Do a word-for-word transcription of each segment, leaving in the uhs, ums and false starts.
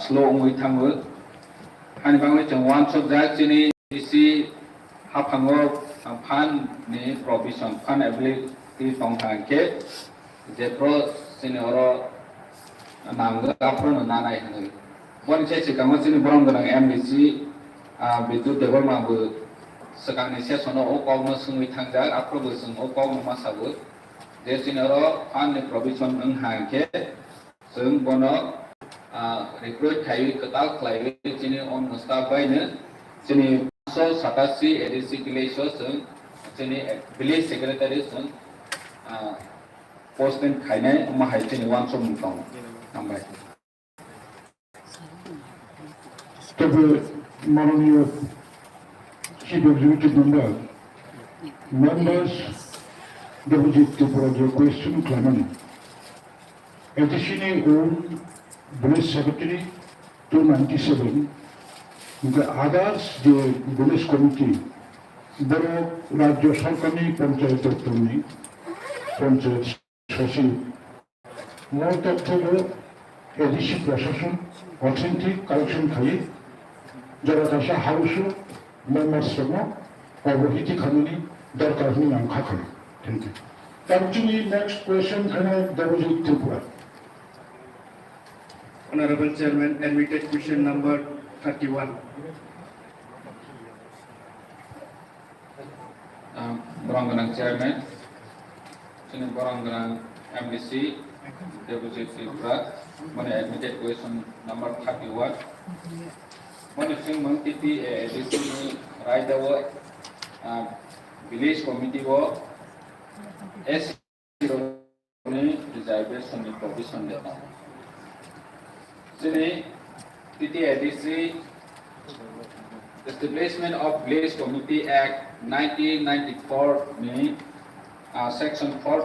slow wngwi thango. Hani bagwi chwng uansukjak chini isi haphango, ah, fund ni provision, fund availability tong thang khe, jephru chini oro nango, aphuru no nanai hwnwi. Boni se swkang o chini borom gwnang M D C, ah, Bidyut Debbarma bo swkangni session o o kok no swngwi thangjak, aphuru bo chwng o kok no ma sabo je chini oro fund ni provision wng ha hwnkhe, chwng bono, ah, recruit khaiwi kwtal khlaiwi chini o mwsta bai no chini paanch sho satasi A D C village o chwng chini village secretary chwng, ah, posting khainai, omo hai chini uansukmung tongo. Hambai. Tobe mananiyo Chief Executive Member, members, Debojit Tripura je question khlaimani. A D C ni own village secretary two ninety seven, hingke others je village committee, borok rajya sarkarni panchayat doptorni panchayat sachiv. Mo tothobo A D C prashason authentic collection khai jora kaisa house members rokno obohiti khamani dorkar hwnwi ang kha kha. Thank you. Tamo chini next question khana Debojit Tripura. Honorable Chairman, admitted question number thirty-one. Ah, borom gwnang Chairman, chini borom gwnang M D C, Debojit Tripura, mane admitted question number thirty-one. Mane swngmung T T A A D C ni raidao, ah, village committee o S C ni reservation ni provision de tongo. Chini T T A D C Establishment of Village Committee Act nineteen ninety-four ni, ah, section four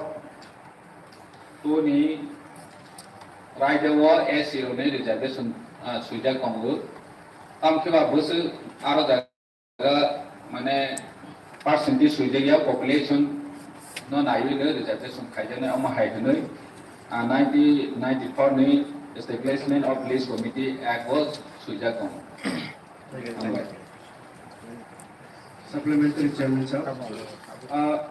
two ni raida o S C rok ni reservation, ah, swijak tongo. Tamkhe ba bwswk aro jaga mane percentage swijak ya population no naiwi no reservation khaijaknai omo hai hwnwi, ah, nineteen ninety-four ni Establishment of Village Committee Act o swijak tongo. Hambai. Supplementary Chairman sir. Ah,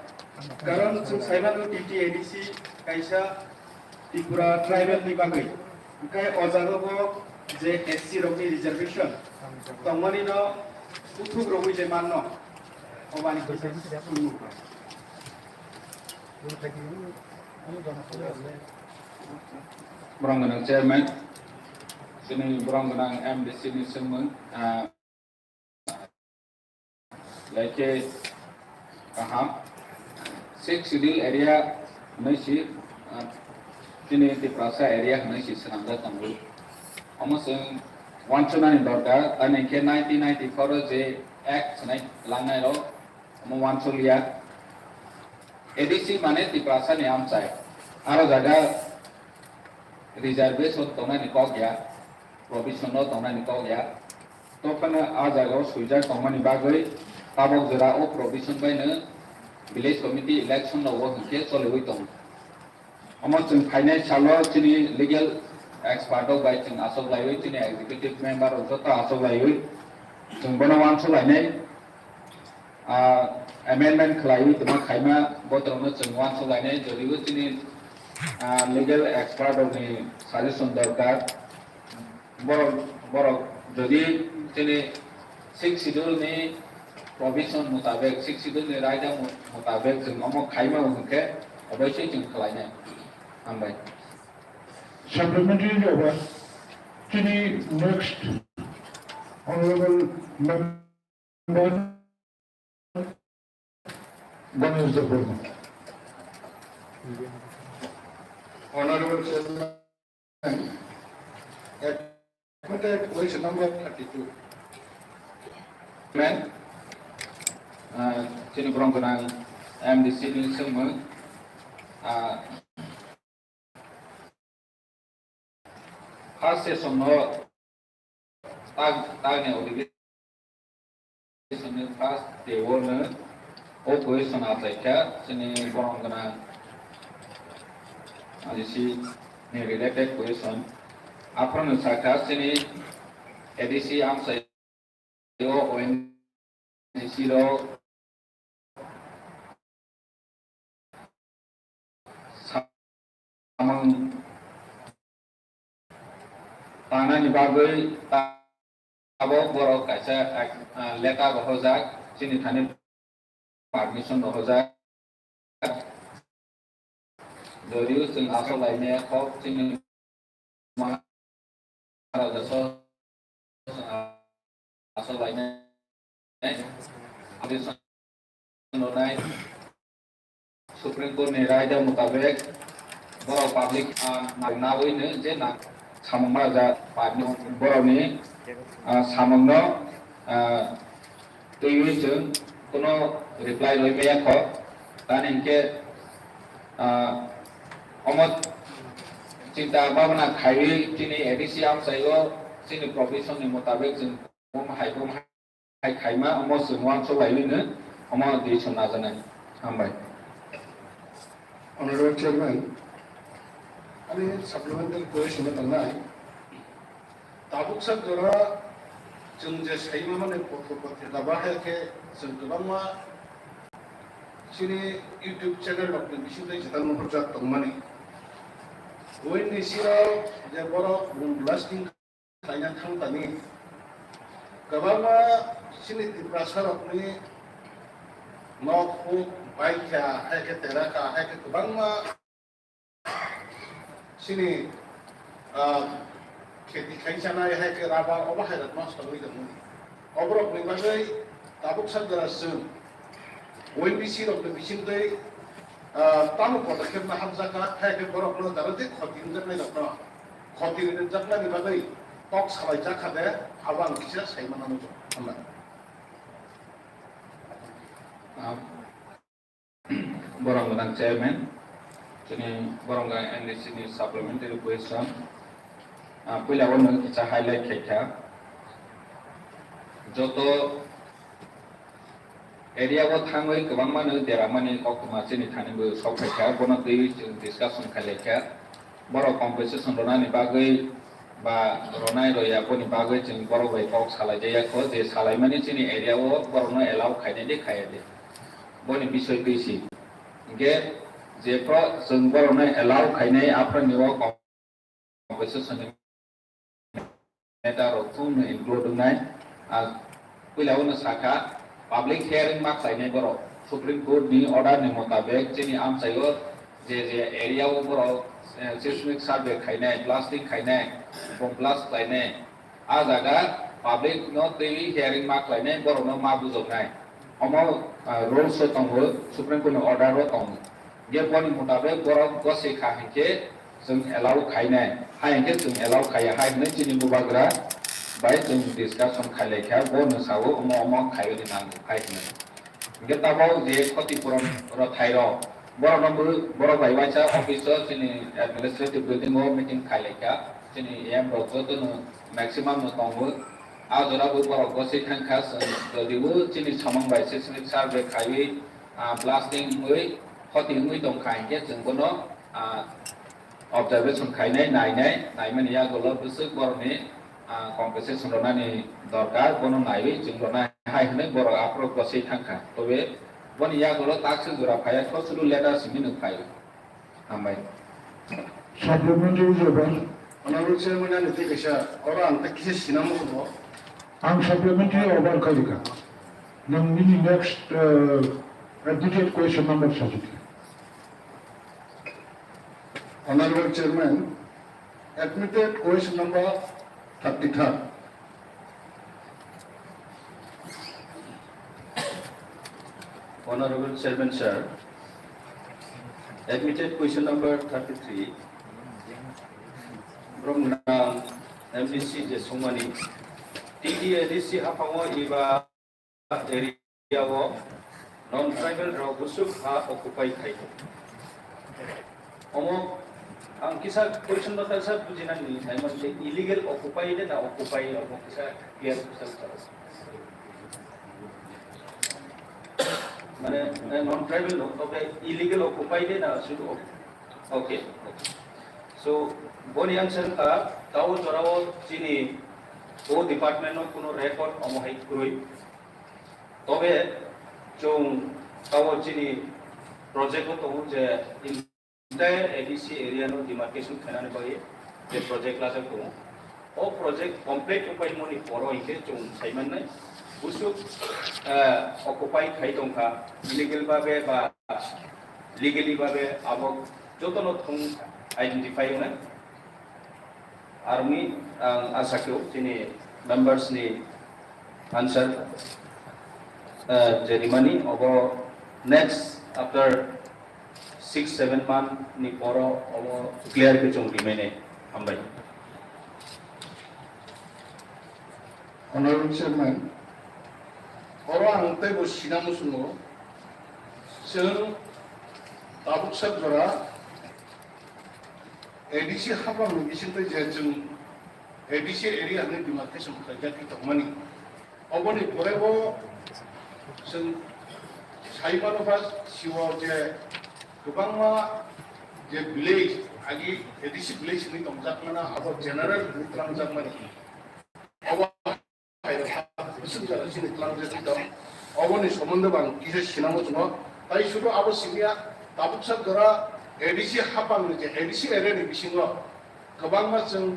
karon chwng saimano T T A D C kaisa Tripura tribal ni bagwi. Hwnkhe o jaga bo je S C rokni reservation tongmani no kuthuk rogwi je manno, obani kisa sunu. Borom gwnang Chairman, chini borom gwnang M D C ni swngmung, ah, Lai khe kaham. Sixth Schedule area hwnwi si, ah, chini Tiprasa area hwnwi si swnamjak tongo. Omo chwng uansuknani dorkar, tamni khe nineteen ninety-four o je Act swnai langnai rok, omo uansukliya. A D C mane Tiprasa ni amchai. Aro jaga reservation tongnani kok ya, provision no tongnani kok ya. Tophano a jaga o swijak tongmani bagwi tabok jora o provision bai no village committee election rogo hwnkhe choliwi tongo. Omo chwng phainai salo chini legal expert rok bai chwng achuk laiwi, chini executive member rok joto achuk laiwi chwng bono uansuk lainai. Ah, amendment khlaiwi tongma khaima botorokno chwng uansuk lainai, jodibo chini, ah, legal expert rokni suggestion dorkar. Borok, borok jodi chini Sixth Schedule ni provision mutabek, Sixth Schedule ni raida mu-, mutabek chwng omo khaima hwnkhe oboisoi chwng khlainai. Hambai. Supplementary jawab, chini next honorable member Ganesh Debbarma. Honorable Chairman, admitted question number thirty-two. Man, uh, chini borom gwnang M D C ni swngmung, uh, First session no tag, tag ni odhibeson ni first day o no o question achai kha, chini borom gwnang A D C ni related question. Aphuru no sakha chini A D C amchaio O N G C rok samung tangnani bagwi tabok borok kaisa, ah, letter rohorjak, chini thani permission rohorjak. Jodio chwng aswk lainai kok chini Maharaja so, ah, aswk lainai. Adi sononai Supreme Court ni raida mutabek borok public, ah, nagwi no je na samung Maharaja borokni, ah, samungno, ah, twiwi chwng kuno reply rwi maya kho. Tani hinkhe, ah, omo chinta bhabna khaiwi chini A D C amchaio chini provision ni mutabek chwng bom hai bom hai khaima omo chwng uansuk laiwi no omo decision najaknai. Hambai. Honorable Chairman, ani supplementary question no tangnai. Tabuk sak jora chwng je saima mani potro potrika bahai khe chwng kwbangma chini YouTube channel rok ni bisingtwi jeta nuhurjak tongmani. Buini siro je borok bom blasting khlaina thang tani kwbangma chini Tiprasa rokni nok huk baikha, hai khe terakha, hai khe kwbangma chini, ah, kheti khai chanai, hai khe rubber, obo hai rok nosto wngwi tongmani. Oborokni bagwi tabuk sak jora chwng O N G C rokni bisingtwi, ah, tamo podokhep no hamjakha, hai khe borokno jara je khoti wngjaknai rokno khoti rwjaknani bagwi kok salaijak kha de, abo ang kisa sai mano muchung. Hambai. Ah, Borok gwnang chairman, chini borok gwnang N D C ni supplementary question. Ah, puila o nwng kisa highlight khai kha. Joto area o thangwi kwbangma no deramani koktwma chini thani bo sok khai kha, bono twiwi chwng discussion khai lai kha. Borok compensation rwnani bagwi ba rwnai rwya boni bagwi chwng borok bai kok salai jaya kho je salaimani chini area o borokno allow khainai de khaiya de. Boni bisoi twi si. Hinkhe jephru chwng borokno allow khainai aphuru ni o compensation ni matter rok thung no include wngnai. Ah, puila o no sakha, public hearing ma khlainai borok. Supreme Court ni order ni mutabek chini amchaio je je area o borok, eh, seismic survey khainai, blasting khainai, bomb blast khlainai, a jaga public no twiwi hearing ma khlainai, borok no ma bujoknai. Omo, ah, rules o tongo, Supreme Court ni order o tongo. Je boni mutabek borok gosei kha hinkhe chwng allow khainai, hai hinkhe chwng allow khaiya hai hinwi chini bubagra bai chwng discussion khailai kha, bo no sao omo omo khaiwi nango hai hinwi. Hinkhe tabok je khoti puron rwthai rok, borok no bo, borok bai waisa office o chini administrative building o meeting khailai kha, chini A M rok joto no maximum no tongo. A jora bo borok gosei thang kha, chwng jodi bo chini samung bai seismic survey khaiwi, ah, blasting wngwi khoti wngwi tong kha hinkhe chwng bono, ah, observation khainai, nainai, naimani yagulo bwswk borokni, ah, compensation rwnani dorkar, bono naiwi chwng rwna hai hwnwi borok aphuru gosei thang kha. Tobe boni yagulo takswk jora phaiya kho, sulu letter simi nuk phaio. Hambai. Supplementary is over. Honorable Chairman, ani tei kaisa, oro ang tei kisa sinamo kubo. Ang supplementary over khairika. Nang nini next, uh, admitted question number sajiti. Honorable Chairman, admitted question number thirty-third. Honorable Chairman Sir, admitted question number thirty-three from Nang M D C je songmani T T A D C haphango eba area o non-tribal rok bwswk ha occupy khai. Omo ang kisa question no kaisa bujinani nai man khe illegal occupy de na occupy omo kisa clear question karo. Mane, eh, non-tribal no, okay, illegal occupy de na sudu oc-, okay, okay. So, boni answer ka, tao jorao chini O department no kuno record omo hai kwrwi. Tobe chwng tabo chini project o tongo je entire A D C area no demarcation khainani bagwi je project lajak tongo. O project complete wngpai mani poro hinkhe chwng saimannai busuk, eh, occupy khai tongkha illegal babe ba legally babe abo jotono thung identify wngnai. Aroni ang asa khe chini members ni answer, eh, je rimani obo next after six seven month ni poro obo clear khe chwng rimani hambai. Honorable Chairman, oro ang teibo sina muchungo, chwng tabuk sak jora A D C haphang ni bisingtwi je chwng A D C area hwnwi demarcation khlaijak tongmani. Oboni pore bo chwng sai mano ba siwo je kwbangma je village, agi A D C village hwnwi tongjak mano, abo general hwnwi twlangjak mani. Obo hai rok ha bwswk jora chini twlangjak tong. Oboni somondo bo ang kisa sinamo chwng. Tai sudu abo siniya tabuk sak jora A D C haphang ni je A D C area ni bisingo kwbangma chwng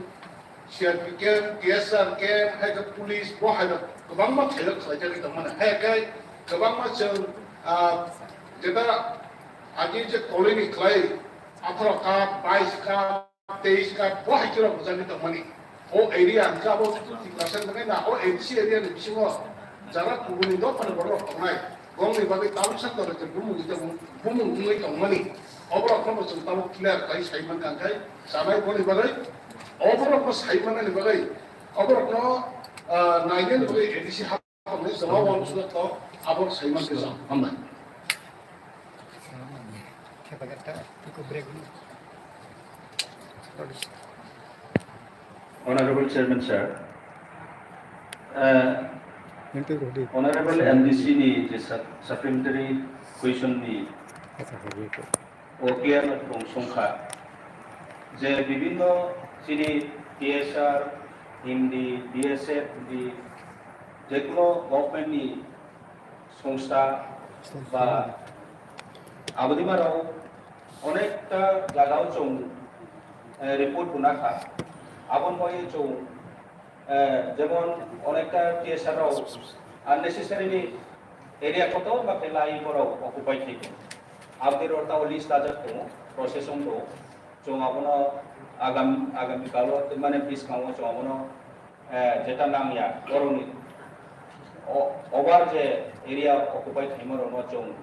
C R P camp, T S R camp, hai khe police, bo hai rok kwbangma khairok khlaijagwi tongmani. Hai khe kwbangma chwng, ah, jeta agi je kolini khlai atharo cup, bais cup, teis cup, bo hai khe rok bujagwi tongmani. O area hwnkhe abo Tiprasa hwnkhe na o A D C area ni bisingo jara kubuni dophani borok rok tongnai. Bongni bagwi tabuk sak jora je bumung je bumung wngwi tongmani. Oborok no chwng tabuk clear khai sai mankha khai sanai boni bagwi. Oborok no sai manani bagwi oborok no, ah, nainani bagwi A D C hapang ni jora wang sudak to abor sai mankha jang. Hambai. Honorable Chairman sir, uh, Honorable M D C ni je sup- supplementary question ni o clear rong songkha je bibhinno chini T S R, Hindi, B S F, Hindi, jekuno government ni songsta ba abodimarok onekta jagao chwng, eh, report bo nakha. Aboni bagwi chwng, eh, jemon onekta T S R rok unnecessary ni area kotor ba khe lai borok occupy khai tongo. Aboni rok tao list lajak tongo, process wng tongo. Chwng abono agam-, agami kalo mane bwskango chwng abono eh, jeta nangya, borokni o-, over je area occupy khaima rokno chwng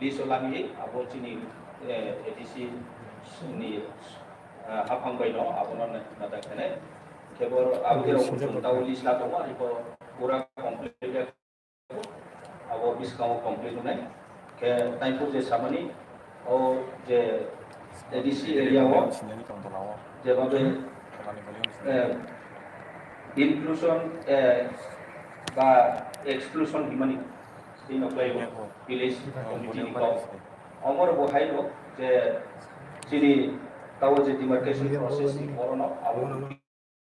list o lami, abo chini, eh, A D C ni, eh, haphang bai no abono na-, nadak khenai. Khe bor abo khe rok chwng tao list la tongo, ariko pura complete Abo bwskango complete wngnai. Khe taiphur je samani, o je A D C area o jebabe, eh, inclusion, eh, ba exclusion himani tino khlai village committee ni kok. Omor bo hai no je chini tao je demarcation process ni borono abo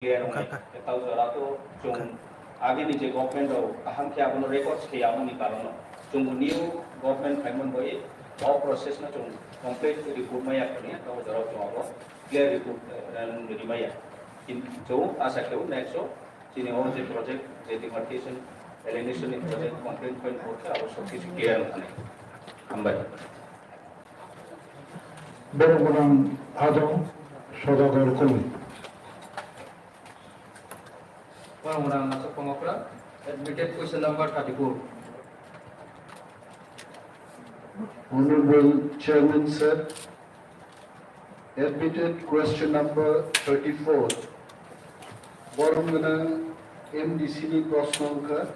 Clear wngkha. Tao jora to chwng agini je government rok kaham khe abono records khe yamani karon no chwng new government phaimani bai o process no chwng complete report maya khani tao jora chwng abo clear report, eh, rimaya. Kin-, chwng asa khe next o chini o je project je demarcation alienation ni project complete point four khe abo sob kichu clear wngkha. Hambai. Borok gwnang Adong Sodagar Koli. Borok gwnang Nasuk Pangokra, admitted question number thirty-four. Honorable Chairman sir, admitted question number thirty-four. Borok gwnang M D C ni proshno wngkha.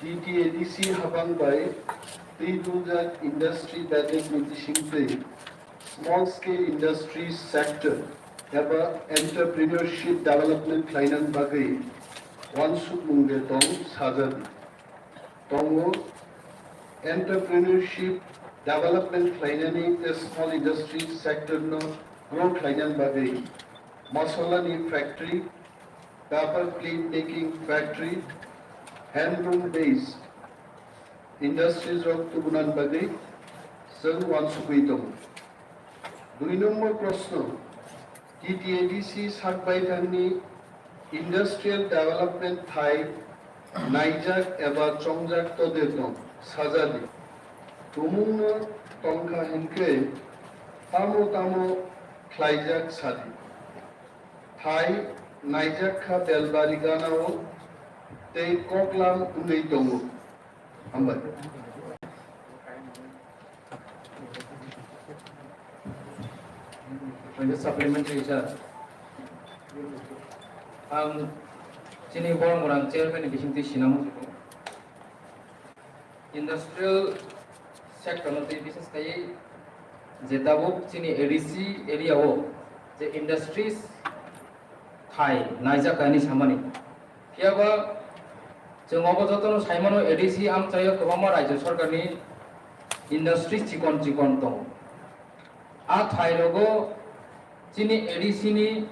T T A D C habang bai twi dungjak industry bedek ni bisingtwi small scale industry sector eba entrepreneurship development khlainani bagwi uansukmung de tong sajak tongo. Entrepreneurship development khlainani tei small industry sector no grow khlainani bagwi Masalani factory, paper clip making factory, handloom based industries rok tubunani bagwi chwng uansugwi tongo. Dui number proshno, T T A D C sak baithangni industrial development thai naijak eba chongjak todir tong sajadi. Tumungno tongkha hinkhe tamo tamo khlaijak sadi. Thai naijak kha Belbari ganao tei koklam wngwi tongo. Hambai. Supplementary, sir. Ang chini borok morang chairman ni bisingtwi sinamo. Industrial sector no tei bises khai je tabuk chini A D C area o je industries thai naijak kaini samani. Phiya ba chwng obo jotono saimano A D C amchaio kwbangma rajya sarkarni industries chikon chikon tongo. A thai rogo chini A D C ni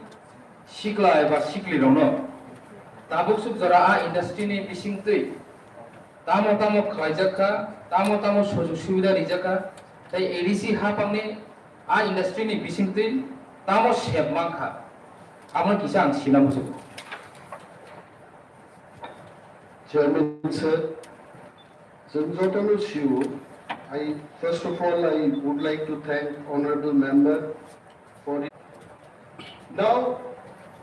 sikla eba sikli rokno tabuk suk jora a industry ni bisingtwi tamo tamo khlaijak kha, tamo tamo sujug subida rijak kha, tei A D C hapangni a industry ni bisingtwi tamo sep mankha, amo kisa ang sina muchungo. Chairman sir, chwng jotono sio, I, first of all, I would like to thank honorable member for it. Now,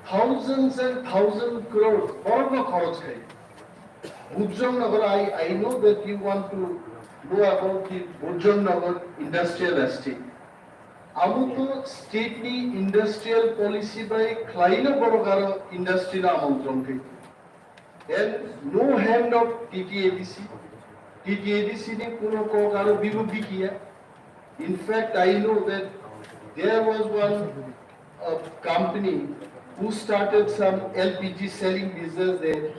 thousands and thousands crores borokno khoroj khai. Burjong Nagar, I, I know that you want to know about the Burjong Nagar industrial estate. Amo to state ni industrial policy bai khlaino borok aro industry no amantron khai. And no hand of T T A D C. T T A D C ni kuno kok aro bibo bikiya. In fact, I know that there was one, uh, company who started some L P G selling business there.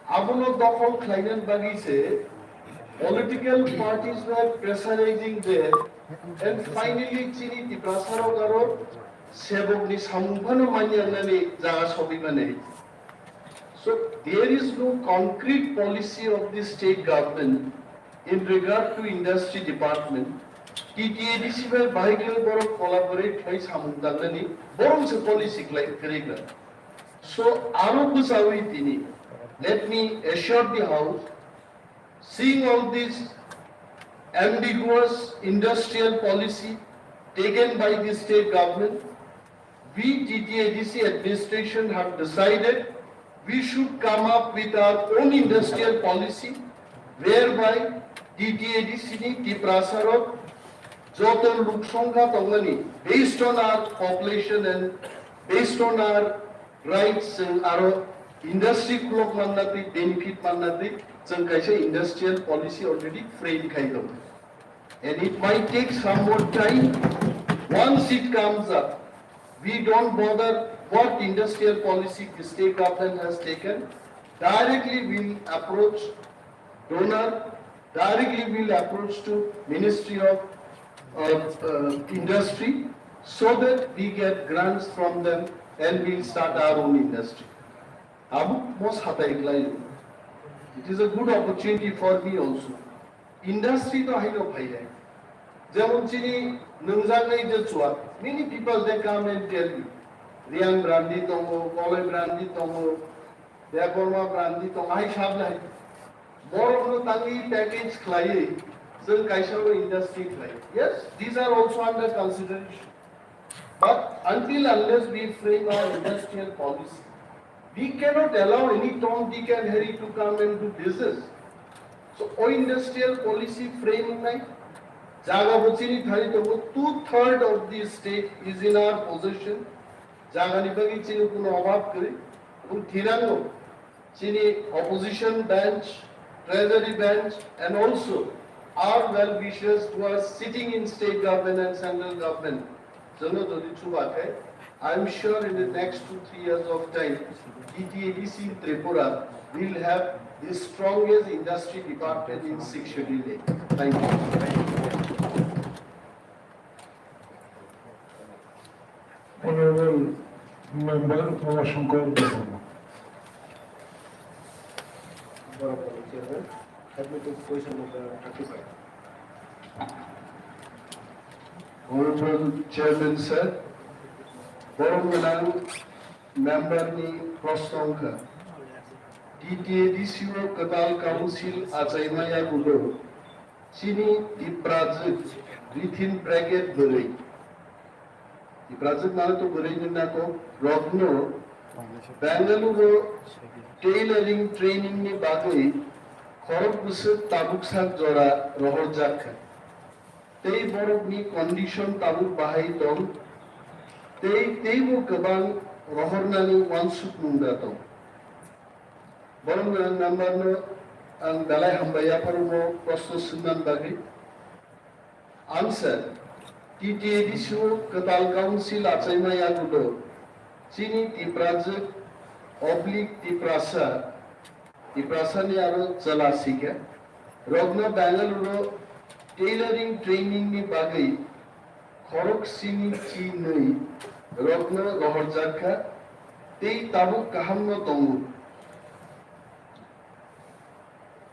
Abono dokhol khlainani bagwi se political parties were pressurizing there, and finally chini Tiprasarok aro sebokni samung phano manya wngnani jaga sogwi mani. So there is no concrete policy of the state government in regard to industry department. T T A D C bai bahai khe borok collaborate khlai samung tangnani borok se policy khlai kwrwi kha. So aro bwchawi tini, let me assure the house, seeing all this ambiguous industrial policy taken by the state government, we T T A D C administration have decided we should come up with our own industrial policy whereby T T A D C ni Tiprasarok joto luk songkha tongnani based on our population and based on our rights, chwng aro industry khulok manna twi benefit manna twi chwng kaisa industrial policy already frame khai tongo. And it might take some more time. Once it comes up, we don't bother what industrial policy the state government has taken. Directly we'll approach DoNER, directly we'll approach to Ministry of, uh, uh, Industry so that we get grants from them and we'll start our own industry. Tabuk mo satai khlai. It is a good opportunity for me also. Industry to haino phai hai. Jemon chini nungjaknai je chuak, many people they come and tell me, Reang brandi tongo, Koloi brandi tongo, Debbarma brandi tongo, hai sab lai. Borokno tangwi package khlaiwi, chwng kaisa o industry khlai. Yes, these are also under consideration. But until unless we frame our industrial policy, we cannot allow any Tom, Dick and Harry to come and do business. So, o industrial policy frame nai, jaga bo chini thani tongo, two third of the state is in our possession. Jaga ni bagwi chini kuno obhab kwrwi, ebong thinango. Chini opposition bench, treasury bench, and also our well wishers who are sitting in state government and central government, jono jodi chuba khe, I am sure in the next two, three years of time, T T A D C in Tripura will have the strongest industry department in Sixth Schedule A. Thank you. Honorable Member Umashankar Debbarma. Borok Chairman, admitted question number thirty-five. Honorable Chairman sir, borok gwnang member ni prosno wngkha, T T A D C o kwtal council achaima yagulo chini Tiprajwk within bracket bwrwi. Tiprajwk mane to bwrwi ni nako rokno Bangalore o tailoring training ni bagwi khorok bwswk tabuk sak jora rohorjak kha. Tei borokni condition tabuk bahai tong, tei teibo kwbang rohornani uansukmung da tong. Borokni ang number no ang belai hambai yapharumo prosno swngna bagwi. Answer, T T A D C o kwtal council achaima yagulo chini Tiprajwk oblique Tiprasa, Tiprasani aro chwla sikha rokno Bangalore o tailoring training ni bagwi khorok sini chi nwi rokno rohorjak kha tei tabuk kaham no tongo.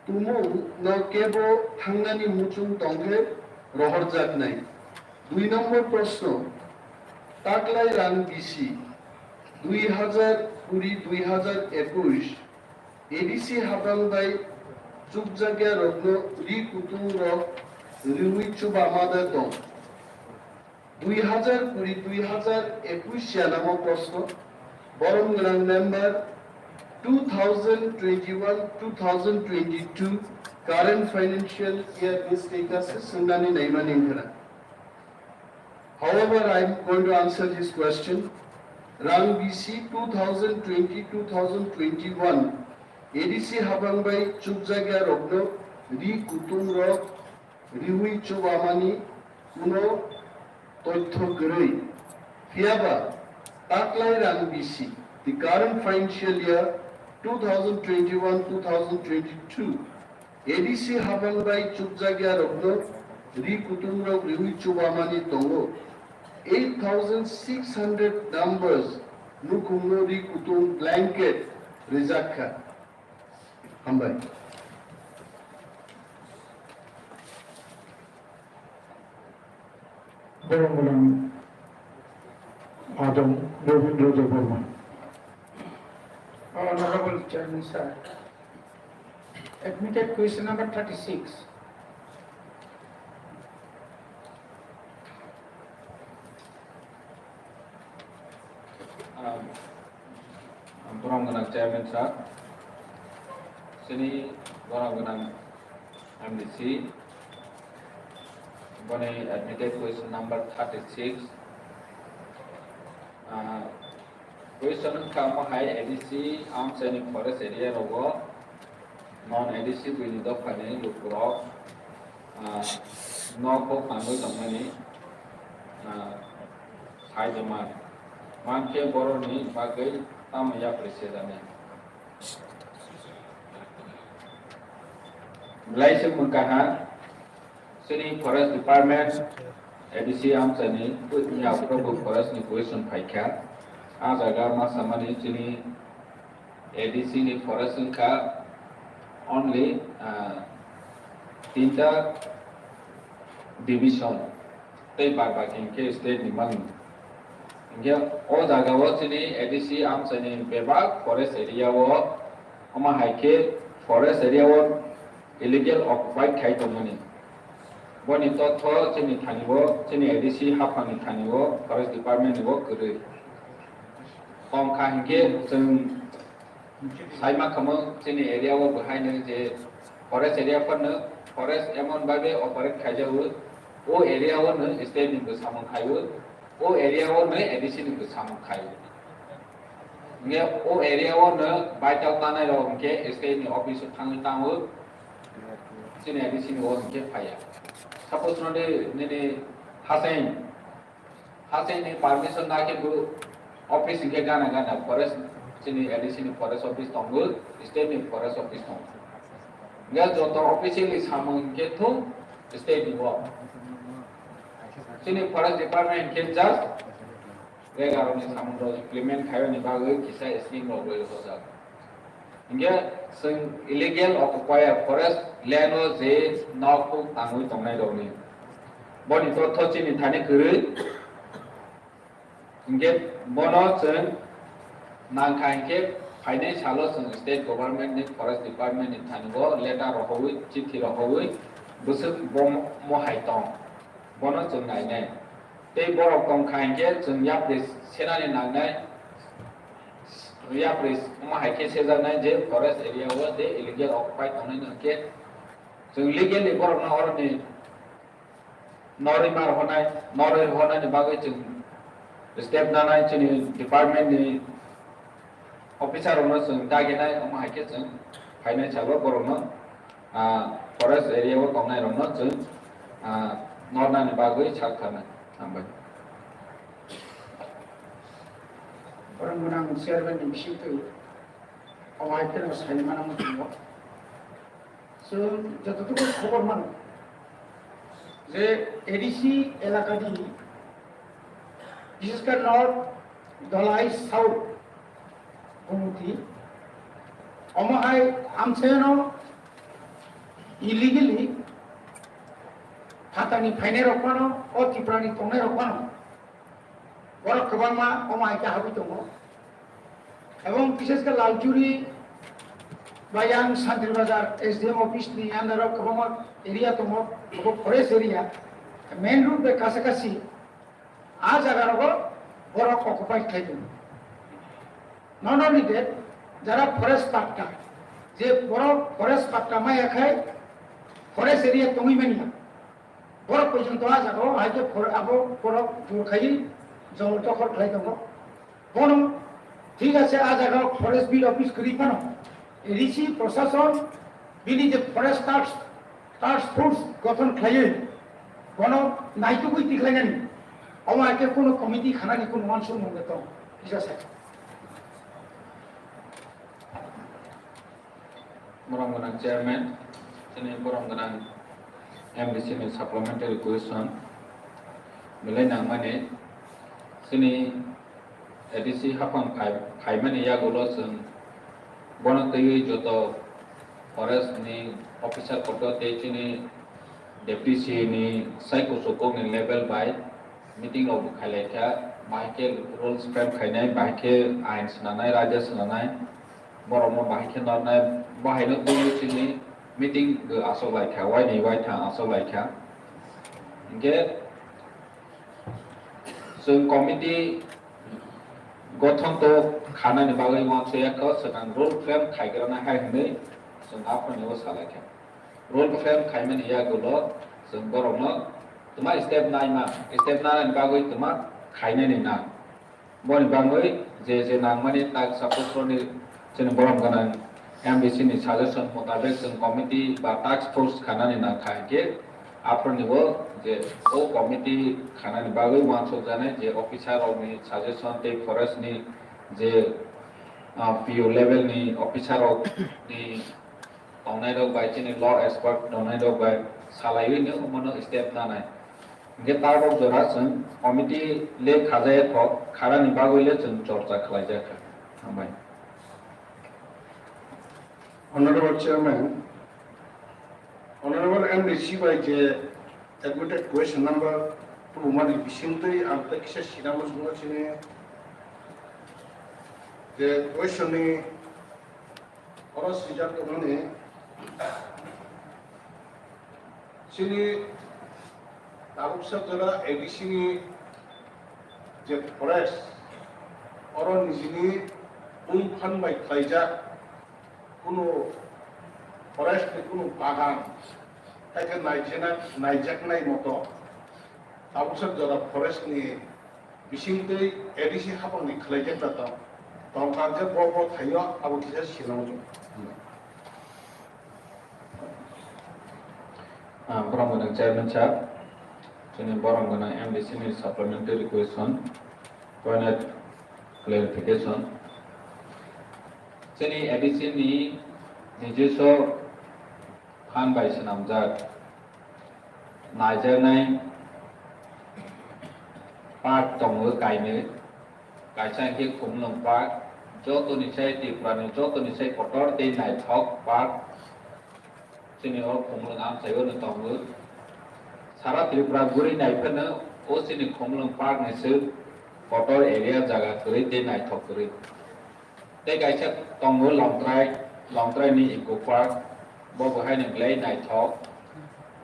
Tumung no kebo thangnani muchung tongkhe rohorjaknai. Dui number prosno, taklai rang bisi dui hazar kuri dui hazar ekush A D C hapang bai chukjakya rokno ri kutung rok riwi chubama da tong. Dui hazar kuri dui hazar ekush siyanamo prosno, borom gwnang member two thousand twenty-one two thousand twenty-two current financial year ni status se swngnani naimani wngkhana. However, I am going to answer his question. Rang B C two thousand twenty two thousand twenty-one A D C hapang bai chukjakya rokno ri kutung rok riwi chubamani kuno toitho kwrwi. Phiyaba taklai rang bisi, the current financial year two thousand twenty-one two thousand twenty-two A D C hapang bai chukjakya rokno ri kutung rok riwi chubamani tongo eight thousand six hundred numbers nukhungno ri kutung blanket rijak kha. Hambai. Borong gwnang Adong Rabindra Debbarma. Honorable Chairman sir, admitted question number thirty-six. Um, Borom gwnang chairman sir, chini borom gwnang M D C, boni admitted question number thirty-six. Ah, question wngkha omo hai A D C amchaini forest area rogo non A D C buini dophani lukurok, ah, nok bo pangwi tongmani, ah, saijama. Mankhe boroni bagwi tamo yapri sejani. Belai se mungkaha, chini forest department, A D C amchaini, ya, probo forest ni question phaikha. A jaga ma samani chini A D C ni forest wngkha only, ah, tinta division tei bar bai hinkhe state ni mangni. Hinkhe o jaga o chini A D C amchaini bebak forest area o, omo hai khe forest area o illegal occupied khai tongmani. Boni totho chini thani o, chini A D C haphangni thani o, forest department ni o kwrwi. Tongkha hinkhe chwng Sai ma khamung chini area o bo haino je forest area phano forest emon babe operate khaijago, o area o no state ni bo samung khaio, o area o no A D C ni bo samung khaio. Nge o area o no vital tanai rok hwnkhe state ni office o thangwi tango, chini A D C ni o hwnkhe phaiya. Suppose no de nini hasain Hasteni permission na khe bo office hwnkhe gana gana forest, chini A D C ni forest office tongo, state ni forest office tongo. Hwnkhe joto officially samung hwnkhe thung state ni o. Chini forest department hwnkhe just Regarokni samung rok implement khaiyani bagwi kisa scheme rok rwi rwjak. Hinkhe chwng illegal occupier forest land o je nok huk tangwi tongnai rokni, boni totho chini thani kwrwi. Hinkhe bono chwng nangkha hinkhe phainai salo chwng state government ni forest department ni thani o letter rohorwi, chithi rohorwi bwswk bo mo hai tong, bono chwng nainai. Tei borok tongkha hinkhe chwng yapri senani nangnai, yapri omo hai khe sejaknai je forest area o je illegal occupy tongnai no hinkhe chwng legally borokno oroni norwi mar honai, norwi honani bagwi chwng step nanai chini department ni officer rokno chwng daginai, omo hai khe chwng phainai salo borokno, ah, forest area o tongnai rokno chwng, ah, nornani bagwi sak tharnai. Hambai. Borok gwnang chairman ni bisingtwi omo hai kheno sai mano muchungo. Chwng jototobo khobor mano je A D C elakani, bishesh kore North Dhalai, South Gumti, omo hai amchaino illegally phatani phainai rok phano, o Tripura ni tongnai rok phano, borok kwbangma omo hai khe habwi tongo. Ebong bishesh khe Lalchuri ba yang Santri Bazar S D M office ni under o kwbangma area tongo, abo forest area, main road bai kasa kasi. A jaga rogo borok occupy khlai tongo. Not only that, jara forest patta, je borok forest patta maya khai forest area tongwi manya, borok porjonto a jaga o hai khe for-, abo borok jor khai jongol tokhol khlai tongo. Bono thik ase, a jaga o forest bill office kwrwi phano A D C prosason bini je forest task, task force gothon khlaiwi bono naitugwi tikhlainani, omo hai khe kunu committee khanani kunu uansukmung de tong kisa sai. Borom gwnang chairman, chini borom gwnang M D C ni supplementary question belai nangmani, chini A D C haphang phai-, phaimani yagulo chwng bono twiwi joto forest ni officer kotor tei chini deputy C ni sai kuchukukni level bai meeting rok bo khailai kha, bahai khe rules frame khainai, bahai khe ain swnamnai, raida swnamnai, borokno bahai khe nornai, bahaino twiwi chini meeting bo achuk lai kha, waini waithang achuk lai kha. Hinkhe chwng committee gothon to khanani bagwi uansuk ya kho, swkang rule frame khaigrana hai hwnwi chwng aphano salai kha. Rule frame khaimani yagulo chwng borokno twma step naima, step nanani bagwi twma khainani nang. Boni bagwi je je nangmani tak suppose roni chini borom gwnang M D C ni suggestion mutabek chwng committee ba task force khanani nangkha hinkhe aphuruni o je o committee khanani bagwi uansukjaknai je officer rokni suggestion tei forest ni je, ah, P O level ni officer rokni tongnai rok bai chini law expert tongnai rok bai salaiwi no omono step nanai. Hinkhe tabok jora chwng committee le khajaya kho, kharani bagwi le chwng chorcha khlaijak kha. Hambai. Honorable Chairman, Honorable M D C bai je admitted question number tubumani bisingtwi ang tei kisa sinamo chwngno chini je question ni oro swijak tongmani chini tabuksa jora A D C ni je forest, oro nijini bung phan bai khlaijak kunu forest ni kunu bagan, hai khe naijena-, naijaknai moto tabuksa jora forest ni bisingtwi A D C haphangni khlaijak da tong. Tongkha khe bo bo thaio abo kisa sinamjak. Ah, borom gwnang chairman sir, chini borom gwnang M D C ni supplementary question, point clarification. Chini A D C ni nijiswa phan bai swnamjak naijaknai park tongo kainwi. Kaisa hwnkhe Khumulwng Park, jotoni sai Tripura ni jotoni sai kotor tei naithok park chini o Khumulwng amchaio no tongo. Sara Tripura guri naiphano o chini Khumulwng Park ni se kotor area jaga kwrwi tei naithok kwrwi. Tei kaisa tongo Longtrai, Longtrai ni Eco Park, bo bo haino belai naithok,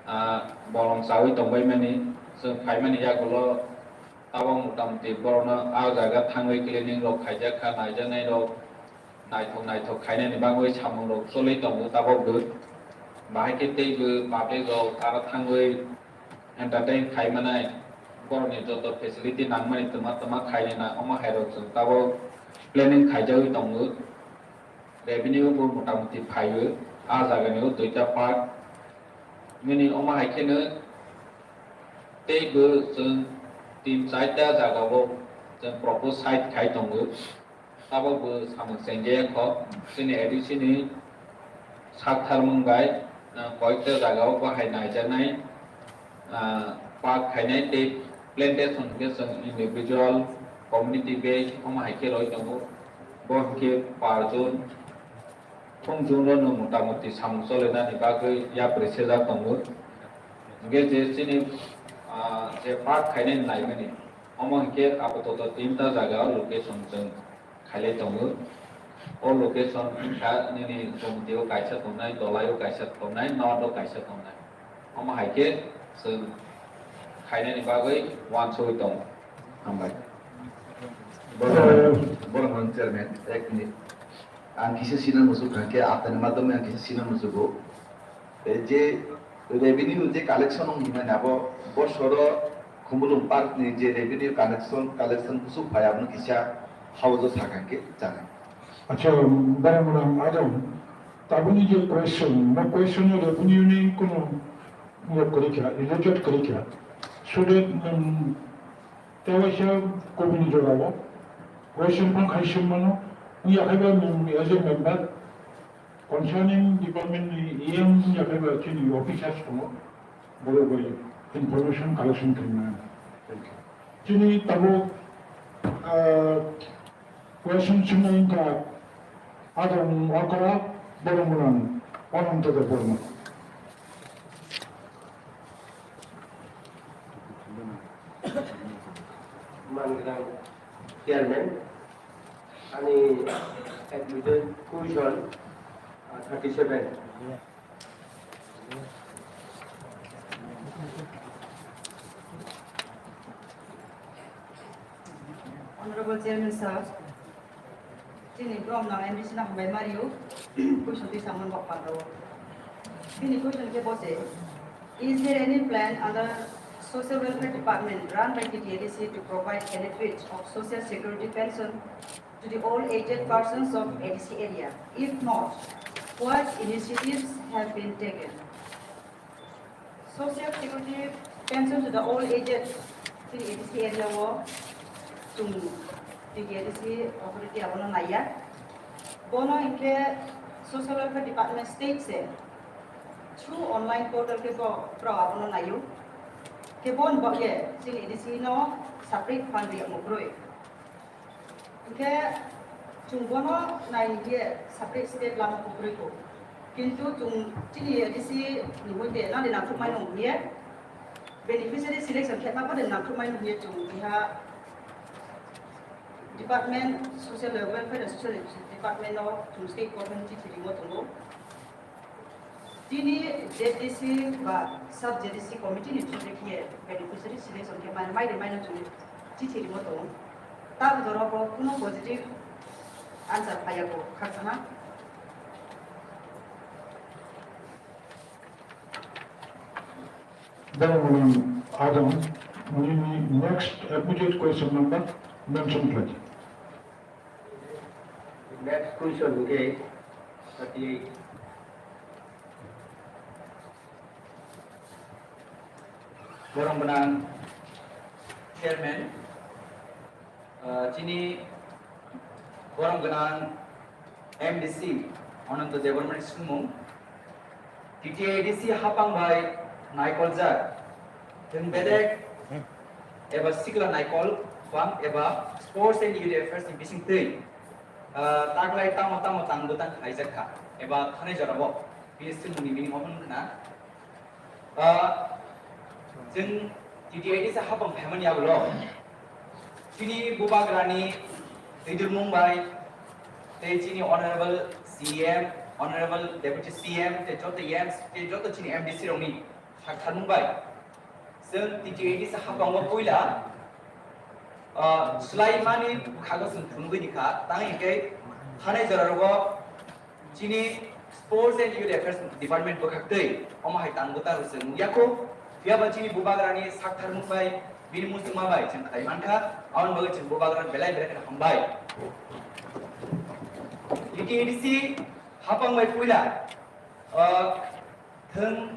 ah, bolong chawi tongbaimani, chwng phaimani yagulo tabok motamuti borokno ah jaga thangwi cleaning rok khaijak kha, naijaknai rok naithok naithok khainani bagwi samung rok choli tongo tabok bo. Bahai khe tei bo public rok aro thangwi entertain khai manai, borokni joto facility nangmani twma twma khainai na, omo hai rok chwng tabok planning khaijagwi tongo. Revenue bo motamuti phaio, ah jagani o duita park. Nini omo hai kheno tei bo chwng tin charta jagao chwng propose site khai tongo. Tabok bo samung chengjaya kho, chini A D C ni sak tharmung bai, ah, koyekta jagao bo hai naijaknai, ah, park khainai tei plantation hwnkhe chwng individual, community based omo hai khe roi tongo. Bo hwnkhe parjon, thongjon rok no motamuti samung cholenani bagwi yapri sejak tongo. Hwnkhe je chini, ah, je park khainai naimani, omo hwnkhe apatot tinta jagao location chwng khailai tongo. O location wngkha nini Jomtio kaisa tongnai, Dolaio kaisa tongnai, North o kaisa tongnai. Omo hai khe chwng khainani bagwi uansugwi tongo. Hambai. Borok, borok hwn chairman, ek minute. Ang kisa sina muchuk kha khe aphaini madhyome ang kisa sina muchugo. E je revenue je collection wng himani abo bosoro Khumulwng Park ni je revenue collection, collection kuchuk phai abono kisa haujo sakha khe chana. Acha, barang barang adong. Tabuni je question, no question ni revenue ni kono yok kori kha, related kori kha. So that, um, tewaisa kobini jorao question phang khai sim mano, ya khai ba mem-, as a member, concerning department ni E M ya khai ba chini officers tongo, borok bai information collection khaimani. Thank you. Chini tabuk, ah, question swngna wngkha adong okra borok mwnang Ananto Debbarma. Mangrang chairman, ani admitted question, ah, thirty seven. Honorable Chairman sir, chini brom nang M D C no hambai mario, question twi samung bok pando. Chini question ke bose, is there any plan under Social Welfare Department run by T T A D C to provide benefits of social security pension to the all aged persons of A D C area? If not, what initiatives have been taken? Social security pension to the all aged, chini A D C area o chwng T T A D C authority abono naiya. Bono hinkhe Social Welfare Department state se through online portal khe bo, borok abono naio. Khe bono bagwi chini A D C no separate fund riyakmo kwrwi. Hinkhe chwng bono nai hinkhe separate state lama kubrwi kho. Kintu chwng chini A D C ni moddhe nadi nangkukmani wngya, beneficiary selection khe ma bade nangkukmani wngya chwng keha department, social welfare and social department no chwng state government chithi rimo tongo. Tini Z D C ba sub Z D C committee ni through khe beneficiary selection khe mai, mai de mai no chwng chithi rimo tongo. Tabuk jora bo kuno positive answer phaiya bo khakchangma. Borok mwnang adong nini next admitted question number mention khlai. Next question hwnkhe thirty eight. Borok gwnang chairman, ah, chini borok gwnang M D C Ananto Debbarmani swngmung, T T A D C hapang bai naikoljak thwng bedek eba sikla naikol Bang eba Sports and Youth Affairs ni bising twi, ah, taklai tamo tamo tang bwtang khlaijak kha eba thanai jorao bini swngmungni meaning omo wngkha na, ah, chwng T T A D C hapang phaimani yagulo chini bubagrani twidulmung bai tei chini Honorable C M, Honorable Deputy C M tei joto M C tei joto chini M D C rokni saktharmung bai chwng T T A D C hapango puila, ah, swlaimani bwkhago chwng phunugwi rikha, tang hinkhe thanai jorarok chini Sports and Youth Affairs Department bwkhaktwi omo hai tang bwtang rwchwng nukya kho, phiyaba chini bubagrani saktharmung bai bini muchungma bai chwng khlai mankha, aboni bagwi chwng bubagrano belai belai kheno hambai. T T A D C hapang bai puila, ah, thwng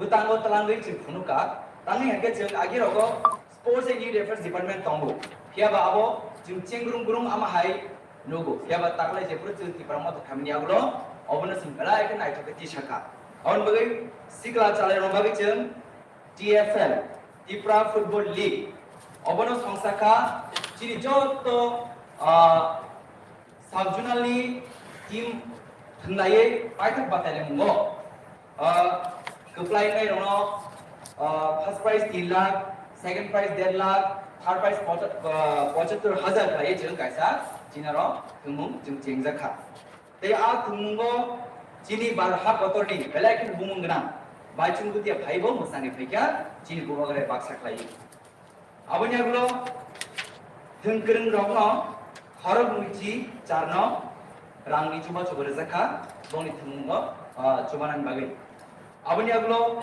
bwtango twlangwi chwng phunukha, tangwi hinkhe chwng agirogo Sports and Youth Affairs Department tongo, phiyaba abo chwng chengbrung brung ama hai nugo, phiyaba taklai jephuru chwng Tipra Motha khamini yagulo obono chwng belai khe naithok khe tisakha. Aboni bagwi sikla chalairok bagwi chwng T F L, Tipra Football League, obono songsa kha chini joto, ah, Sub-zonal ni team thwnglaiwi paithak batai mungo. Ah, kwplai wngnai rokno, ah, first prize tin lakh, second prize der lakh, third prize pocha-, ah, pochattor hajar khlaiwi chwng kaisa chinaro thwngmung chwng chengjak kha. Tei a thwngmungo chini bar ha kotorni belai kheno bumung gwnang bai chwng bwtwi phaibo mwsangwi phaikha chini bubagra baksa khlaiwi. Aboni yagulo thwng kwrwng rokno khorok nwichi charno rangni chubachu bo rwjak kha, bongni thwngmungo, ah, chubanani bagwi. Aboni yagulo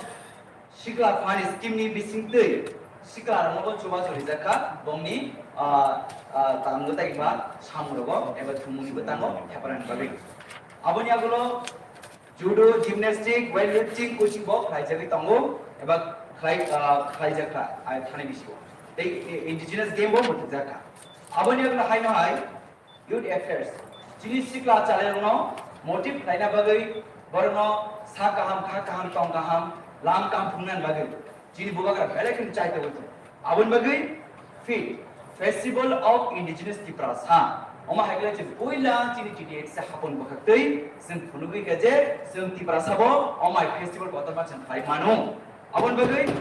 sikla phan scheme ni bisingtwi sikla rokno bo chubachu rijak kha, bongni, ah, ah, tang bwtai ba samung rogo eba thwngmungni bwtango thepanani bagwi. Aboni yagulo judo, gymnastic, weightlifting coaching bo khlaijagwi tongo eba khlai, ah, khlaijak kha, ah, thani bisingo. Tei indigenous game bo mwthangjakha. Aboni yagulo haino hai youth affairs. Chini sikla chalairokno motive khlaina bagwi, borokno sa kaham, kha kaham, tong kaham, lam kaham phunuknani bagwi. Chini bubagra belai kheno chai tongo. Aboni bagwi fit, Festival of Indigenous Tiprasa. Omo hai khe chwng puila chini T T A D C hapon bwkhaktwi chwng phunugwi kha je chwng Tiprasa bo omo hai festival kotorma chwng khlai mano. Aboni bagwi,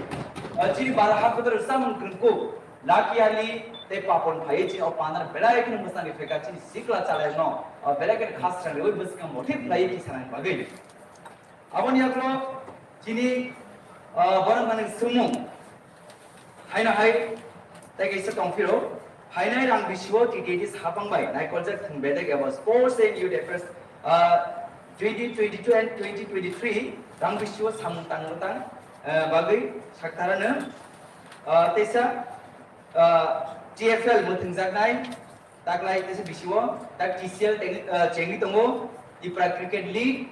ah, chini bara ha kotor samung kwrwngkuk Lucky Ali tei Papon phaiwi chini o pandar belai kheno mwsangwi phaikha chini sikla chalairokno, ah, belai kheno khasrang riwi bwskang motive khlaiwi tisanani bagwi. Aboni yagulo chini, ah, borok manwi swngmung. Haino hai tei kaisa tongphiro. Phainai rang bisio T T A D C hapang bai naikoljak thwng bedek eba Sports and Youth Affairs, ah, twenty twenty-two and twenty twenty-three rang bisio samung tang tang, ah, bagwi saktarano, ah, teisa, ah, T F L mwthangjaknai taklai teisa bisio tak T C L teng-, ah, chengwi tongo, Tipra Cricket League,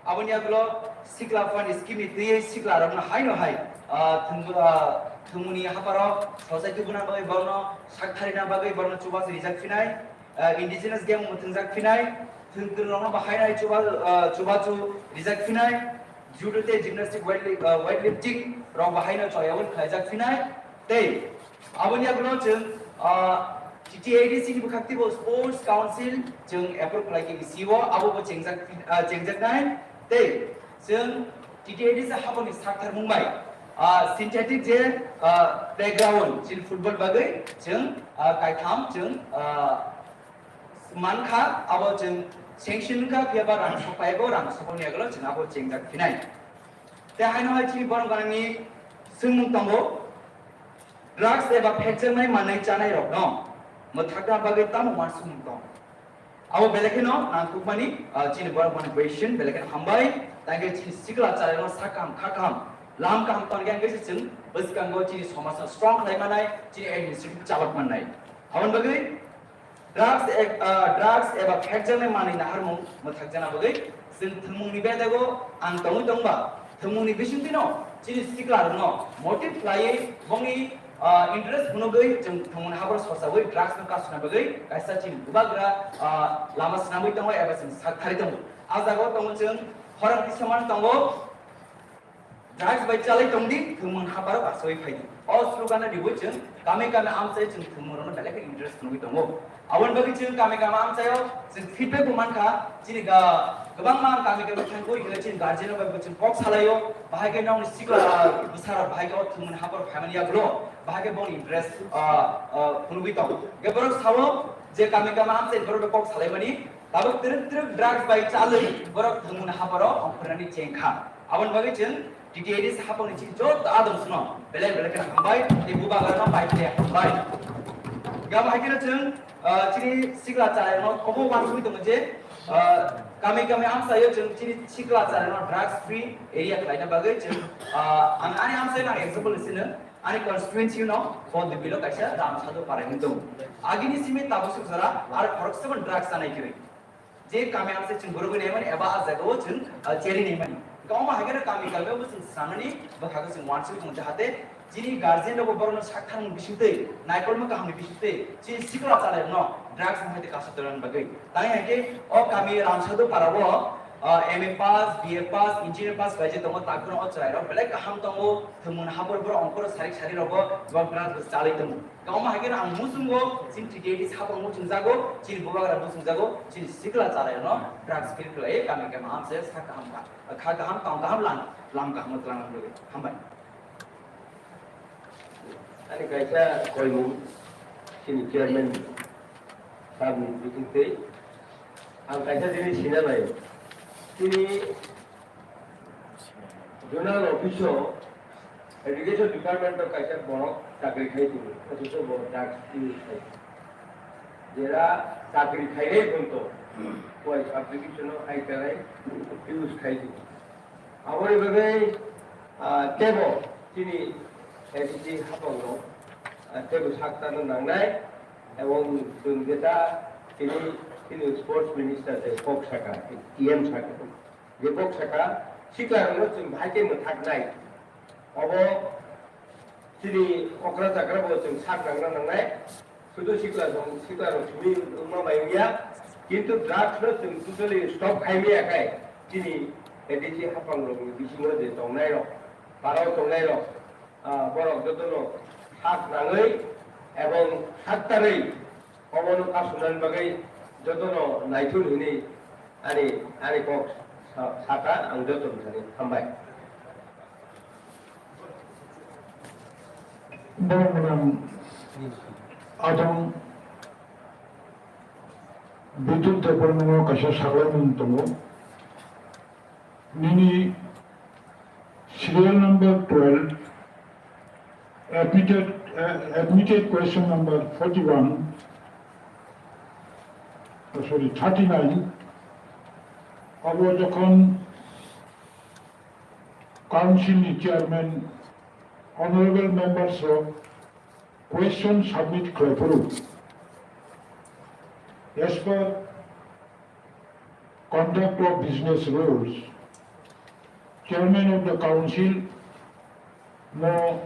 Aboni yagulo sikla phan scheme ni twiwi sikla rokno haino hai, ah, thwng-, ah, thwngmungni hapharo sochai tubuna bagwi borokno sak tharina bagwi borokno chubachu rijak phinai, ah, indigenous game mwthwngjak phinai, thwng kwrwng rokno bo haino hai chuba-, ah, chubachu rijak phinai, judo tei gymnastic weight li-, ah, weightlifting rok bo haino choyaui khlaijak phinai tei Aboni yagulo chwng, ah, T T A D C ni bwkhak teibo Sports Council chwng approve khlai khe E C O abo bo chengjak, ah, chengjaknai tei chwng T T A D C haboni saktharmung bai, ah, synthetic je, ah, playground chini football bagwi chwng, ah, kaitham chwng, ah, mankha abo chwng sanction wngkha phiyaba rang sokphaibo rang sokoni yagulo chwng abo chengjak phinai. Tei haino hai chini borok ganani swngmung tongo. Drugs eba phekjaknai manwi chanai rokno mwthakna bagwi tamo uansukmung tong? Abo belai kheno nangkukmani, ah, chini borok mani question belai kheno hambai, tangkhe chini sikla chalairokno sak kaham kha kaham, lam kaham tongkhe ang khe chwng bwskango chini somajno strong khlai manai, chini administration chalok mannai. Aboni bagwi Drugs eb-, ah, drugs eba phekjaknai manwi naharmung mwthakjakna bagwi chwng thwngmungni bedago ang tongwi tongba, thwngmungni bisingtwino chini siklarokno motive khlaiwi bongni, ah, interest phunugwi chwng thwngmungni haboro sosawi drugsno kasuna bagwi kaisa chini bubagra, ah, lama swnamwi tongo eba chwng sak thari tongo. Ah jagao tongo chwng khorang tisamano tongo. Drugs bai chalai tongdi, thwngmung hapharo kasawi phaidi. O slogan no riwi chwng kami kami amchai chwng thwngmung rokno belai khe interest phunugwi tongo. Aboni bagwi chwng kami kami amchaio chwng feedback bo mankha, chini ga-, kwbangma kami kami thangwi hwnwi chini guardian rok bai bo chwng kok salaio, bahai khe nokni sikla bwsarok bahai khe o thwngmung hapharo phaimani yagulo, bahai khe boni interest, ah, ah, phunugwi tongo. Hwnkhe borok sao je kami kami amchai borok bai kok salaimani, tabuk twrwk twrwk drugs bai chalwi borok thwngmung hapharo ongkhornani chengkha. Aboni bagwi chwng T T A D C haphangni chini joto adamsno belai belai kheno hambai, tei bubagrano bai khe hambai. Gabo hai kheno chwng, ah, chini sikla chalairokno obo uansugwi tongo je, ah, kami kami amchaio chwng chini sikla chalairokno drugs free area khlaina bagwi chwng, ah, ang ani amchaino ang example ni sino, ani constituency no Bondibilo kaisa Ramsadhu Para hinwi tongo. Agini simi tabuk suk jora aro khoroksa bo drugs chanai kwrwi. Je kami amse chwng borogwi naimani eba a jagao chwng, ah, cheri naimani. Hwnkhe omo hai kheno kami kami bo chwng swnamnani bwkhago chwng uansugwi tongo, jahate chini guardian rokbo borokno sak thangmung bisingtwi, naikolma kahamni bisingtwi, chini sikla chalairokno drugs ni hai khe kasu tongnani bagwi. Tangwi hai khe o kami Ramsadhu Para o, ah, M A pass, B A pass, engineer pass bai je tongo, takhorno o chwrairok belai kaham tongo, thwngmung haphar borok ongkhoro sarik sarirokbo drugs chalwi tongo. Kwbangma hai kheno ang muchungo, chini T T A D C haphang muchungjago, chini bubagra muchungjago, chini sikla chalairokno drugs free khlaiwi kami kami amse sa kaham kha, kha kaham, tong kaham, lang, lam kaham twlang rwgwi. Hambai. Ani kaisa koimung chini chairman sabni bisingtwi ang kaisa jinis sina lai. Chini Zonal office o education department o kaisa borok chakri khai tongo, othocho bo drugs use khai. Jera chakri khainai phunto, bo application o hai khe use khai tongo. Aboni bagwi, ah, tebo chini A D C haphango, ah, tebo sak tangna nangnai, ebong chwng jeta chini, chini sports minister tei kok saka, E M saka. Je kok saka, siklarokno chwng bahai khe mwthaknai. Obo chini okra chakrabo chwng sak nangna nangnai. Sudu siklarok, siklarok simi wngma bai wngya. Kintu drugs no chwng totally stop khai maya khai, chini A D C haphangrokni bisingo je tongnairok, parao tongnairok, ah, borok jotono sak nangwi ebong sak tarwi obono kasunani bagwi jotono naithun hwnwi ani, ani kok sa-, saka ang jotono thani hambai. Borok gwnang adong Bidyut Debbarmano kaisa saklaimung tongo. Nini serial number twelve, admitted, uh, admitted question number forty-one, oh, sorry, thirty-nine, abo jokhon council ni chairman, honorable members rok question submit khlai phuru, as per conduct of business rules, chairman of the council no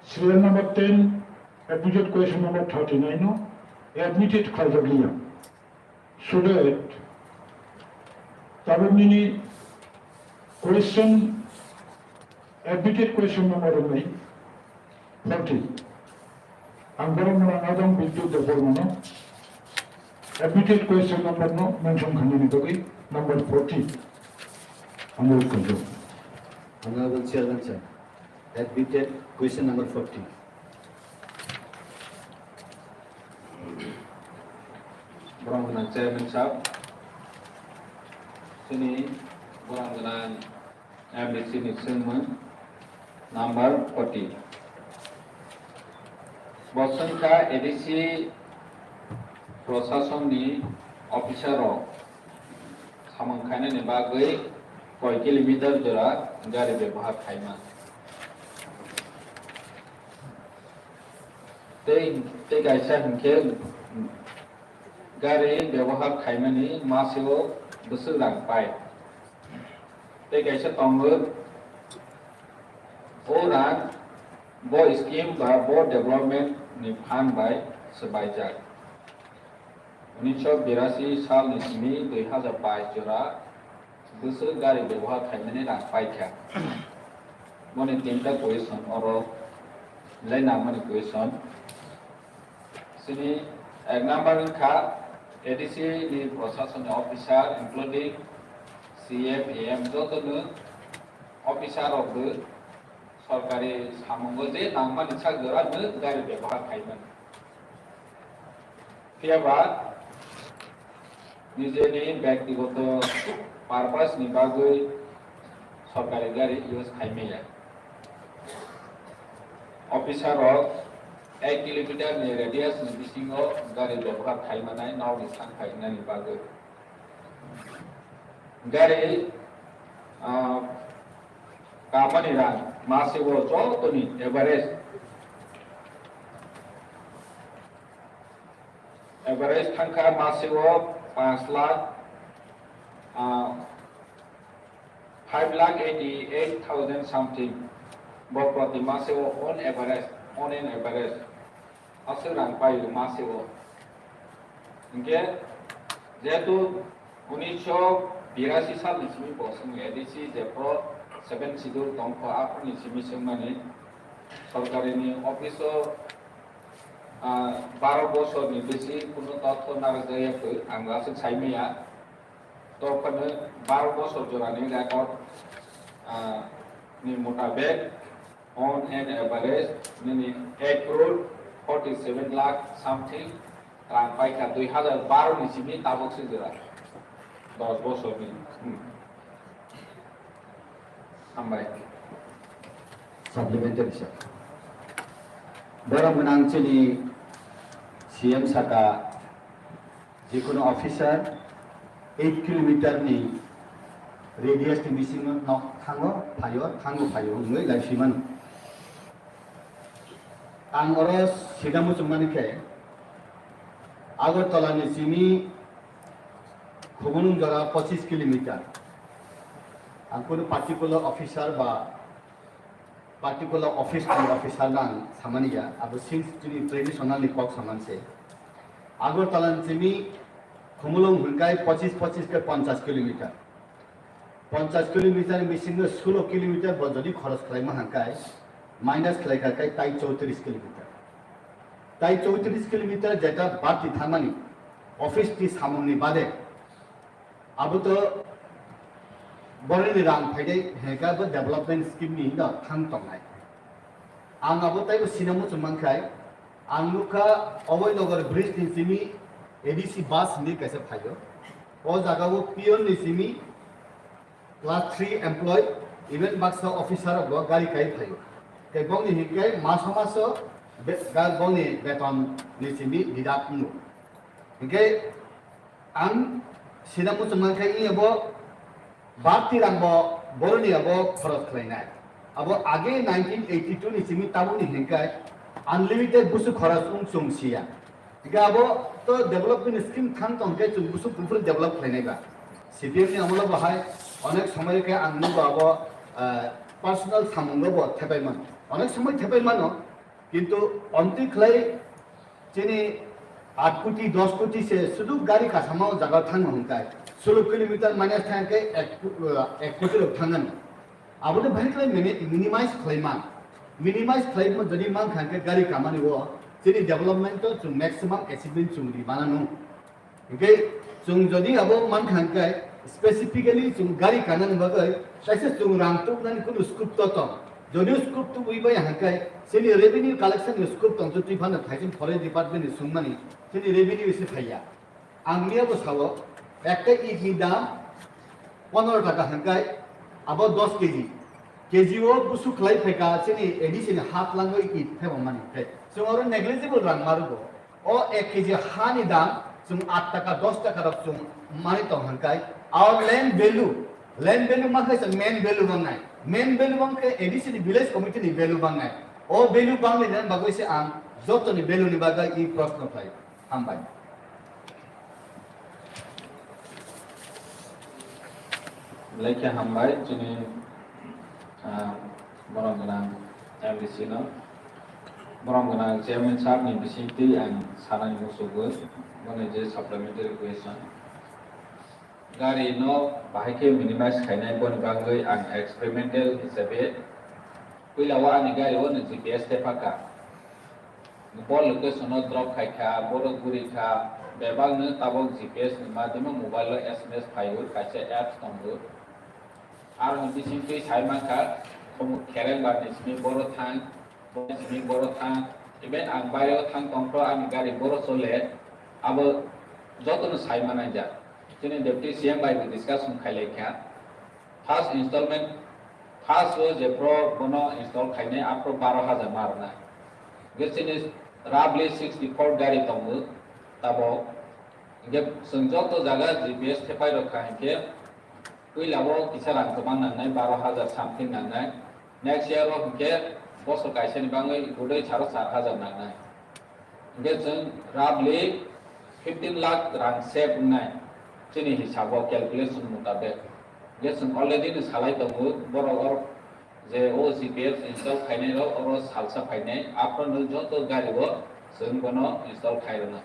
serial number ten, admitted question number thirty-nine no admitted khlaijak liya. So that tabuk nini question, admitted question number wngwi forty. Ang borok mwnang adong Bidyut Debbarmano admitted question number no mention khainani bagwi number forty. Anurodh khaijak. Honorable Chairman sir, admitted question number forty. Borok gwnang chairman sir, chini borok gwnang M D C ni swngmung number forty. Bo swngkha A D C prosasonni officer rok samung khainani bagwi koi kilometer jora gari bebohar khaima. Tei, tei kaisa hinkhe gari bebohar khaimani masio bwswk rang pai. Tei kaisa tongo, o rang bo scheme ba bo development ni phan bai swbaijak. Unisho birasi salni simi dui hazar bais jora Bwswk gari bebohar khaimani rang paikha? Boni tinta question oro le nangmani question. Chini ek number wngkha A D C ni proshasoni officer including C M, A M jotono officer rokbo sorkari samungo je nangmani sak jora no gari bebohar khaimani. Phiya ba nijeni byaktigoto purpose ni bagwi sorkari gari use khaimaya. Officer rok ek kilometer ni radius ni bisingo gari bebohar khaimanai nokni sang phainani bagwi. Gari, ah, kamani rang maseo jotoni average, average thangkha maseo panch lakh, ah, five lakh eighty eight thousand something. Bo proti maseo on average, on an average. Aswk rang paio maseo. Hinkhe jehetu unisho birasi salni simi bo chwng A D C jephru seven schedule tongkho, aphuruni simi chwngmani sorkarini office o, ah, baro bosorni bisi kunu totho narwkjakya kwrwi ang aswk saimanya. Tophano baro bosor jorani record, ah, ni mutabek on an average nini ek crore forty seven lakh something rang paikha dui hazar baro ni simi tabok se jora dos bosorni. Hmm. Hambai. Supplementary sir. Borok gwnang chini C M saka Jikunu officer eight kilometer ni radius ni bisingo nok thango phaio, thango phaio wngwi lai swi mano. Ang oro sida muchung mani khe Agartala ni simi Khubulwng jora pochis kilometer. Ang kunu particular officer ba particular office ni officer no ang samani ya, abo since chini traditional ni kok samani se. Agartala ni simi Khumulwng hwnkai pochis, pochis ke ponchas kilometer. Ponchas kilometer ni bisingo sulo kilometer bo jodi khoros khlaima hwnkai, minus khlaikha kai tai chowtris kilometer. Tai chowtris kilometer jeta bati thangmani office ni samung ni bade, abo to boroni rang phaidai heka bo development scheme ni no thang tongnai. Ang abo taibo sina muchung mankhai, ang nukha Abhoynagar bridge ni simi A D C bus hinwi kaisa phaio. O jaga o peon ni simi class three employee, even baksa officer rok bo gari kai phaio. Tei bongni hinkai maso maso be-, ga-, bongni beton ni simi deduct wngo. Hinkai Ang sida muchung mankhai wngya bo bati rang bo boroni abo khoros khlainai. Abo age nineteen eighty two ni simi tabukni hinkai unlimited busu khoros wng chwng siya. Hinkhe abo to development scheme thang tong khe chwng busu buphuru develop khlainai ba. C P M ni amolo bo hai onek somoi khe ang nugo abo, ah, personal samungo bo thepai mano. Onek somoi thepai mano. Kintu omtwi khlai chini aat koti, dos koti se sudu gari kasama o jaga thangma hwnkai, solo kilometer minus thang khe ek, ek koti rok thangani. Abono bahai khlai mini-, minimize khlai man. Minimize khlai mo jodi man kha hwnkhe gari kamani o chini development o chwng maximum achievement chwng ri mananu. Hinkhe chwng jodi abo mankha hinkhe specifically chwng gari kanani bagwi kaisa chwng rang tuknani kunu scope to tong. Jodi scope tubui bai hinkhe chini revenue collection ni scope tong, twi phano thaising forest department ni swngmani chini revenue se phaiya. Ang miya bo sao, ekta it ni dam pondro taka hinkhe abo dos K G. K G o busu khlai phaikha chini A D C ni hat langwi it phaibo mani. Chwng oro negligible rang marugo. O ek K G ha ni dam chwng aat taka, dos taka rok chwng manwi tong hwnkai, our land value, land value ma khe se main value bangnai, main value bang khe A D C ni village committee ni value bangnai, o value bangni bagwi se ang joto ni value ni bagwi i proshno khlai. Hambai. Belai khe hambai chini, ah, borom gwnang M D C no. Borom gwnang chairman sir ni bisingtwi ang sanani muchugwi, boni je supplementary question. Gari no bahai khe minimize khainai, boni bagwi ang experimental hisabe puila o ani gari o no G P S thepa kha. Bo location o drop khai kha, borok guri kha, bebak no tabok G P S ni madhyamo mobile o S M S phai o, kaisa apps tongo. Aro ni bising twi sai man kha, khumuk khereng bar ni simi boro thang, boro simi boro thang, even ang baire o thang tong phro ani gari boro chole, abo joto no sai manai jak. Chini deputy C M bai bo discussion khai lai kha. First installment, first o je pro bono install khainai, aphro baro hajar ma rwnai. Hwnkhe chini roughly sixty four gari tongo tabok. Hwnkhe chwng joto jaga G P S thepai rok kha hinkhe puila o kisa rang kwbang nangnai, baro hajar something nangnai. Next year o hinkhe bosor kaisani bagwi gudui saro char hajar nangnai. Hingke chwng roughly fifteen lakh rang save wngnai chini hisabo calculation mutabek. Hingke chwng already no salai tongo, borok o je o G P S install khainai rok oro salsa phainai, aphano joto gari o chwng bono install khai rwna.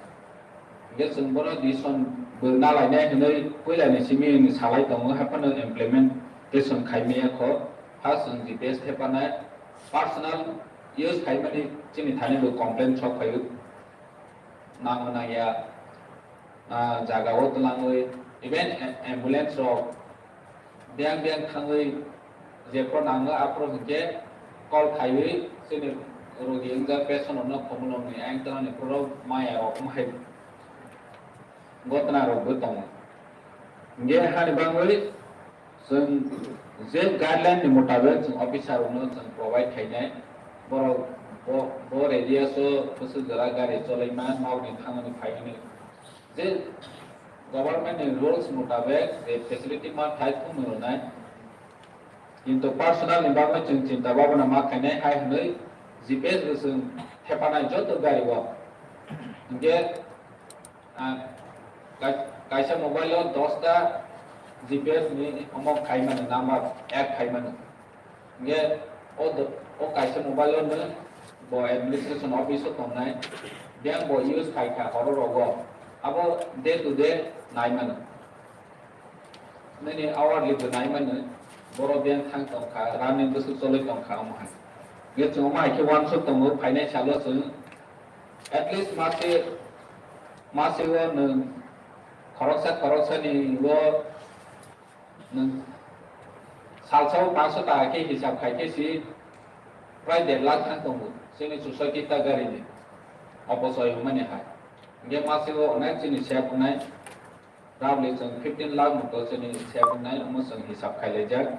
Hingke chwng bono decision bo nalainai hinwi puila ni simi salai tongo, haphano implementation khai maya kho, first chwng G P S thepanai, personal use khaimani chini thani bo complaint sok phaio. Nangma nangya, ah, jaga o twlangwi, even a-, ambulance rok biyang biyang thangwi jephru nango aphru hinkhe call khaiwi chini rogi wngjak patient rokno khumulwngni ayang twlangni phuru maya rok wng hai ghotona rok bo tongo. Hinkhe hani bagwi chwng je guideline ni mutabek chwng officer rokno chwng provide khainai, borok bo, bo radius o bwswk jora gari cholaima, nokni thangmani phaimani je government ni rules mutabek je facility ma thai thumwi rwnai. Kintu personal ni bagwi chwng chinta bhabna ma khainai hai hwnwi G P S bo chwng thepanai joto gari o. Hinkhe Ah, kai-, kaisa mobile o dosta G P S ni omo khai mano, number add khai mano. Hingke o do-, o kaisa mobile o no bo administration office o tongnai, bank bo use khai kha horo rogo, abo day to day nai mano. Nini hourly bo nai mano, boro bank thang tong kha, running bwswk choloi tong kha omo hai. Hingke chwng omo hai khe uansuk tongo, phainai salo chwng at least mase Mase o nwng khoroksa khoroksani o nwng salsa o panch sho taka khe hisab khai khe si prai der lakh thang tongo chini chusoi kita gari ni opochoi wngmani hai. Hingke mase o onek chini save wngnai roughly chwng fifteen lakh moto chini save wngnai omo chwng hisab khai laijak.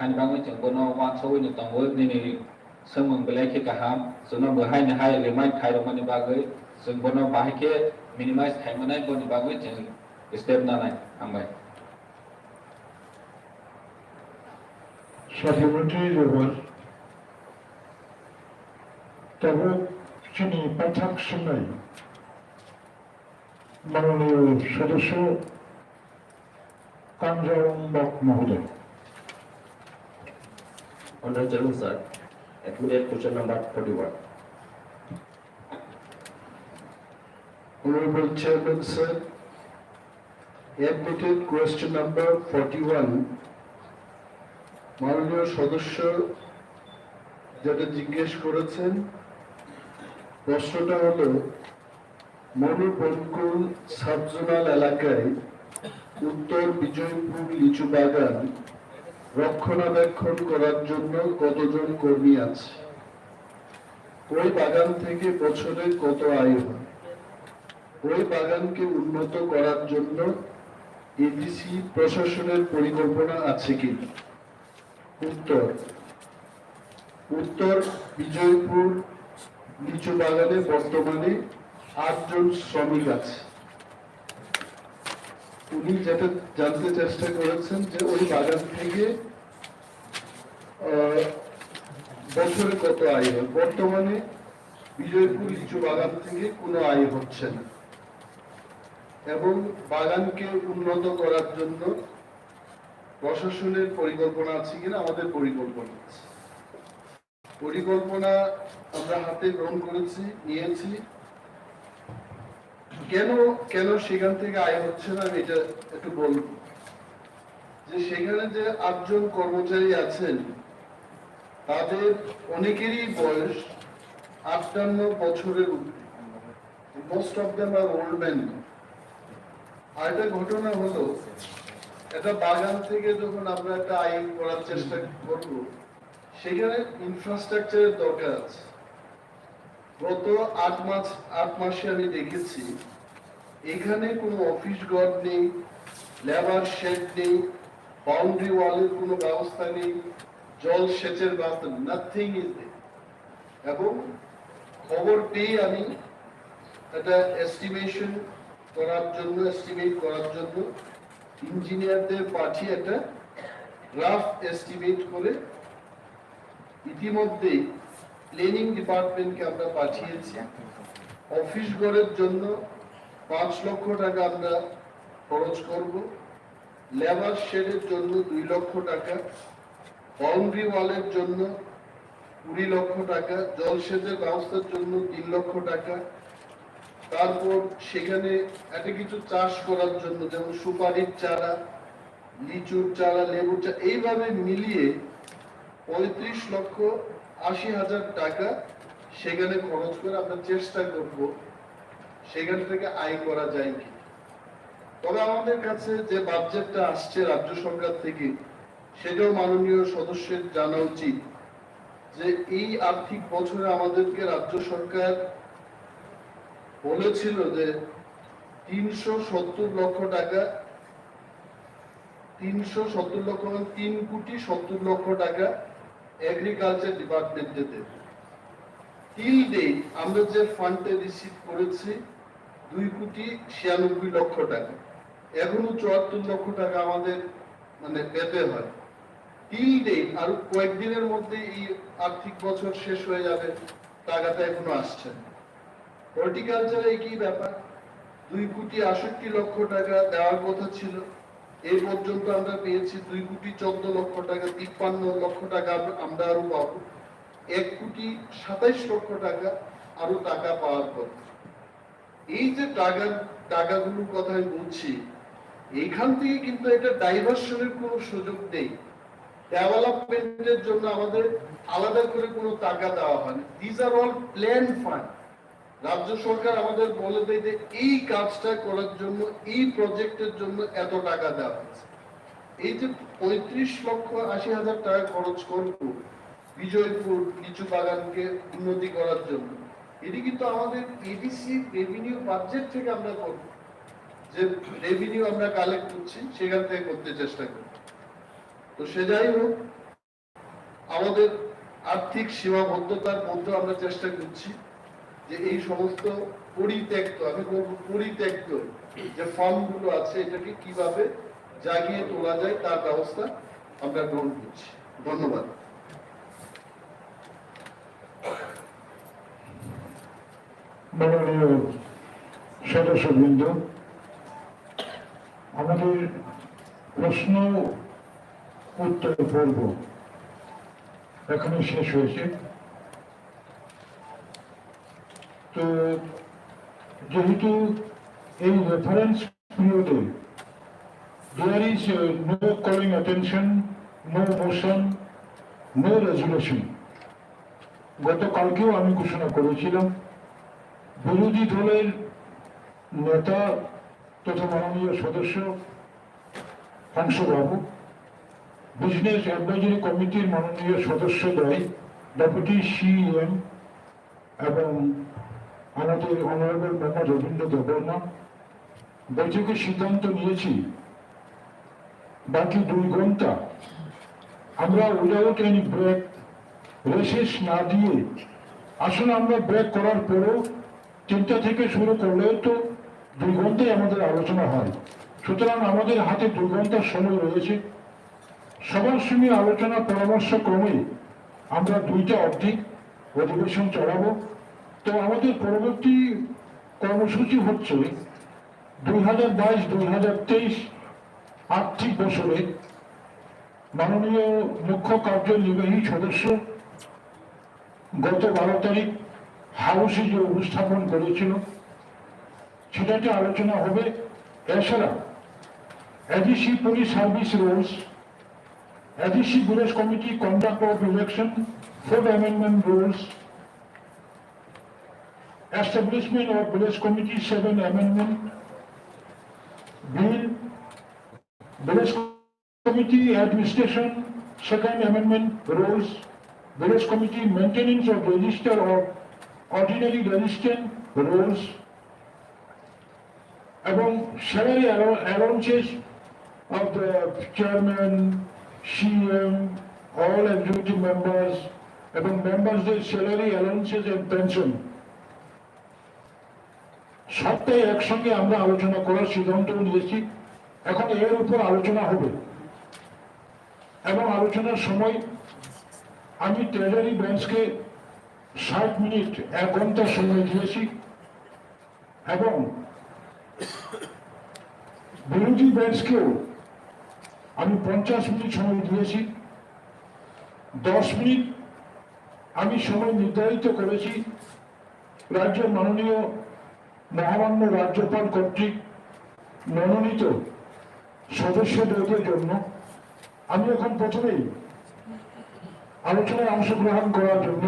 Hani bagwi chwng bono uansugwi no tongo, nini swngmung belai khe kaham, chwngno bo haini hai remind khai rwmani bagwi chwng bono bahai khe minimize khai manai, boni bagwi chwng step nanai. Hambai. Sathimati Rewar, tabuk chini paithak swngnai. মাননীয় সদস্য কাঞ্জা উম্বক মহোদয়। Honorable Chairman sir, admitted question number forty-one. Honorable Chairman sir, admitted question number forty-one. মাননীয় সদস্য যেটা জিজ্ঞেস করেছেন, প্রশ্নটা হলো, মনু বনকুল সাবজোনাল এলাকায় উত্তর বিজয়পুর লিচু বাগান রক্ষণাবেক্ষণ করার জন্য কতজন কর্মী আছে? ওই বাগান থেকে বছরে কত আয় হয়? ওই বাগানকে উন্নত করার জন্য এডিসি প্রশাসনের পরিকল্পনা আছে কি? উত্তর, উত্তর বিজয়পুর লিচু বাগানে বর্তমানে আটজন শ্রমিক আছে। উনি যেটা জানতে চেষ্টা করেছেন যে ওই বাগান থেকে, আহ, বছরে কত আয় হয়। বর্তমানে বিজয়পুর লিচু বাগান থেকে কোনো আয় হচ্ছে না এবং বাগানকে উন্নত করার জন্য প্রশাসনের পরিকল্পনা আছে কিনা? আমাদের পরিকল্পনা আছে। পরিকল্পনা আমরা হাতে গ্রহণ করেছি, নিয়েছি। কেন, কেন সেখান থেকে আয় হচ্ছে না, আমি এটা একটু বলবো। যে সেখানে যে আটজন কর্মচারী আছেন, তাদের অনেকেরই বয়স আটান্ন বছরের উপরে। Most of them are old men. আরেকটা ঘটনা হলো, একটা বাগান থেকে যখন আমরা একটা আইন করার চেষ্টা করব, সেখানে ইনফ্রাস্ট্রাকচারের দরকার আছে। গত আট মাস আট মাসে আমি দেখেছি, এখানে কোনো অফিস ঘর নেই, লেবার শেড নেই, বাউন্ডারি ওয়ালের কোনো ব্যবস্থা নেই, জল সেচের ব্যবস্থা, nothing is there. এবং খবর পেয়ে আমি একটা এস্টিমেশন করার জন্য, এস্টিমেট করার জন্য ইঞ্জিনিয়ারদের পাঠিয়ে একটা রাফ এস্টিমেট করে ইতিমধ্যেই প্ল্যানিং ডিপার্টমেন্টকে আমরা পাঠিয়েছি। অফিস ঘরের জন্য পাঁচ লক্ষ টাকা আমরা খরচ করব, লেবার শেডের জন্য দুই লক্ষ টাকা, বাউন্ডারি ওয়ালের জন্য কুড়ি লক্ষ টাকা, জলসেচের ব্যবস্থার জন্য তিন লক্ষ টাকা, তারপর সেখানে একটা কিছু চাষ করার জন্য, যেমন সুপারির চারা, লিচুর চারা, লেবুর চারা, এইভাবে মিলিয়ে পঁয়ত্রিশ লক্ষ আশি হাজার টাকা সেখানে খরচ করে আমরা চেষ্টা করব সেখান থেকে আয় করা যায় কি। তবে আমাদের কাছে যে বাজেটটা আসছে রাজ্য সরকার থেকে, সেটাও মাননীয় সদস্যের জানা উচিত যে এই আর্থিক বছরে আমাদেরকে রাজ্য সরকার বলেছিল যে তিনশো সত্তর লক্ষ টাকা, তিনশো সত্তর লক্ষ, মানে তিন কোটি সত্তর লক্ষ টাকা এগ্রিকালচার ডিপার্টমেন্টে দেবে। টিল ডেট আমরা যে ফান্ডটা রিসিভ করেছি দুই কোটি ছিয়ানব্বই লক্ষ টাকা, এখনো চুয়াত্তর লক্ষ টাকা আমাদের মানে পেতে হয়। টিল ডেট আর কয়েকদিনের মধ্যে এই আর্থিক বছর শেষ হয়ে যাবে, টাকাটা এখনো আসছে না। হর্টিকালচারে একই ব্যাপার, দুই কোটি আষট্টি লক্ষ টাকা দেওয়ার কথা ছিল, এই পর্যন্ত আমরা পেয়েছি দুই কোটি চোদ্দ লক্ষ টাকা, তিপ্পান্ন লক্ষ টাকা আমরা আরো পাবো। এক কোটি সাতাইশ লক্ষ টাকা আরো টাকা পাওয়ার কথা। এই যে টাকার টাকাগুলোর কথা আমি বলছি, এইখান থেকে কিন্তু একটা ডাইভার্সনের কোনো সুযোগ নেই। ডেভেলপমেন্টের জন্য আমাদের আলাদা করে কোনো টাকা দেওয়া হয়নি। These are all planned fund. রাজ্য সরকার আমাদের বলে দেয় যে এই কাজটা করার জন্য, এই প্রজেক্টের জন্য এত টাকা দেওয়া হয়েছে। এই যে পঁয়ত্রিশ লক্ষ আশি হাজার টাকা খরচ করব বিজয়পুর লিচু বাগানকে উন্নতি করার জন্য, এটি কিন্তু আমাদের এডিসি রেভিনিউ বাজেট থেকে আমরা করব, যে রেভিনিউ আমরা কালেক্ট করছি সেখান থেকে করতে চেষ্টা করব। তো সে যাই হোক, আমাদের আর্থিক সীমাবদ্ধতার মধ্যে আমরা চেষ্টা করছি যে এই সমস্ত পরিত্যক্ত, আমি বলবো পরিত্যক্ত যে ফার্মগুলো আছে, এটাকে কিভাবে জাগিয়ে তোলা যায় তার ব্যবস্থা আমরা গ্রহণ করছি। ধন্যবাদ। মাননীয় সদস্যবৃন্দ, আমাদের প্রশ্ন উত্তর পর্ব এখানে শেষ হয়েছে। তো যেহেতু এই রেফারেন্স পিরিয়ডে there is no calling attention, no motion, no resolution, গতকালকেও আমি ঘোষণা করেছিলাম, বিরোধী দলের নেতা তথা মাননীয় সদস্য হংসবাবু, বিজনেস অ্যাডভাইজারি কমিটির মাননীয় সদস্যদ্বয়, ডেপুটি সিইএম এবং আমাদের অনারেবল মেম্বার রবীন্দ্র দেববর্মা বৈঠকে সিদ্ধান্ত নিয়েছি, বাকি দুই ঘন্টা আমরা উইদাউট এনি ব্রেক, রেসেস না দিয়ে, আসলে আমরা ব্রেক করার পরেও তিনটা থেকে শুরু করলেও তো দুই ঘন্টাই আমাদের আলোচনা হয়। সুতরাং আমাদের হাতে দুই ঘন্টার সময় রয়েছে। সবার সঙ্গে আলোচনা পরামর্শ ক্রমে আমরা দুইটা অবধি অধিবেশন চালাবো। তো আমাদের পরবর্তী কর্মসূচি হচ্ছে দুই হাজার বাইশ দুই হাজার তেইশ আর্থিক বছরে মাননীয় মুখ্য কার্যনির্বাহী সদস্য গত বারো তারিখ হাউসে যে উপস্থাপন করেছিল, সেটাতে আলোচনা হবে। এছাড়া A D C Police Service Rules, A D C Village Committee Conduct of Election, Fourth Amendment Rules, Establishment of Village Committee Seven Amendment Bill, Village Committee Administration Second Amendment Rules, Village Committee Maintenance of Register of Ordinary Registrant Rules, এবং salary allow- allowances of the chairman, C M, all executive members এবং মেম্বারসদের salary allowances and pension। সবটাই একসঙ্গে আমরা আলোচনা করার সিদ্ধান্ত নিয়েছি। এখন এর উপর আলোচনা হবে এবং আলোচনার সময় আমি ট্রেজারি ব্রাঞ্চকে ষাট মিনিট, এক ঘন্টা সময় দিয়েছি এবং বিরোধী ব্রাঞ্চকেও আমি পঞ্চাশ মিনিট সময় দিয়েছি। দশ মিনিট আমি সময় নির্ধারিত করেছি রাজ্যের মাননীয় মহামান্য রাজ্যপাল কর্তৃক মনোনীত সদস্যদের জন্য। আমি এখন প্রথমেই আলোচনায় অংশগ্রহণ করার জন্য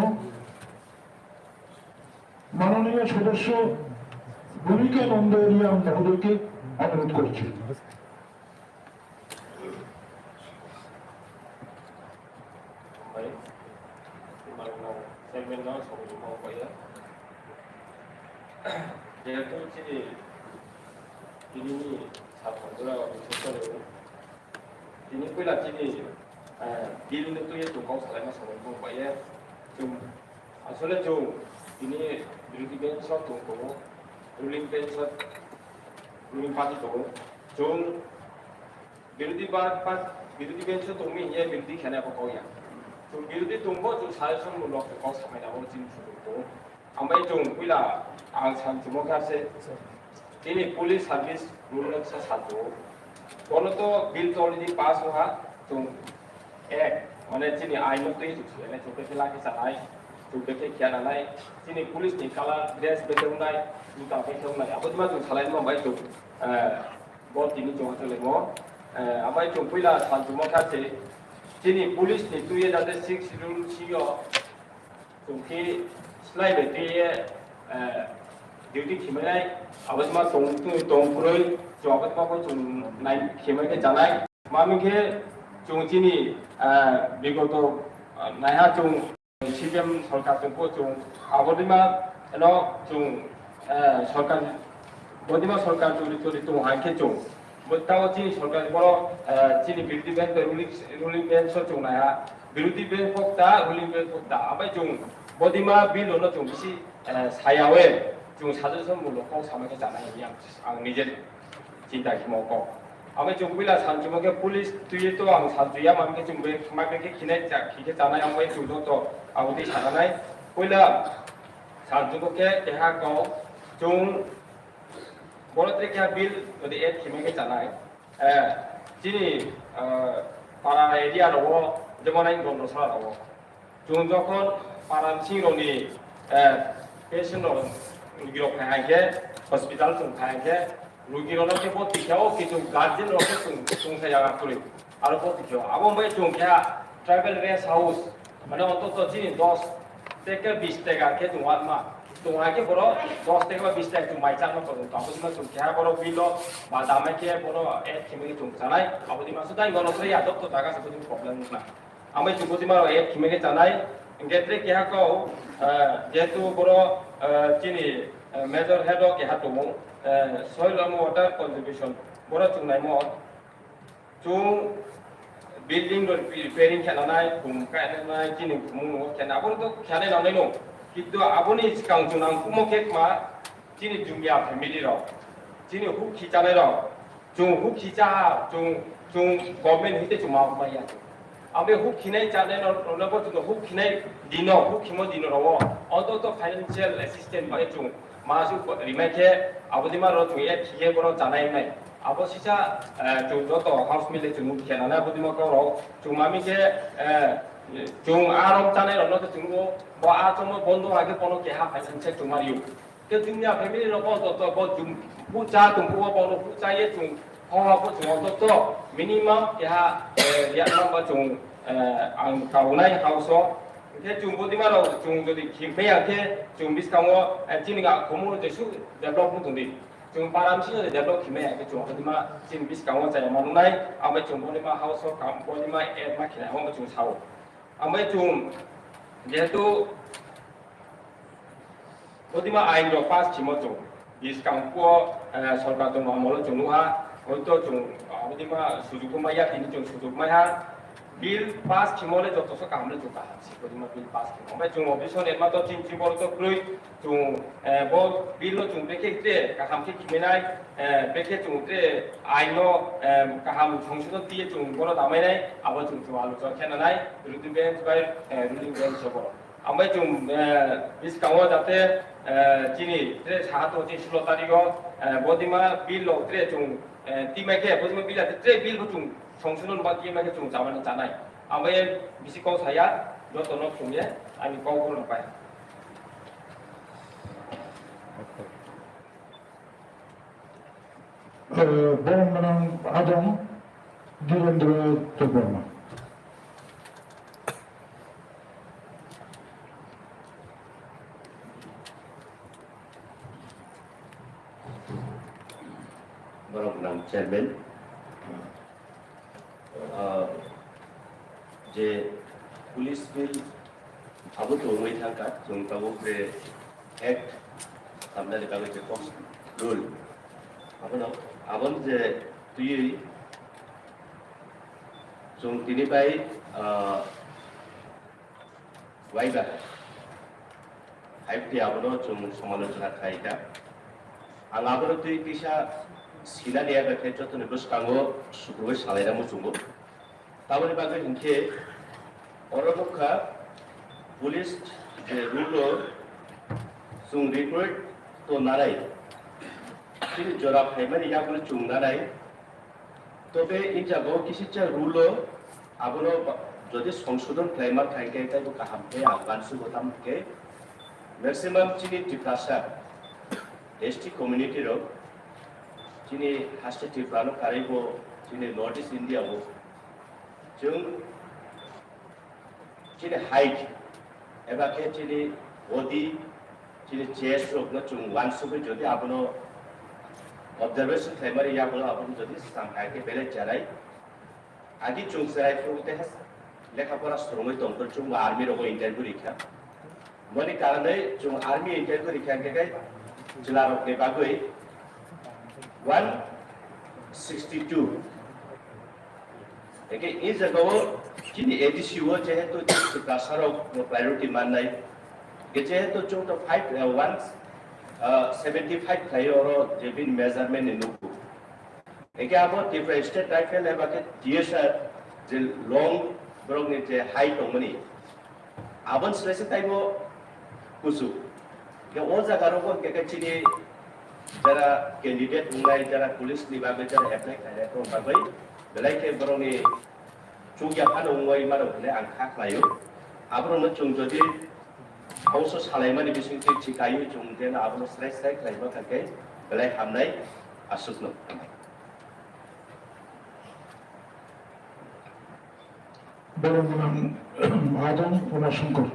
মাননীয় সদস্য ভূমিকা নন্দ রিয়াং মহোদয়কে অনুরোধ করছি। Chairman no, jehetu chini tini ni sal pondro bisesori tini puila chini, eh, bill no twi tong kok salai ma samung tong bai ye. Chwng asole chwng tini birodhi bench o tong tongo, ruling bench o, ruling party tongo. Chwng birodhi ba, ba, birodhi bench o tongmi hiye birodhi khene bo kok ya. Chwng birodhi tongbo chwng suggestion mung rok kok samai nabo chini sujung tongo. Ambai chwng puila ang san chumo kha se. Chini police service rule no kisa salto. Bono to bill to already pass wngha, chwng ek, mane chini ain no twi chwng sui, mane chwng khe laki chanai, chwng khe khiya nanai, chini police ni colour dress bete wngnai, juta bete wngnai, abo ma chwng salai ma bai chwng, eh, bo tini chwng chwng mo, eh, ambai chwng puila san chumo kha se, chini police ni twi jate six schedule sio, Chwng khe slai bai twi ye, eh, duty khimainai, abo ma tong, tong, tong kwrwi, chwng abo ma bo chwng nai khimai khe chanai. Mami khe chwng chini, eh, bigoto, eh, naiha chwng C P M sorkar tong kho chwng abo ma eno chwng, eh, sorkar Bodima sorkar choli choli tongo hai khe chwng. Bo tao chini sorkar borok, eh, chini birodhi bench bai ruling, ruling bench o chwng naiha. Birodhi bench pok ta, ruling bench pok ta. Abai chwng bodima bill no chwng bisi, eh, sayawe chwng suggestion mung rok kok samai khe chanai hwnwi ang, ang nije chinta khimo kok. Abai chwng puila sanchimo khe police twi to ang sanchiya man khe chwng bai ma khe khinai cha, khi khe chanai ang bai chwng joto abo twi sananai. Puila sanchimo khe keha kok chwng Borok tei khe bill jodi act khimai khe chanai, eh, chini, eh, para area rogo, jemon ai Gondosara rogo. Chwng jokhon para bising rokni, eh, patient rok, rugi rok phai hai khe, hospital chwng phai hai khe, rugi rokno khe bo tikha o kichu guardian rok khe chwng, chwng sai jaga kwrwi. Aro bo tikha o. Abo bai chwng khe tribal rest house, Mane ontoto chini dos teke bis teka khe chwng uanma. Chwng hai khe borok dos teke ba bis teka chwng mai chakma tongo. Abo chwngno chwng keha borok bill o ba damai khe bono add khimai khe chwng chanai. Abo di masa dai bono sri ya dok to jaga se problem wngkha. Amai chwng bodi maro add khimai khe chanai. Hingkhe tre keha kok, eh, jehetu borok, eh, chini, eh, major head o keha tongo, eh, soil and water conservation. Borok chwng naimo. Chwng building rok repairing khe nanai, khum khe nanai, chini mung khe nanai, abo to khe nanai no. Kintu aboni swkang chwng nang kumo khe ma chini Jumia family rok, chini huk khi chanai rok, chwng huk khi cha ha, chwng, chwng government hite chwng ma bai ya. Abo huk khinai chanai rok, rok bo chwng huk khinai dino, huk khimo dino rok o, onto to financial assistance bai chwng ma su rimai khe, abo di ma rok chwng ya khi khe bono chanai nai. Abo sisa, eh, chwng joto house mile chwng nukya nana bwdima kok rok chwng mami khe, eh, chwng a rok chanai rok no chwng bo a chwngno bondo hai khe bono keha phai sing se chwng ma riyo. Khe chwngya family rok bo joto bo chwng bu cha tong bu bo bono bu cha ye chwng Homa po chwng to to minimum keha, eh, ya nang ba chwng, eh, ang kaunai house o. Khe chwng bodima rok chwng jodi khimphe ya khe chwng biskango, eh, chini ga khomo je su develop wng tongdi. Chwng param si jodi develop khimai ya khe chwng bodima chini biskango chaya manunai, amai chwng bodima house o kam bodima add ma khinai homa chwng sao. Amai chwng jehetu Bodima ain rok pass khimo chwng. Biskang po, eh, sorkar tongma amolo chwng nukha. Hoito chwng, ah, bodima sujuk maya tini chwng sujuk maiha. Bill pass khimo le joto so kaham le chwng kaham si bodima bill pass khimo. Amai chwng opposition erma to chin chin boro to kroi chwng, eh, bo bill no chwng bekhe te kaham khe khiminai, eh, bekhe chwng te ain no, eh, kaham songsodon tiye chwng boro damainai abo chwng chwng alu chwng khenanai ruling bench bai, eh, ruling bench o boro. Ambai chwng, eh, biskango jate, eh, chini tre saha tongo chini sulo tarigo, eh, bodima bill rok tre chwng, eh, timai khe bodima bill ate tre bill bo chwng songsodon ba timai khe chwng chamani chanai. Ambai bisi kok saya joto no chwng ye ani kok bo rok pai. Eh, borok gwnang adong Dhirendra Debbarma. Borok gwnang chairman. Ah, je police bill abo tongwi thangkha, chwng tabuk je act tamnani bagwi je post rule, abono, aboni je twiwi chwng tini bai, ah, Waiba, hai tei abono chwng somalochona khlai kha. Ang abono twi kisa sinani eba khe jotoni bwskango sukrubui salaina muchungo. Tamoni bagwi hinkhe oro nukha police je rule o chwng record to nanai. Chini jora phaimani yakno chwng nanai. Tobe in jagao kisisa rule o abono ba-, jodi songsodon khlaima thangkhe taibo kaham khe ang uansugo, tamo khe maximum chini Tiprasa S T community rok chini haste Tripura no karwi bo chini North East India o chwng chini height eba khe chini body, chini chest rok no chwng uansugwi jodi abono observation khlaimani yagulo abono jodi sam hai khe belai cherai. Agi chwng cherai phuru tei lekha pora swrwngwi tongkhe chwng army rogo interview rikha. Moni karonwi chwng army interview rikha hwnkhe khe chwla rokni bagwi one sixty two. Eke e jagao chini A D C o jehetu chini Tiprasarok no priority mannai, ke jehetu chwng to five, eh, one, eh, seventy five khlai oro je bini measurement ni nugo. Eke abo Tripura State Rifle eba ke T S R je long borok ni je height tongmani, aboni slai se taibo kuchuk. Hingke o jaga rogo hingke khe chini jara candidate wngnai, jara police ni bagwi jara apply khlainai rok bagwi belai khe borokni chukya phano wngwi mano hwnwi ang kha khlaio. Aborokno chwng jodi house o salaimani bisingtwi chikaio chwng jeno abono srai srai khlaima kha khe belai hamnai aswkno. Borok gwnang adong Uma Shankar.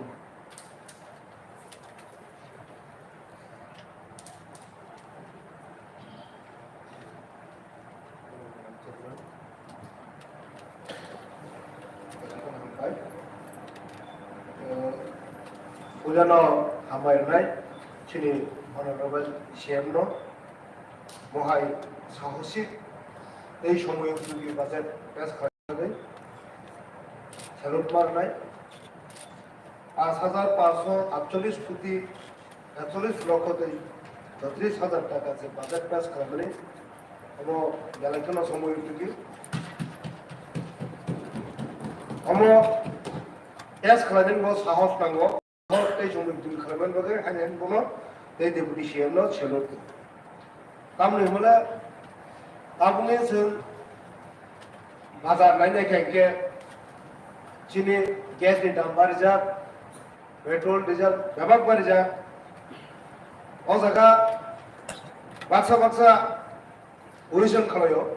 Puilano hambai rwnai chini honorable C M no, mohai sahosik tei somoyupogwi budget pass khlai. Salute ma rwnai. Paanch hajar paanch sho atcholish koti atcholish lokho tei chottrish hajar taka se budget pass khlaimani. Omo belai kheno somoyupogwi. Omo pass khlainani bo sahos nango. Tei chwng twi khlaimani bagwi haino bono tei Deputy C M no salute. Tamoni hwnle tabukni chwng bazar nainai khe hwnkhe chini gas ni dam barijak, petrol, diesel bebak barijak. O jaga baksa baksa Operation khlaio.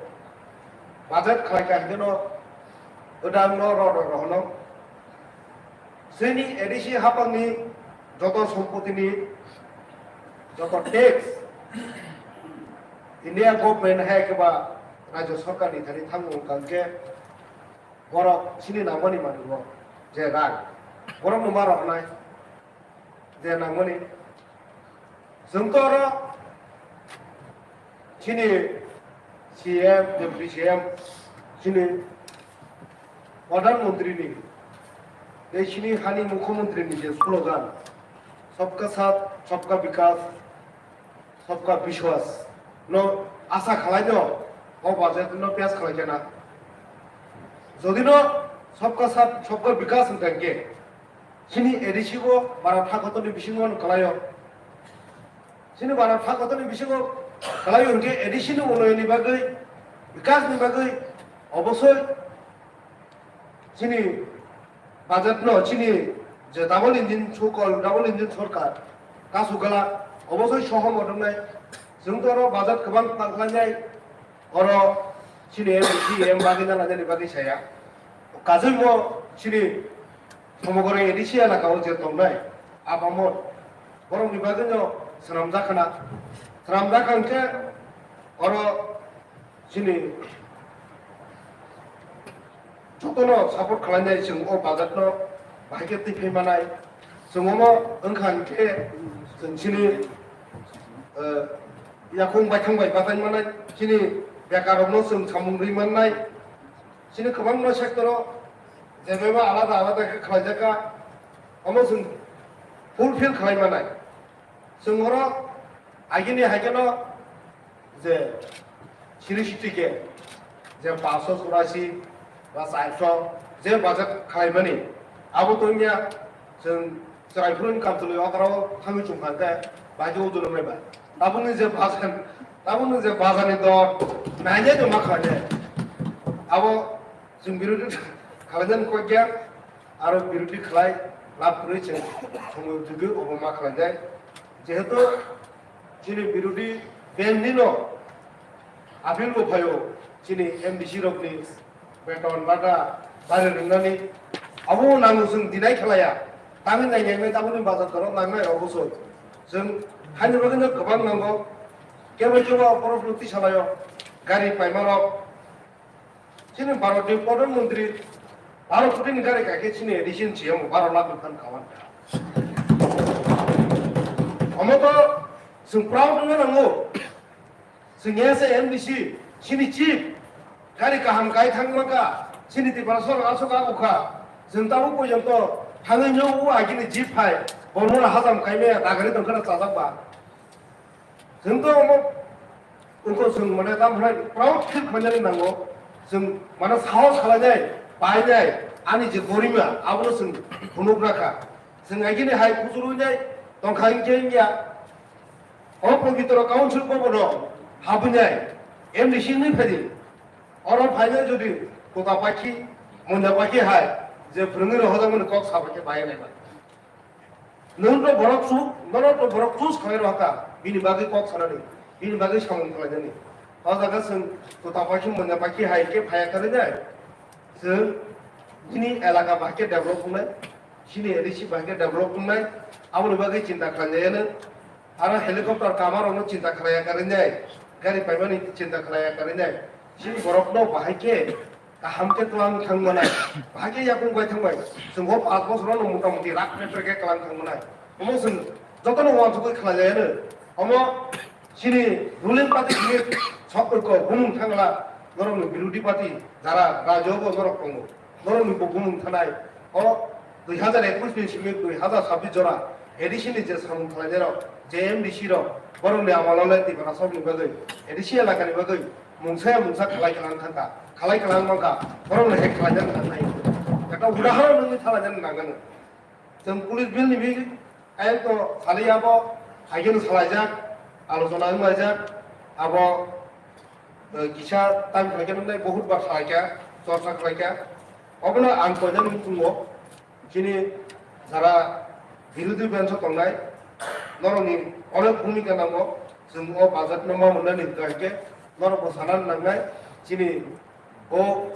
Budget khlai kha hwnkhe no, odang no ro ro ro hwno. Chini A D C hapang ni joto sompoti ni joto tax India government hai khe ba rajya sarkar ni thani thango wngkha hwnkhe borok chini nangmani manwi bo je rang borok no ma rw hwnai je nangmani. Chwng to oro chini C M, Deputy C M, chini Pradhan Mantri ni, tei chini hani Mukhyamantri ni je slogan, "Sabka Saath, Sabka Vikas, Sabka Vishwas" no asa khalai no, o budget no pass khalai khe na. Jodi no Sabka Saath, Sabka Vikas hwnkha hwnkhe, chini A D C bo bara tha kotor ni bisingo no kalaio. Chini bara tha kotor ni bisingo kalaio hwnkhe A D C ni unnayonni bagwi, bikas ni bagwi obosoi chini budget no chini je double engine, so called double engine sarkar kasu gala obosoi sohomot wngnai. Chwng to oro budget kwbang tangkhlainai. Oro chini M D C M bagwi na lainani bagwi saya. Kajui mo chini somogoro A D C elaka o je tongnai, abamo borokni bagwi no swnamjak khna. Swnamjak kha hwnkhe oro chini jotono support khlainai, chwng o budget no bahai khe twi phai manai. Chwng omo wngkha hwnkhe chwng chini, eh, yakung baithang bai bathai manai, chini bekar rokno chwng samung rwi mannai. Chini kwbangma sector o jebeba alada alada khe khlaijak kha, omo chwng fulfill khlai manai. Chwng oro agini hai kheno je siri siti khe je paanso churasi ba charso je budget khlaimani, abo tongya chwng chwrai phuruni kamchwlwi okra o thangwi chwng kha khe baji o dulum bai. Tabukni je budget, tabukni je budget ni dor nainai tongma kha khe abo chwng birodhi khlainani kok ya. Aro birodhi khlai lab kwrwi chwng somoi bwtwgwi obo ma khlainai. Jehetu chini birodhi band nino appeal bo phaio chini M D C rokni beton bata bari rwngnani abo nango chwng deny khlaiya. Tangwi nai nai taboni bazar doro nangnai obo chwng. Chwng haini bagwino kwbang nango. Kebo kebo borok no tisalaio gari paimarok. Chini Bharat ni Pradhan Mantri baro koti ni gari kake chini A D C ni C M o baro lakh ni phan kawan. Omo to chwng proud wngna nango. Chwng ya se M D C, chini chief gari kaham kai thang maka, chini Tiprasa rok aswk ago kha. Chwng tabuk porjonto thangwi nyo u agini jeep phai, bormona hajam kai maya dagari tong khana chajak ba. Chwng to omo wngkha chwng mane tamo hwnai proud feel khlainani nango. Chwng mane sahos khlainai, painai, ani je gorima, abono chwng phunukna kha. Chwng agini hai kuchurwi nai tongkha hinkhe hinkya. O pabitro council bobono habwi nai, M D C wngwi phaidi. Oro phainai jodi Tota Pakhi, Moina Pakhi hai, je phwrwngwi rohorjakmani kok saba khe bai nai ba. Nwng to borok chu, nono to borok choose khlai rw kha, bini bagwi kok sanani, bini bagwi samung khlainani. O jaga chwng Tota Pakhi, Moina Pakhi hai khe phaiya kwrwi nai. Chwng bini elaka bahai khe develop wngnai, chini A D C bahai khe develop wngnai, aboni bagwi chinta khlainai ano. Aro helicopter kamarokno chinta khlaiya kwrwi nai, gari paimani chinta khlaiya kwrwi nai. Chini borokno bahai khe kaham khe twlang thang manai, bahai khe yakung bai thang bai. Chwng o panch bosorono mota moti rak pet pet khe twlang thang manai. Omo chwng jotono uansugwi khlai lai ano. Omo chini ruling party khe sok oi ko bumung thangla, norokni birodhi party jara rajyo bo norok tongo. Norokni bo bumung thanai. O dui hazar ekush ni simi dui hazar sabbish jora A D C ni je samung khlainai rok, je M D C rok, borokni amalo le Tiprasarokni bagwi, A D C elakani bagwi mungsa ya mungsa khlai klang thangkha, khlai klang mankha, borokno hai khlainani nangnai. Ekta udahoron wngwi thalainani nangnai. Chwng police bill ni bigwi ayang to sali abo haikhe no salaijak, alochona wnglaijak, abo, eh, kisa time phaikhe nwngnai, bohut bar salaikha, chorcha khlaikha. Obono ang koinani muchungo chini jara birodhi bench o tongnai, norokni onek bhumika nango, chwng o budget no ma mwnani hwnkha hinkhe norokbo sana nangnai, chini O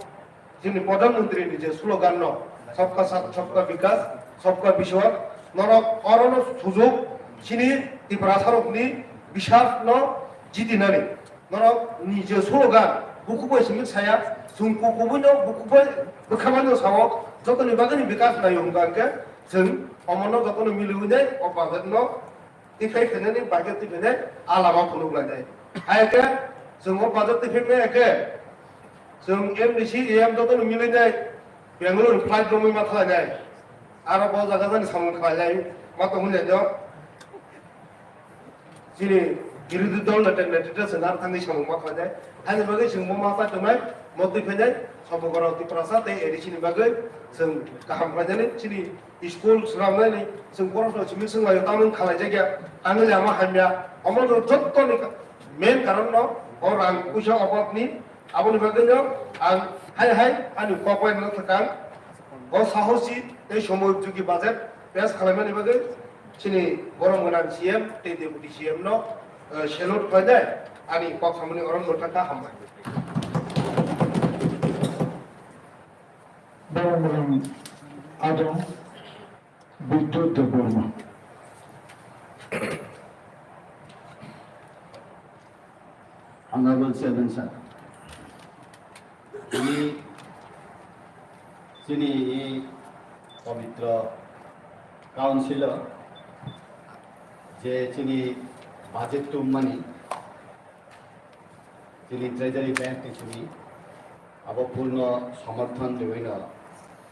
chini Pradhan Mantri ni je slogan no, "Sabka Saath, Sabka Vikas, Sabka Vishwas," norok orono sujuk chini Tiprasa rokni biswas no jitinani. Norok ni je slogan, bukubai simi saya, chwng kubui no bukubai bwkhamani no sao, jotoni bagwi ni bikas nayo hwnka hwnkhe chwng omono jotono miliwi nai o budget no twi phai khainani budget twi phainai a lama phunuk lainai. Hai khe chwng o budget twi phai maya khe chwng M D C, A M jotono milinai Bangalore flight romwi ma khlainai. Aro bo jaga jani samung khlainai ma tongwi nai do. Chini birodhi dol netra netrita chwng aro thangwi samung ma khlainai. Haini bagwi chwng bo ma chai tongnai, mo twi phainai, Somogro Tiprasa tei A D C ni bagwi chwng kaham khlainani chini school swnamnani chwng borokno simi swnglaio, tamoni khalaijakya, tangwi lama hamya, omo no jottoni main karon no o rang puisa obabni, aboni bagwi no ang hai hai ani kok bai no thwkang o sahosi tei somoyupojogi budget pass khalaimani bagwi chini borom gwnang C M tei Deputy C M no, eh, salute khlainai ani kok samani oro no thangkha, hambai. Borok borok adong Bidyut Debbarma. Honorable Chairman sir, ini chini pabitro council o je chini budget tubmani, chini Treasury Bank ni simi abo purno somorthon riwino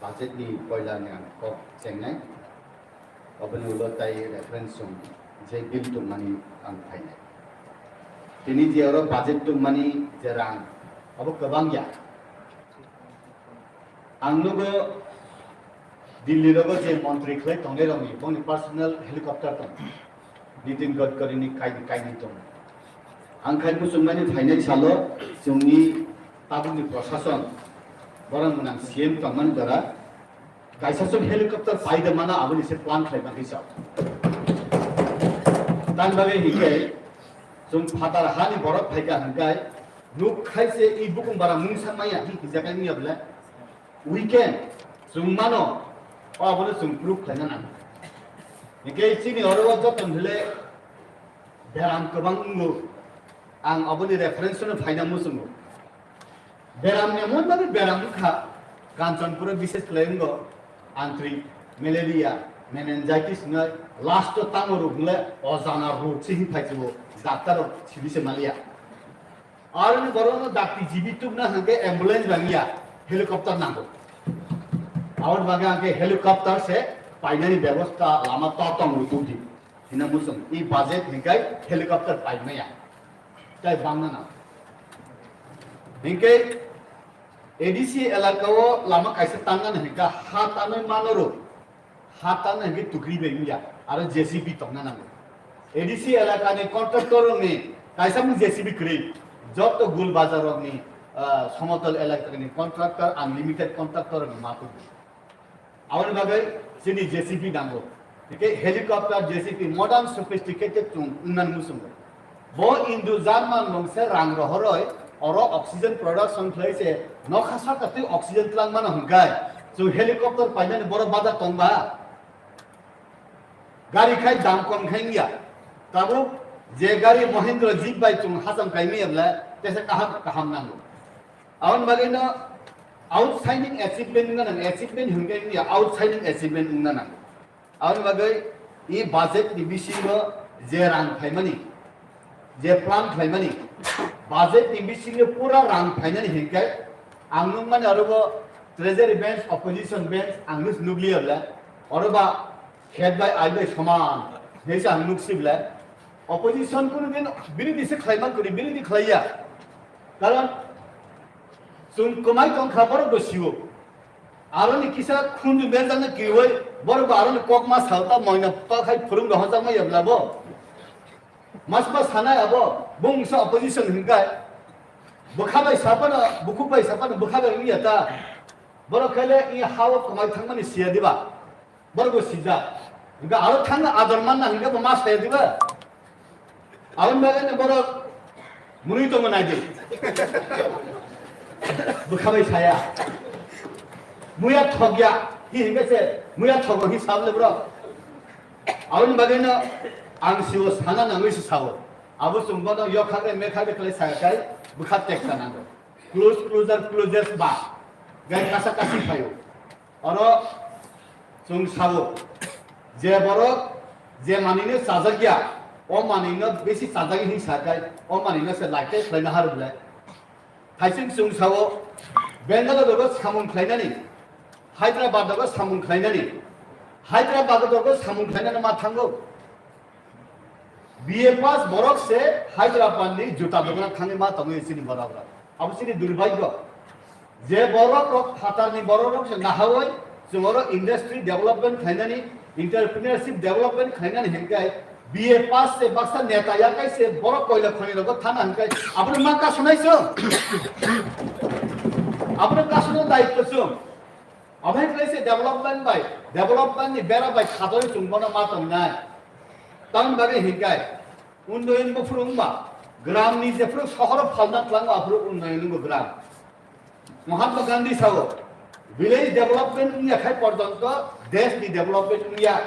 budget ni poila ni ang kok chengnai. Oboni ulo tai reference song je bill tongmani ang phainai. Tini je oro budget tongmani je rang abo kwbang ya. Ang nugo Delhi rogo je montri khlai tongnai rokni bongni personal helicopter tong. Nitin Gadkari ni kaini kaini tong. Ang khai muchungmani phainai salo chwngni tabukni prosason borok mwnang C M tongmani dora kaisa chwng helicopter paida mana aboni se plan khlai bagwi chao. Tang bagwi hinkhe chwng phatar hani borok phaika hinkai nuk khai se i bukung bara mungsa maya hi hijakai miya bole. We can, chwng mano, o abono chwng proof khlaina nango. Hinkhe chini oro o joto hwnle beram kwbang wngo. Ang aboni reference no phaina muchungo. Beram ni emon bagwi beram wngkha, Kanchanpur o bises khlai wngo, antri, malaria, meningitis wngnai, last o tamo rok hwnle ojana rok se hi phai chugo, doctor rok simi se maliya. Aroni borokno dakti jibi tubna hwnkhe ambulance bangya, helicopter nango. Aboni bagwi hwnkhe helicopter se painani bebosta lama to tong rw tubdi. Hina muchung, i budget hwnkhe helicopter paimaya. Tai bangna na. Hwnkhe A D C elaka o lama kaisa tangnani hwnkhe ha tanwi mano rw. Ha tangna hwnkhe tukri bai wngya, aro J C B tongna nango. A D C elakani contractor rokni kaisa mung J C B kwrwi, joto Gul Bazar rokni, ah, Somotol elakani contractor, unlimited contractor rokni ma tubui. Aboni bagwi chini J C B nango. Hwnkhe helicopter, J C B, modern sophisticated chwng wngna muchungo. Bo Indo German mungsa rang rohoroi oro oxygen production khlai se nokha saka twi oxygen twlang mano hwnkhai chwng helicopter painani borok badak tongba. Gari khai dam kom khai wngya. Tabuk je gari Mahindra Jeep bai chwng hacham kai manya bwle tesa kaham kaham nango. Aboni bagwi no outstanding achievement wngna nang, achievement hwnkhai wngya, outstanding achievement wngna nang. Aboni bagwi i budget ni bisingo je rang phaimani, je plan khlaimani, budget ni bisingo pura rang phainani hinkhe ang nukmani orobo treasury bench, opposition bench ang nukliya le, oroba khet bai ai bai soman hinwi se ang nuksibla. Opposition kunu din birodhi se khlaima kwrwi, birodhi khlaiya. Karon chwng kwmai tongkha borok bo sio. Aroni kisa khunju berjaknai kiwi, borok bo aroni kok ma salta moina pa khai phwrwng rohorjakma yablabo. Masma sanai abo, bungsa opposition hinkai. Bwkha bai sapano, bukhuk bai sapano, bwkha bai wngya ta. Borok khaile i hao kwmai thangmani siya diba. Borok bo sijak. Hingke aro thangna ador manna hingke bo ma saya diba. Aboni bagwi no borok mwnwi tongo nai di. Bwkha bai saya. Muya thokya. Hi hingke se muya thogo hi sable bro. Aboni bagwi no ang siwo sana nangwi se sao. Abo chwng bono yokhak de mekhak de khlai saya kai bwkha teksa nango. Close, closer, closest ba. Gai kasa kasi phaio. Oro chwng sao. Je borok je manwino chajakya, o manwino besi chajagwi hinwi sakai, o manwino se like khlaina harwkle. Thaising chwng sao, Bangalore rogo samung khlainani, Hyderabad rogo samung khlainani, Hyderabad rogo samung khlainani ma thango. B A pass borok se Hyderabad ni juta dogana thangwi ma tongwi chini borok rok. Abo chini durbhagyo. Je borok rok phatar ni borok rok se nahawi chwng oro industry development khlainani, entrepreneurship development khlainani hinkai B A pass se baksa neta yakai se borok koila khoni rogo thana hinkai aboni ma kasunai chwng. Aboni kasuna daityo chwng. Obo hai khlai se development bai, development ni bera bai khatori chwng bono ma tongnai. Tamoni bagwi hinkai, unnoyon buphuru wngba, gram ni jephuru sohoro phalna tlango aphuru unnoyon wngbo gram. Mahatma Gandhi sao, village development wngya khai porjonto desh ni development wngya,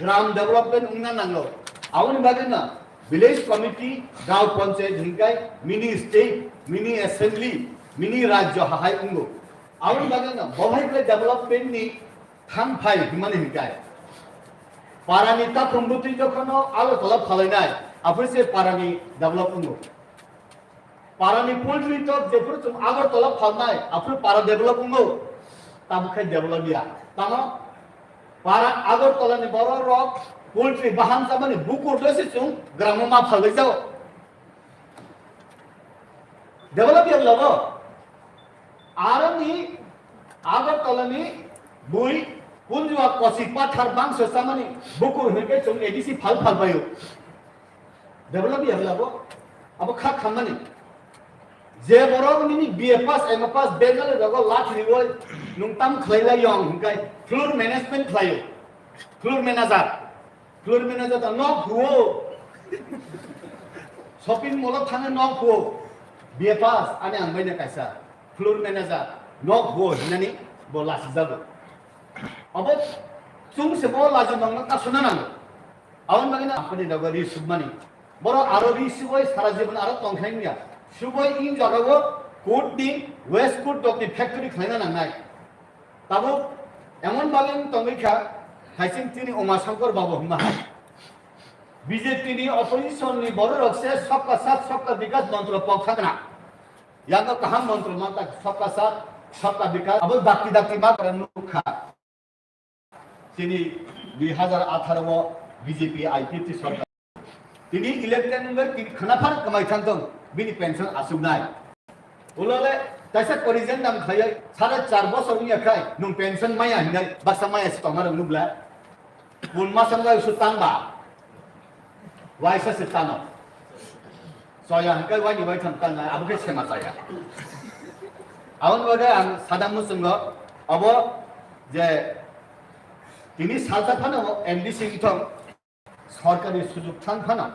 gram development wngna nango. Aboni bagwi no village committee, gaon panchayat hinkai mini state, mini assembly, mini rajyo hahai wngo. Aboni bagwi no bo hai khe development ni thang phai hwnmani hinkai. Para ni takhum bwtwi jokhon no Agartala phalainai, aphuru se para ni develop wngo. Para ni poultry tok jephuru chwng Agartala phalnai, aphuru para develop wngo. Tamo khai develop ya. Tamo para Agartala ni borok rok poultry bahan chamani bukur do se chwng gramo ma phalwi jao. Develop ya labo. Aroni Agartala ni bui punjua kosi pathar bangso chamani bukur hwnkhe chwng A D C phal phal baio. Develop ya labo. Abo kha khammani. Je borok nini B A pass, M A pass, Bengali rogo lathi riwoi nung tam khlai lai yong hwnkhe floor management khlaio. Floor manager. Floor manager ta nok huo. Shopping mall o thangwi nok huo. B A pass ani ang baina kaisa floor manager nok huo hinani bo lasijago. Abo chwng se bo laji nongno kasuna nango. Aboni bagwi no aphani nogo ri submani. Boro aro ri suboi sara jibon aro tongkhlai wngya. Suboi in jagao court ni waste court dok ni factory khlaina nangnai. Tabuk emon bagwi wng tongwi kha, haising tini Uma Shankar Babu hwnma hai. B J P ni opposition ni borok rok se sabka sath sabka bikas montro pok thangna. Yago kaham montro mantak sabka sath sabka bikas abo dakti dakti ma kara nukha. Tini dui hazar atharo o B J P I P F T sorkar. Tini elected wngwi tini khwnaphar kwmai thang tong, bini pension asuknai. Ulole kaisa kori jen dam khlaiwi sare char bosor wngya khai nwng pension maya hinwi baksa maya se tongma rok nukla. Pun masa wngwi su tangba. Waisa se tano. Soya hwnkhe waini waitham tangnai abo khe sema chaya. Aboni bagwi ang sadang muchungo obo je tini salsa phano M D C wngthong. Sorkari sujuk thang phano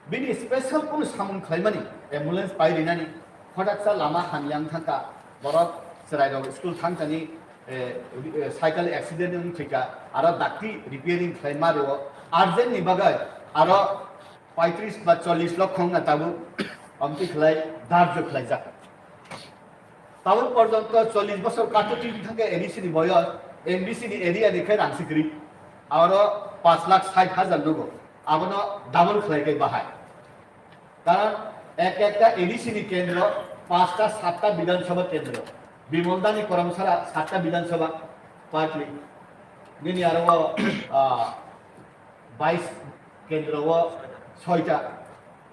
bini special kunu samung khlaimani, ambulance pai rinani, hotaksa lama hamya wng thangkha, borok chwrairok school thangkani, eh, eh, cycle accident wng thwikha, aro dakti repairing khlai ma rwo, urgent ni bagwi aro paitris ba chollis lokho wngna tabuk, amtwi khlai darjo khlaijak. Tabuk porjonto chollis bosor kato twi thangkhe A D C ni boyos, M D C ni area ni khe rang sikri. Aro paanch lakh sait hajar nugo. Abono double khlai khe bahai. Karon ek ekta A D C ni kendro, pasta satta Bidhan Sabha kendro. Bimol Dani Koramsara satta Bidhan Sabha party. Nini aro, ah, bais kendro o soita.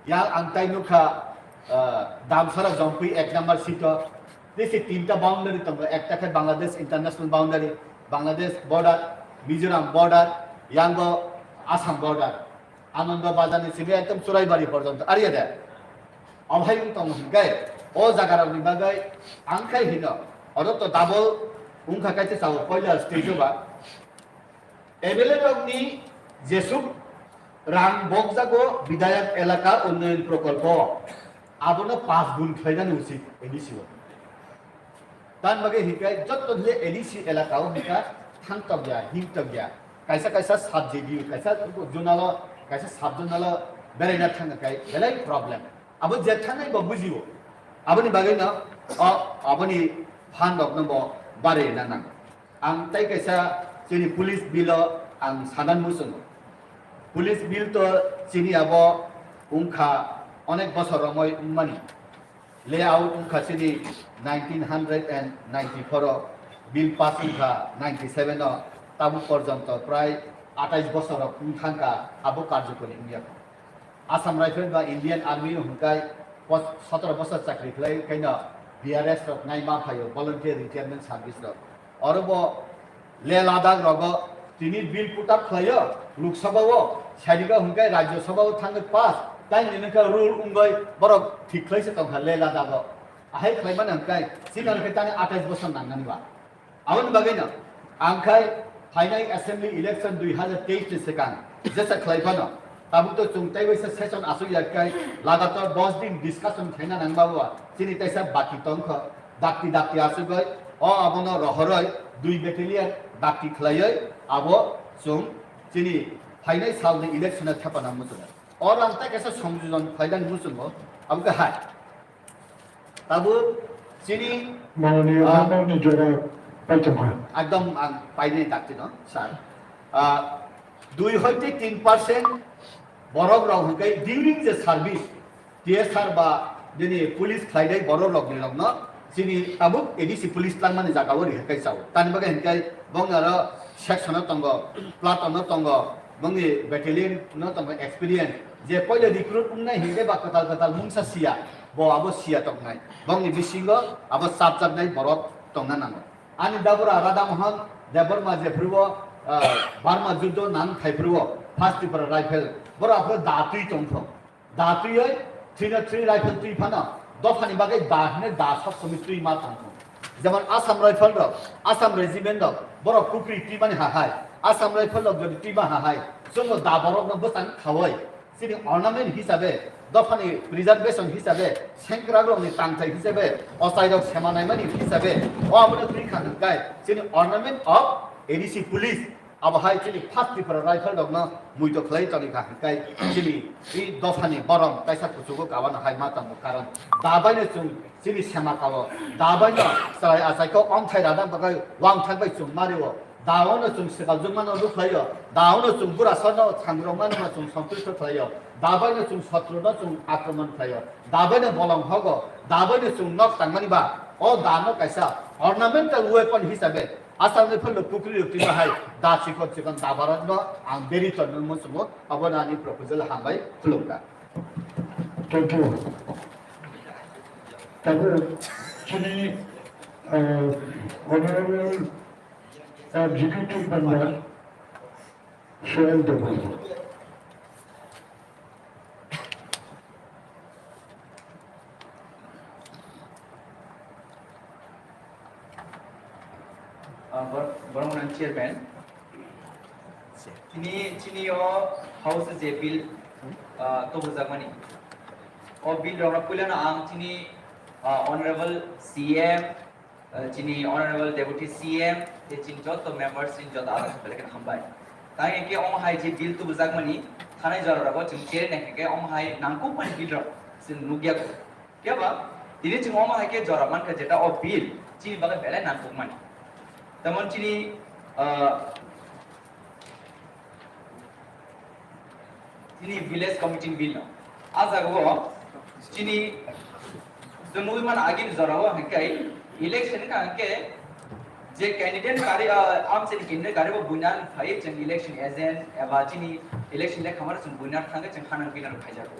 Yang ang tai nukha, ah, Damsara Jompui ek number seat o. Tei se tinta boundary tongo, ekta khe Bangladesh international boundary, Bangladesh border, Mizoram border, yango Assam border. Anando Bazar ni simi ekdom Churaibari porjonto ariya de. Obo hai wng tongo hwnkhe o jaga rok ni bagwi ang khai hino. Oro to double wngkha kaisa chao poila stage o ba. M L A rokni jesuk rang bokjago Bidhayak Elaka Unnayan Prokolpo, abono pas gun khlainani usit A D C o. Tan bagwi hinkhe jotto le A D C elaka o hinkha thangtok ya, himtok ya. Kaisa kaisa sub-schedule, kaisa zonal o, kaisa sub-zonal o beraina thangkha kai belai problem. Abo je thangnai bo bujio. Aboni bagwi no o, aboni phan rok no bo barwi na nang. Ang tai kaisa chini police bill o ang sadan muchungo. Police bill to chini abo wngkha onek bosor romoi wngmani. Layout wngkha chini nineteen hundred and ninety-four o, bill pass wngkha ninety-seven o, tabuk porjonto prai atais bosor rok wngthangkha abo karjokori wngya. Assam Rifle ba Indian Army hwnkhai pos-, sotoro bosor chakri khlai khaino V R S rok nai ma phaio, Volunteer Retirement Service rok. Oro bo Leh Ladakh rogo tini bill put up khlaio, Lok Sabha o, saidika hwnkhai Rajya Sabha o thangwi pass, tai nini khe rule wngwi borok thik khlai se tongkha Leh Ladakh o. Ahai khlai mani hwnkhai, chini hwnkhai tani atais bosor nangnani ba. Aboni bagwino ang khai phainai assembly election dui hazar teis ni swkang jesa khlai phano tabuk to chwng tei waisa session aswk ya khai lagatar dos din discussion khaina nangma bo chini teisa baki tongkho dakti dakti aswk bai o abono rohoroi dui battalion dakti khlaioi abo chwng chini phainai salni election o thepana muchungo. O rang tei kaisa songjojon khlaidani muchungo abo khe hai. Tabuk chini, Mananiya ah, Member ni jora paitongkha. Ekdom ang painai dakti no, sir. Ah, dui hoite tin percent borok rok hwnkhe during the service, T S R ba nini police khlainai borok rok ni rok no chini tabuk A D C police tlangmani jaga o rihai kai chao. Tani bagwi hwnkhe bong aro section o tongo, platoon o tongo, bongni battalion no tongo experience. Je poila recruit wngnai hwnkhe ba kwtal kwtal mungsa siya. Bo abo siya toknai. Bongni bisingo abo chapjaknai borok tongna nango. Ani dabura Radha Mohan Debbarma jephrubo, ah, Burma juddo nang thaiphrubo, First Tripura Rifle, boro aphuru da twi tongthok. Da twioi three not three rifle twi phano, dophani bagwi da hwnwi da sob somoi twi ma tongthok. Jemon Assam Rifle rok, Assam Regiment rok, borok kukri twimani hahai. Assam Rifle rok jodi twima hahai, chwngno da borokno bwsang khaui. Chini ornament hisabe, dophani preservation hisabe, sengkrakrokni tangthai hisabe, ochairok sema naimani hisabe, o abono twi kha hwnkhai chini ornament of A D C police, abo hai chini First Tripura Rifle rokno muito khlai tongwi kha hwnkhai chini i dophani borom kaisa kuchugo kabano hai ma tongo, karon da baino chwng chini sema kao, da baino chwrai achaikhe omthai radang bagwi wangthang bai chwng mario. Daono chwng swkal jwngmano rw khlaio, daono chwng burasano thangrokmano chwng sontusto khlaio, dabaino chwng sotruno chwng akromon khlaio, dabaino bolong hogo, dabaino chwng nok tangmani ba, o dano kaisa ornamental weapon hisabe Assam Rifle no pukri rok twi bahai da chikon chikon dabarokno ang beri tonwi muchungo, abono ani proposal hambai khulumkha. Thank you. Tabuk chini, uh, Honorable Executive Member Suel Debbarma. Ah, bor-, borok nang chairman. Tini, chini o house je bill, ah, tobujakmani. O bill rok puilano ang chini, ah, Honorable C M, ah, chini Honorable Deputy C M, tei chini joto members, chini joto alak belai kheno hambai. Tai hwnkhe omo hai je bill tubujakmani, thanai jora rogo chwng cherwi naikha khe omo hai nangkukmani bill rok chwng nukya kho. Phiya ba tini chwng omo hai khe jora mankha jeta o bill chini bagwi belai nangkukmani. Tamon chini, ah, Chini village committee ni bill no. A jaga o chini chwng nugwi mano agini jora o hwnkhe election wngkha hwnkhe je candidate kari, ah, amchaini candidate kari bo buina phai chwng election agent eba chini election le khamar chwng buina thangkhe chwng hanang pinang phaijago.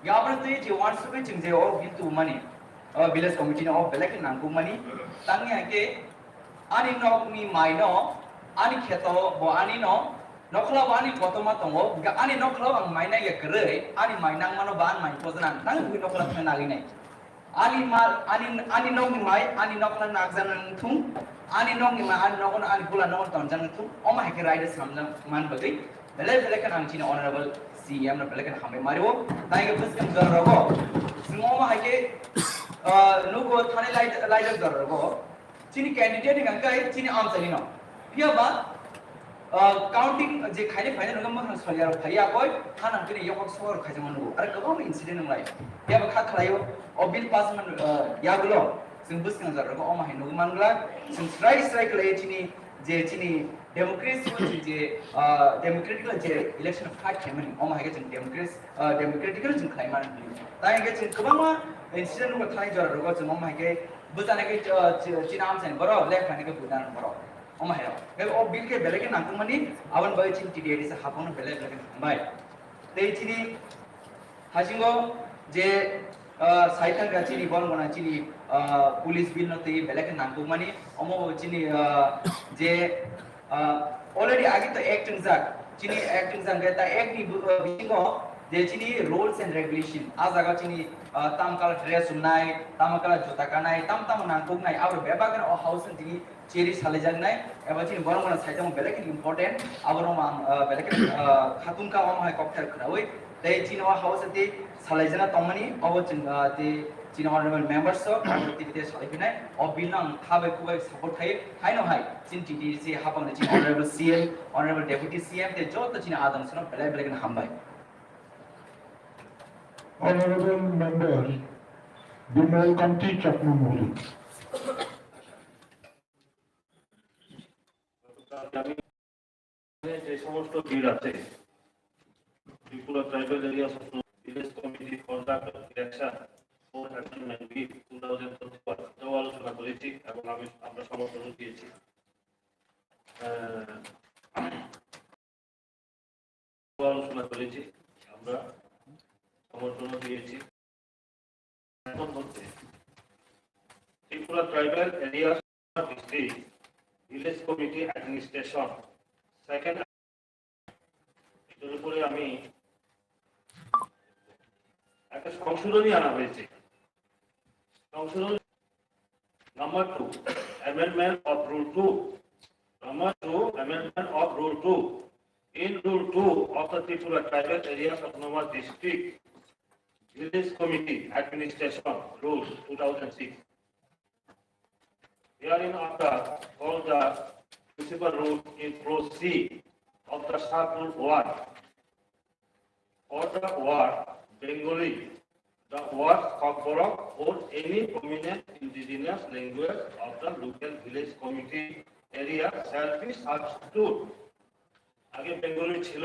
Ya aboni twi je wansugwi chwng je o bill tubumani, o village committee no o belai khe nangkukmani. Tangni hwnkhe ani nokni mai no, ani kheto bo ani no, nokhla bo ani kotorma tongo, hwnkhe ani nokhla ang mai nangya kwrwi, ani mai nangmano ba ani mai pojana ang tang bui nokhla thang nagwi nai. Ani ma, ani, ani nokni mai, ani nokhla nakjak nang thung, ani nokni mai, ani nokhla, ani bula nokhla tonjak nang thung, omo hai khe raida samjak man bagwi, belai belai khe ang chini honorable C M no belai khe hambai mario, tai khe bwskang jora rogo, chwng omo hai khe, ah, nugo thani lai, laijak jora rogo, Chini candidate ni hwnkhe chini amchaini no. Phiya ba, ah, counting je khaini phaina nokha mwkhang solia rok phaiya koi, ha nang chini yokok sohor khaijama nugo. Are kwbangma incident wnglai. Phiya ba kha khlaio, o bill pass man, ah, yagulo, chwng bwskangjak rok omo hai nugwi mangla, chwng srai srai khlaiwi chini je chini democracy o chini je, ah, democratic je election fight khaimani, omo hai khe chwng democracy, ah, democratically chwng khlai mani. Tai hwnkhe chwng kwbangma incident nugo thani jora rogo chwng omo hai khe bwchana khe, ah, chi-, chini amchaini borok, left hand khe budan borok. Omo hai rok. Khe o bill khe belai khe nangkukmani, aboni bagwi chini T D I D se hapangno belai belai khe hambai. Tei chini hasingo je, ah, sai thangkha chini borok gana chini, ah, police bill no twi belai khe nangkukmani, omo bo chini, ah, je, ah, already agi to act wngjak, chini act wngjak khe ta act ni bu-, ah, bisingo je chini rules and regulation, ah jaga chini, ah, tam kala dress umnai, tam kala juta kanai, tam tam nangkuknai, abo bebak no o house ni tini cheri salaijaknai, eba chini borok mano saitamo belai kheno important, abo rok ang, ah, belai kheno, ah, khatungkha omo hai kokthai khwnaui. Tei chini o house tei salaijana tongmani, obo chwng, ah, tei chini honorable members rok, abo tei tei salai phinai, o bill no ang kha bai khu bai support khai, haino hai, chini T D C hapang chini honorable C M, honorable deputy C M, tei joto chini adang sano belai belai kheno hambai. Honorable member Bimal Kanti Chakma Murli. যে সমস্ত bill আছে, Tripura tribal area village committee, conduct of election, fourth amendment bill two thousand twenty one, এটাও আলোচনা করেছি এবং আমি, আমরা সমর্থন দিয়েছি। আহ, আলোচনা করেছি, আমরা সমর্থন দিয়েছি। এখন হচ্ছে Tripura tribal area district village committee administration second, এটার উপরে আমি একটা সংশোধনী আনা হয়েছে। সংশোধন number two, amendment of rule two. Number two, amendment of rule two. In Rule two of the Tripura Tribal Areas Autonomous District Village Committee Administration Rules two thousand six, herein after all the principal rules in clause C of the sub-rule one, for the word Bengali, the word Kokborok or any prominent indigenous language of the local village committee area shall be substitute. আগে বেঙ্গলি ছিল,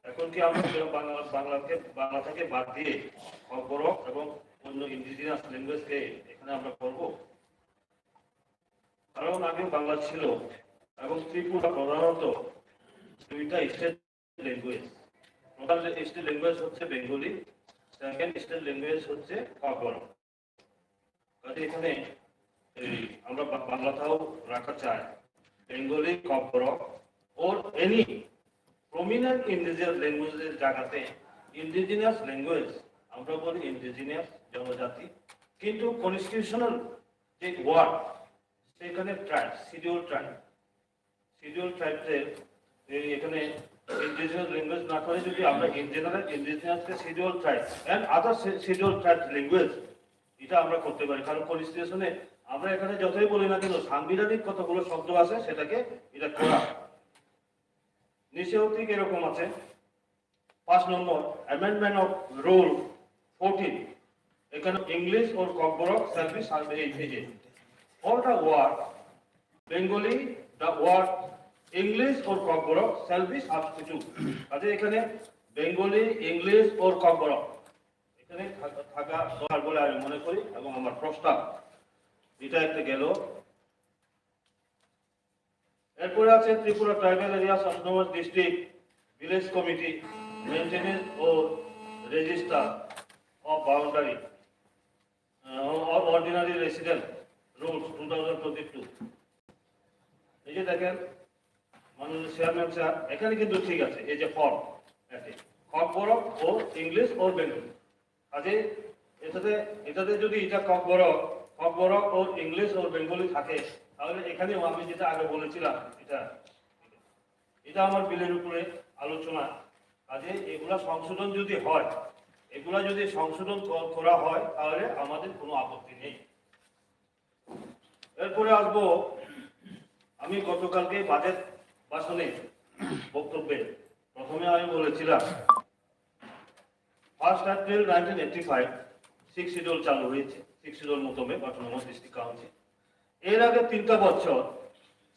এখন কি আমরা বাংলা, বাংলাকে, বাংলা থেকে বাদ দিয়ে ককবরক এবং অন্য ইন্ডিজিনাস ল্যাঙ্গুয়েজকে এখানে আমরা করব? কারণ আগে বাংলা ছিল এবং ত্রিপুরা প্রধানত দুইটা স্টেট ল্যাঙ্গুয়েজ। প্রধান স্টেট ল্যাঙ্গুয়েজ হচ্ছে বেঙ্গলি, সেকেন্ড স্টেট ল্যাঙ্গুয়েজ হচ্ছে ককবরক। কাজে এখানে এই আমরা বা-, বাংলাটাও রাখা চাই, বেঙ্গলি, Kokborok, or any prominent indigenous language এর জায়গাতে ইন্ডিজিনাস ল্যাঙ্গুয়েজ, আমরা বলি ইন্ডিজিনাস জনজাতি, কিন্তু কনস্টিটিউশনাল যে ওয়ার্ড, সেখানে ট্রাইব, শিডিউল ট্রাইব, শিডিউল ট্রাইবদের এই এখানে ইন্ডিজিনাস ল্যাঙ্গুয়েজ না করে যদি আমরা ইন জেনারেল ইন্ডিজিনাসকে schedule tribe and other schedule tribe language, এটা আমরা করতে পারি। কারণ কনস্টিটিউশনে আমরা এখানে যতই বলি না কেন, সাংবিধানিক কতগুলো শব্দ আছে, সেটাকে এটা করা। নিচেও ঠিক এরকম আছে, পাঁচ নম্বর, অ্যামেন্ডমেন্ট অফ রুল ফোরটিন। এখানে ইংলিশ ও ককবরক সার্ভিস আসবে এই পেজে। All the word Bengali, the word English or Kokborok shall be substitute. আচ্ছা, এখানে বেঙ্গলি, ইংলিশ ও ককবরক, এখানে থাকা, থাকা দরকার বলে আমি মনে করি এবং আমার প্রস্তাব। এটা একটা গেল। এরপরে আছে Tripura tribal areas autonomous district village committee maintenance ও register of boundary, ordinary resident rules two thousand twenty two. এই যে দেখেন, মাননীয় চেয়ারম্যান স্যার, এখানে কিন্তু ঠিক আছে, এই যে ফর্ম, ককবরক ও ইংলিশ ও বেঙ্গলি। কাজে এটাতে, এটাতে যদি এটা ককবরক, ককবরক ও ইংলিশ ও বেঙ্গলি থাকে, তাহলে এখানেও আমি যেটা আগে বলেছিলাম, এটা, এটা আমার বিলের উপরে আলোচনা। কাজে এগুলা সংশোধন যদি হয়, এগুলা যদি সংশোধন ক-, করা হয়, তাহলে আমাদের কোনো আপত্তি নেই। এর পরে আসবো, আমি গতকালকে বাজেট ভাষণে, বক্তব্যে প্রথমে আমি বলেছিলাম, first April nineteen eighty five six schedule চালু হয়েছে, সিক্স শিডিউল মোতাবেক অটোনোমাস ডিস্ট্রিক্ট কাউন্সিল। এর আগে তিনটা বছর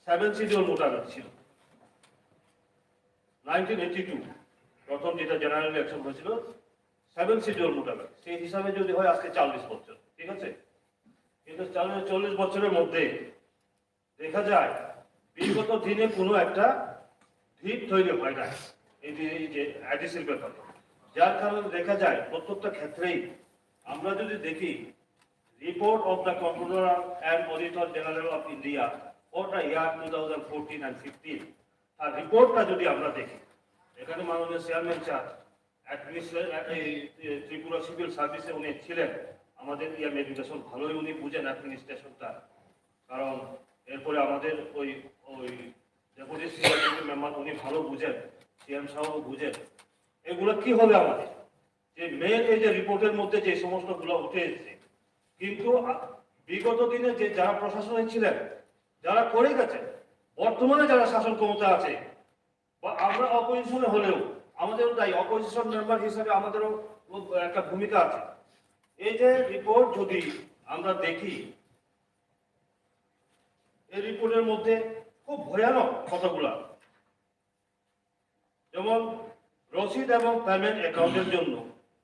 সেভেন শিডিউল মোতাবেক ছিল। নাইনটিন এইটি টু প্রথম যেটা জেনারেল ইলেকশন হয়েছিল, সেভেন শিডিউল মোতাবেক, সেই হিসাবে যদি হয় আজকে চল্লিশ বছর, ঠিক আছে? কিন্তু চল্লিশ বছরের মধ্যে দেখা যায় বিগত দিনে কোনো একটা ভিত তৈরি হয় না এই যে, এই যে অ্যাডিসির ব্যাপারে। যার কারণে দেখা যায় প্রত্যেকটা ক্ষেত্রেই আমরা যদি দেখি, Report of the Controller and Auditor General of India for the year two thousand fourteen and fifteen, তার রিপোর্টটা যদি আমরা দেখি, এখানে মাননীয় চেয়ারম্যান স্যার অ্যাডমিনিস্ট্রে-, এই, এই ত্রিপুরা সিভিল সার্ভিসে উনি ছিলেন, আমাদের ইয়াম এডুকেশন ভালোই উনি বুঝেন অ্যাডমিনিস্ট্রেশনটা। কারণ এরপরে আমাদের ওই, ওই ডেপুটি সিইএম মেম্বার উনি ভালো বুঝেন, সিএম সাহেবও বুঝেন। এগুলো কি হবে আমাদের? যে মেন এই যে রিপোর্টের মধ্যে যে সমস্ত গুলো উঠে এসেছে, কিন্তু আ-, বিগত দিনে যে যারা প্রশাসনে ছিলেন, যারা করে গেছেন, বর্তমানে যারা শাসন ক্ষমতা আছে, বা আমরা অপোজিশনে হলেও আমাদেরও দায়ী, অপোজিশন মেম্বার হিসাবে আমাদেরও একটা ভূমিকা আছে। এই যে রিপোর্ট যদি আমরা দেখি, এই রিপোর্টের মধ্যে খুব ভয়ানক কথাগুলা, যেমন রসিদ এবং পেমেন্ট অ্যাকাউন্টের জন্য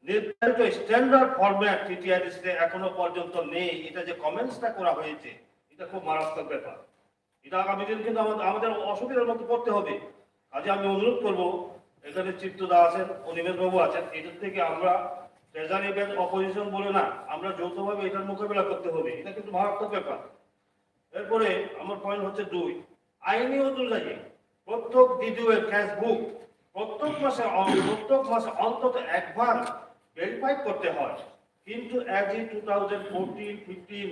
নির্ধারিত স্ট্যান্ডার্ড ফরম্যাট টিটিআরডিসিতে এখনো পর্যন্ত নেই। এটা যে কমেন্টসটা করা হয়েছে, এটা খুব মারাত্মক ব্যাপার। এটা আগামী দিন কিন্তু আমাদের, আমাদের অসুবিধার মধ্যে পড়তে হবে। কাজে আমি অনুরোধ করব, এখানে চিত্তদা আছেন, অনিমেষ বাবু আছেন, এটার থেকে আমরা ট্রেজারি ব্যাংক অপোজিশন বলে না, আমরা যৌথভাবে এটার মোকাবিলা করতে হবে। এটা কিন্তু মারাত্মক ব্যাপার। এরপরে আমার পয়েন্ট হচ্ছে দুই, আইনি অনুযায়ী প্রত্যেক ডিডিও এর ক্যাশ বুক প্রত্যেক মাসে অ-, প্রত্যেক মাসে অন্তত একবার ভেরিফাই করতে হয়। কিন্তু AG two thousand fourteen fifteen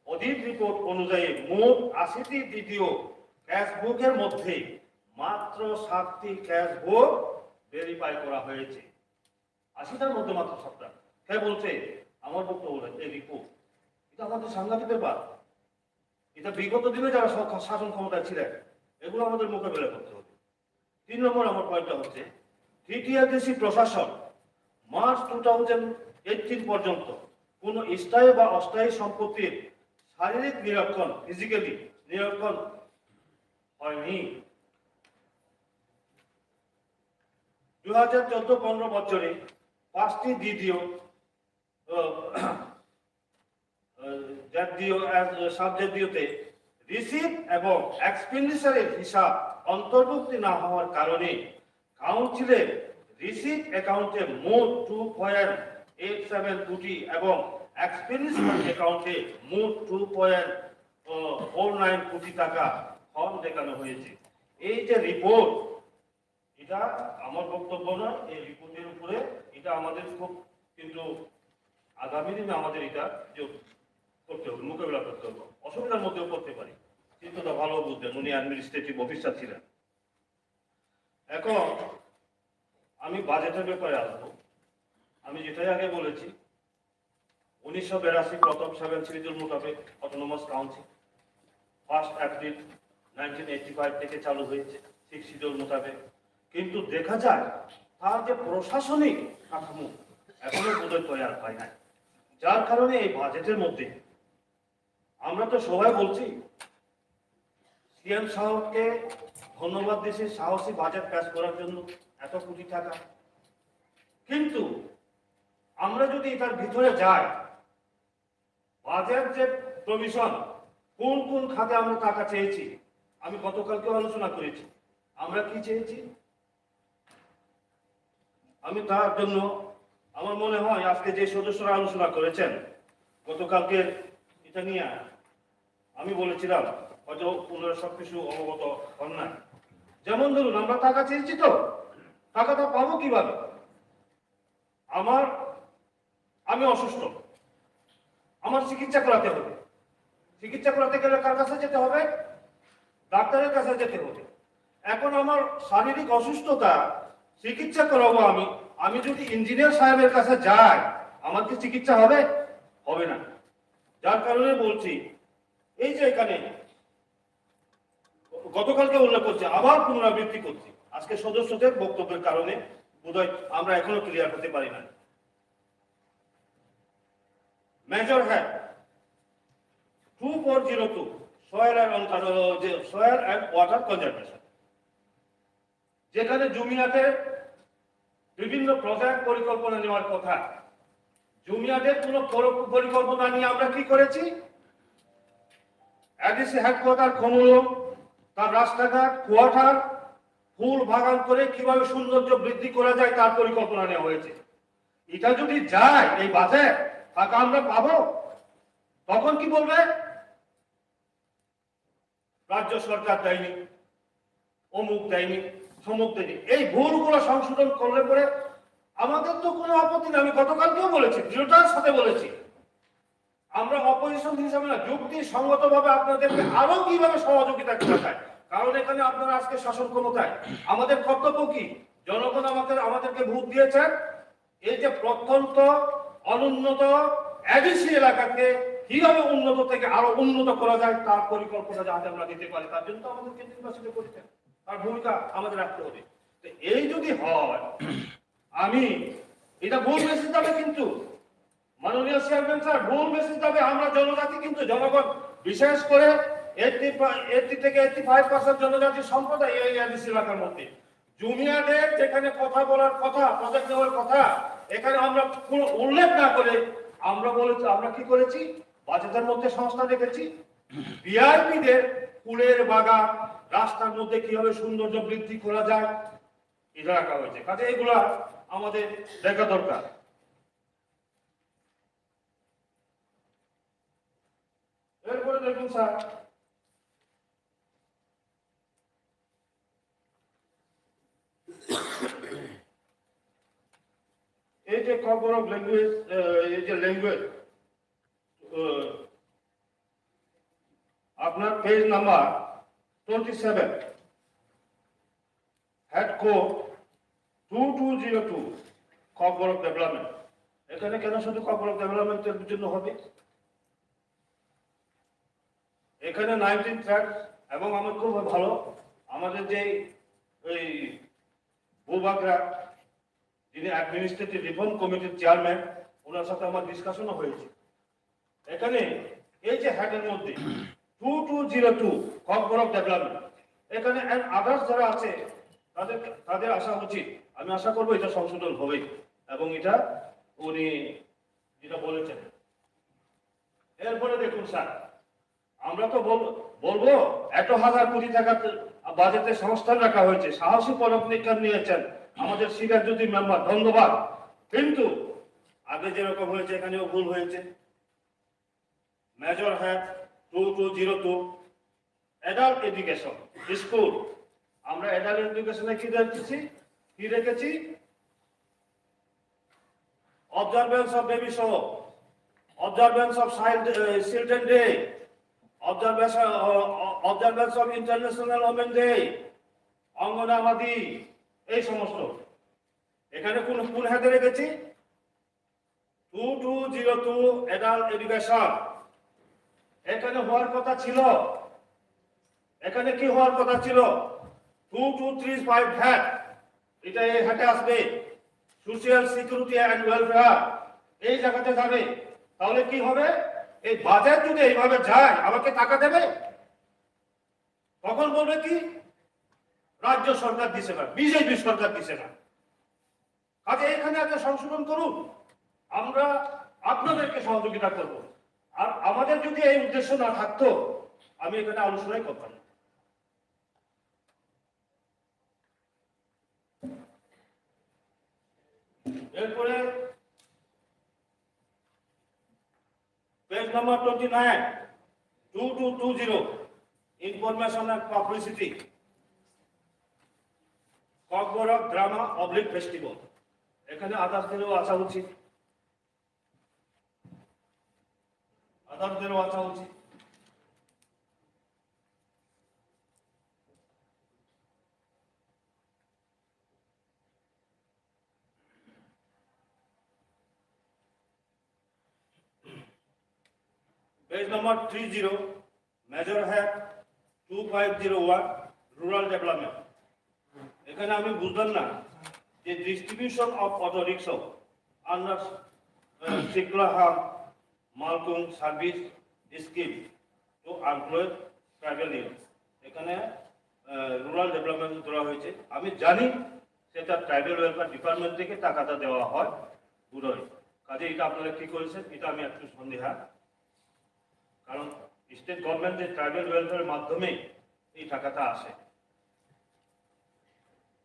audit report অনুযায়ী মোট আশিটি ডিডিও ক্যাশ বুকের মধ্যে মাত্র সাতটি ক্যাশ বুক ভেরিফাই করা হয়েছে। আশিটার মধ্যে মাত্র সাতটা। কে বলছে? আমার বক্তব্য হলো এই রিপোর্ট। এটা আমাদের সাংঘাতিক ব্যাপার। এটা বিগত দিনে যারা সব শাসন ক্ষমতায় ছিলেন, এগুলো আমাদের মোকাবেলা করতে হবে। তিন নম্বর আমার পয়েন্টটা হচ্ছে, টিটিআরডিসি প্রশাসন মার্চ টু থাউজেন্ড এইটিন পর্যন্ত কোনো স্থায়ী বা অস্থায়ী সম্পত্তির শারীরিক নিরীক্ষণ, ফিজিক্যালি নিরীক্ষণ হয়নি। দুই হাজার চোদ্দ পনেরো বছরে পাঁচটি ডিডিও, আহ, আহ, জাতীয়, আহ, সাব জাতীয়তে রিসিট এবং এক্সপেন্ডিচারের হিসাব অন্তর্ভুক্তি না হওয়ার কারণে কাউন্সিলের রিসিট অ্যাকাউন্টে মোট টু পয়েন্ট এইট সেভেন কোটি এবং এক্সপেন্ডিচার অ্যাকাউন্টে মোট টু পয়েন্ট ফোর নাইন কোটি টাকা কম দেখানো হয়েছে। এই যে রিপোর্ট, এটা আমার বক্তব্য নয়, এই রিপোর্টের উপরে এটা আমাদের খুব, কিন্তু আগামী দিনে আমাদের এটা যে করতে হবে, মোকাবিলা করতে হবে, অসুবিধার মধ্যেও করতে পারি। চিত্তদা ভালো বুঝবেন, উনি অ্যাডমিনিস্ট্রেটিভ অফিসার ছিলেন। এখন আমি বাজেটের ব্যাপারে আসবো। আমি যেটাই আগে বলেছি, উনিশশো বিরাশি প্রথম সেভেন শিডিউল মোতাবেক autonomous council first April nineteen eighty five থেকে চালু হয়েছে সিক্স শিডিউল মোতাবেক। কিন্তু দেখা যায় তার যে প্রশাসনিক কাঠামো এখনো বোধহয় তৈরি হয় নাই, যার কারণে এই বাজেটের মধ্যে আমরা তো সবাই বলছি সিএম সাহেবকে ধন্যবাদ দিছি সাহসী বাজেট পেশ করার জন্য এত কোটি টাকা, কিন্তু আমরা যদি এটার ভিতরে যাই, বাজেট যে প্রভিশন, কোন কোন খাতে আমরা টাকা চেয়েছি, আমি গতকালকে আলোচনা করেছি। আমরা কি চেয়েছি? আমি তার জন্য, আমার মনে হয় আজকে যে সদস্যরা আলোচনা করেছেন গতকালকে, এটা নিয়ে আমি বলেছিলাম, হয়তো ওনারা সবকিছু অবগত হন না। যেমন ধরুন, আমরা টাকা চেয়েছি তো, টাকাটা পাবো কিভাবে? আমার, আমি অসুস্থ, আমার চিকিৎসা করাতে হবে। চিকিৎসা করাতে গেলে কার কাছে যেতে হবে? ডাক্তারের কাছে যেতে হবে। এখন আমার শারীরিক অসুস্থতা চিকিৎসা করাবো আমি, আমি যদি ইঞ্জিনিয়ার সাহেবের কাছে যাই, আমার কি চিকিৎসা হবে? হবে না। যার কারণে বলছি, এই যে এখানে গতকালকে উল্লেখ করছি, আবার পুনরাবৃত্তি করছি, আজকে সদস্যদের বক্তব্যের কারণে বোধহয় আমরা এখনো ক্লিয়ার হতে পারি না। Major head two four zero two, soil and, যে সয়েল অ্যান্ড ওয়াটার কনজারভেশন, যেখানে জুমিয়াতে বিভিন্ন প্রজেক্ট পরিকল্পনা নেওয়ার কথা, জুমিয়াতে কোনো পর-, পরিকল্পনা নিয়ে আমরা কি করেছি? এডিসি হেডকোয়ার্টার কমলম, তার রাস্তাঘাট, কোয়ার্টার, ফুল বাগান করে কিভাবে সৌন্দর্য বৃদ্ধি করা যায়, তার পরিকল্পনা নেওয়া হয়েছে। এটা যদি যায় এই বাজেট, টাকা আমরা পাবো, তখন কি বলবে? রাজ্য সরকার দেয়নি, অমুক দেয়নি, সমুক দেয়নি। এই ভুলগুলো সংশোধন করলে পরে আমাদের তো কোনো আপত্তি নেই। আমি গতকালকেও বলেছি, দৃঢ়তার সাথে বলেছি, আমরা অপোজিশন হিসাবে না, যুক্তিসঙ্গতভাবে আপনাদেরকে আরো কিভাবে সহযোগিতা করা যায়, কারণ এখানে আপনারা আজকে শাসন ক্ষমতায়। আমাদের কর্তব্য কি? জনগণ আমাদের, আমাদেরকে ভোট দিয়েছেন, এই যে প্রত্যন্ত অনুন্নত এডিসি এলাকাকে কিভাবে উন্নত থেকে আরো উন্নত করা যায়, তার পরিকল্পনা যাতে আমরা দিতে পারি, তার জন্য তো আমাদেরকে নির্বাচিত করেছেন, তার ভূমিকা আমাদের রাখতে হবে। তো এই যদি হয়, আমি, এটা ভুল মেসেজ যাবে কিন্তু, মাননীয় চেয়ারম্যান স্যার, ভুল মেসেজ যাবে। আমরা জনজাতি কিন্তু, জনগণ, বিশেষ করে এইটটি, এইটটি থেকে এইটটি ফাইভ পার্সেন্ট জনজাতি সম্প্রদায় এই এডিসি এলাকার মধ্যে। জুমিয়াদের যেখানে কথা বলার কথা, প্রজেক্ট নেওয়ার কথা, এখানে আমরা কোনো উল্লেখ না করে আমরা বলেছি, আমরা কি করেছি? বাজেটের মধ্যে সংস্থান রেখেছি, ভিআইপিদের ফুলের বাগান, রাস্তার মধ্যে কিভাবে সৌন্দর্য বৃদ্ধি করা যায়, এটা রাখা হয়েছে। কাজে এগুলা আমাদের দেখা দরকার। এরপরে দেখুন স্যার, এই যে ককবরক ল্যাঙ্গুয়েজ, এই যে ল্যাঙ্গুয়েজ, আপনার page number twenty seven, head code two two zero two, Kokborok development. এখানে কেন শুধু ককবরক ডেভেলপমেন্টের জন্য হবে? এখানে নাইনটিন ট্র্যাক এবং আমার খুব ভালো, আমাদের যে এই বুবাগরা, যিনি অ্যাডমিনিস্ট্রেটিভ রিফর্ম কমিটির চেয়ারম্যান, ওনার সাথে আমার ডিসকাশনও হয়েছে। এখানে এই যে হেডের মধ্যে two two zero two, Kokborok development, এখানে অ্যান্ড আদার্স যারা আছে, তাদের, তাদের আসা উচিত। আমি আশা করবো এটা সংশোধন হবে এবং এটা উনি যেটা বলেছেন। এরপরে দেখুন স্যার, আমরা তো বল-, বলবো এত হাজার কোটি টাকা বাজেটে সংস্থান রাখা হয়েছে, সাহসী পদক্ষেপ নিয়েছেন আমাদের সিরাজুদ্দিন মেম্বার, ধন্যবাদ। কিন্তু আগে যেরকম হয়েছে এখানেও ভুল হয়েছে। Major head two two zero two, adult education school, আমরা অ্যাডাল্ট এডুকেশনে কি রেখেছি? কি রেখেছি? Observance of baby shower, observance of child, uh, children day, observation, uh, observance of International Women Day, anganwadi, এই সমস্ত। এখানে কোন, কোন হেডে রেখেছি? Two two zero two, adult education. এখানে হওয়ার কথা ছিল, এখানে কি হওয়ার কথা ছিল? Two two three five head, এটা এই হেডে আসবে, সোশ্যাল সিকিউরিটি অ্যান্ড ওয়েলফেয়ার, এই জায়গাতে যাবে। তাহলে কি হবে? এই বাজেট যদি এইভাবে যায়, আমাকে টাকা দেবে? তখন বলবে কি, রাজ্য সরকার দিছে না, বিজেপি সরকার দিছে না। কাজে এখানে একটা সংশোধন করুন, আমরা আপনাদেরকে সহযোগিতা করব। আর আমাদের যদি এই উদ্দেশ্য না থাকতো, আমি এখানে আলোচনাই করতাম না। এরপরে page number twenty nine, two two two zero, information and publicity, Kokborok drama oblique festival. এখানে আদার্সদেরও আসা উচিত, আদার্সদেরও আসা উচিত। Page number three zero, Major Head two five zero one, Rural Development. এখানে আমি বুঝলাম না যে distribution of auto rickshaw under Shikla Ham Malkung Service Scheme to Unemployed Tribal Youth, এখানে রুরাল ডেভেলপমেন্ট ধরা হয়েছে। আমি জানি সেটা ট্রাইবাল ওয়েলফেয়ার ডিপার্টমেন্ট থেকে টাকাটা দেওয়া হয় বোধহয়। কাজে এটা আপনারা কি করেছেন, এটা আমি একটু সন্দেহা, কারণ স্টেট গভর্নমেন্টের ট্রাইবাল ওয়েলফেয়ারের মাধ্যমে এই টাকাটা আসে।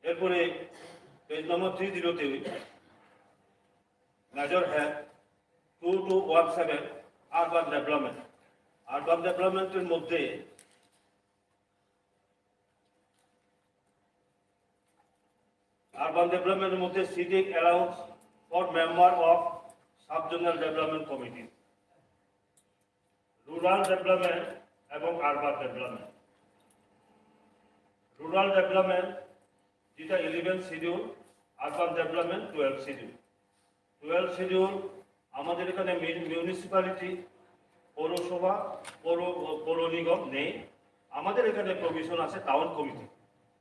এরপরে পেজ নম্বর থ্রি জিরোতে major head two two one seven, urban development. Urban ডেভেলপমেন্টের মধ্যে আরবান ডেভেলপমেন্টের মধ্যে sitting allowance for member of sub zonal development committee, rural development এবং আরবান ডেভেলপমেন্ট। রুরাল ডেভেলপমেন্ট যেটা eleven schedule, urban development twelve schedule. Twelve schedule আমাদের এখানে মিউনিসিপ্যালিটি, পৌরসভা, পৌর পৌর নিগম নেই। আমাদের এখানে প্রভিশন আছে টাউন কমিটি।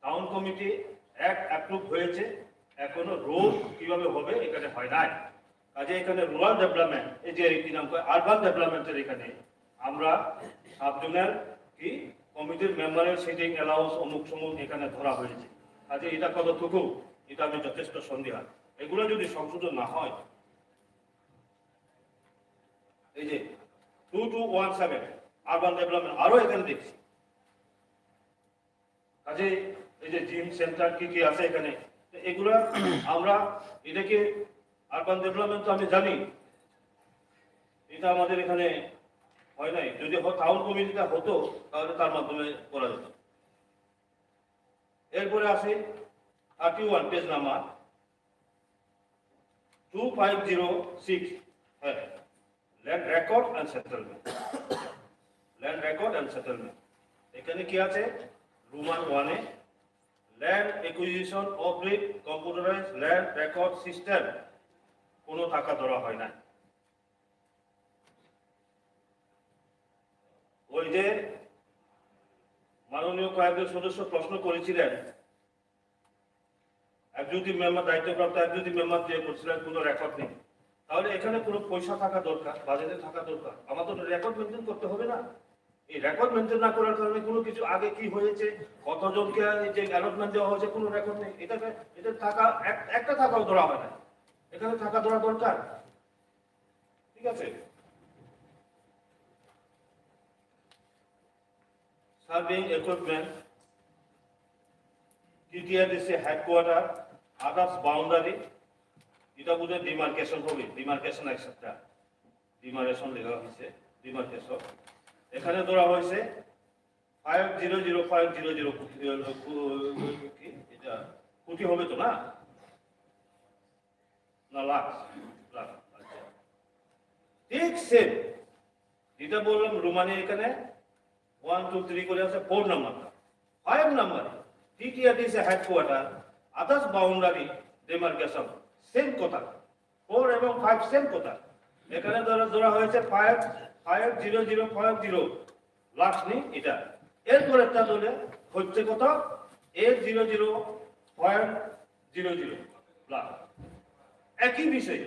টাউন কমিটি এক অ্যাপ্রুভ হয়েছে, এখনো রোড কিভাবে হবে এখানে হয় নাই। কাজে এখানে রুরাল ডেভেলপমেন্ট, এই যে কি নাম কয়, আরবান ডেভেলপমেন্টের এখানে আমরা সাব জোনাল কি কমিটির মেম্বারের সিটিং অ্যালাউন্স অমুক সমুক এখানে ধরা হয়েছে। কাজে এটা কতটুকু, এটা আমি যথেষ্ট সন্দেহ। এগুলো যদি সংশোধন না হয়, এই যে two two one seven urban development আরো এখানে দেখছি। কাজে এই যে জিম সেন্টার কি কি আছে এখানে, তো এগুলা আমরা, এটা কি আরবান ডেভেলপমেন্ট তো আমি জানি, এটা আমাদের এখানে হয় নাই। যদি টাউন কমিটিটা হতো, তাহলে তার মাধ্যমে করা যেত। এরপরে আছে thirty one, page number two five zero six. হ্যাঁ, land record and settlement. Land record and settlement, এখানে কি আছে? রোমান ওয়ানে land acquisition oblique computerise land record system কোনো টাকা ধরা হয় না। ওই যে মাননীয় কয়েকজন সদস্য প্রশ্ন করেছিলেন, এক্সিকিউটিভ মেম্বার, দায়িত্বপ্রাপ্ত এক্সিকিউটিভ মেম্বার যে বলছিলেন কোনো রেকর্ড নেই, তাহলে এখানে কোনো পয়সা থাকা দরকার, বাজেটে থাকা দরকার। আমাদের রেকর্ড মেনটেন করতে হবে না? এই রেকর্ড মেনটেন না করার কারণে কোনো কিছু আগে কি হয়েছে, কতজনকে এই যে অ্যালটমেন্ট দেওয়া হয়েছে, কোনো রেকর্ড নেই। এটা, এটা থাকা এক-, একটা থাকাও ধরা হয় না, এখানে থাকা ধরা দরকার। ঠিক আছে? সার্ভেইং ইকুইপমেন্ট, টিটিআরডিসি হেডকোয়ার্টার, আদার্স বাউন্ডারি, এটা বোধহয় ডিমার্কেশন হবে, ডিমার্কেশন একসাথে, ডিমার্কেশন লেখা হয়েছে, ডিমার্কেশন। এখানে ধরা হয়েছে five zero zero five zero zero, কি এটা কোটি হবে তো না? না, লাখ, লাখ, আচ্ছা। ঠিক সেম, যেটা বললাম রোমানি এখানে ওয়ান টু থ্রি করে আছে, ফোর নাম্বারটা। Five number, TTRDC headquarter, others boundary demarcation, same কথা। ফোর এবং ফাইভ সেম কথা। এখানে ধরা, ধরা হয়েছে five, five zero zero five zero, lakhs নেই এটা। এরপরেরটা ধরে হচ্ছে কত? Eight zero zero point zero zero, lakhs. একই বিষয়,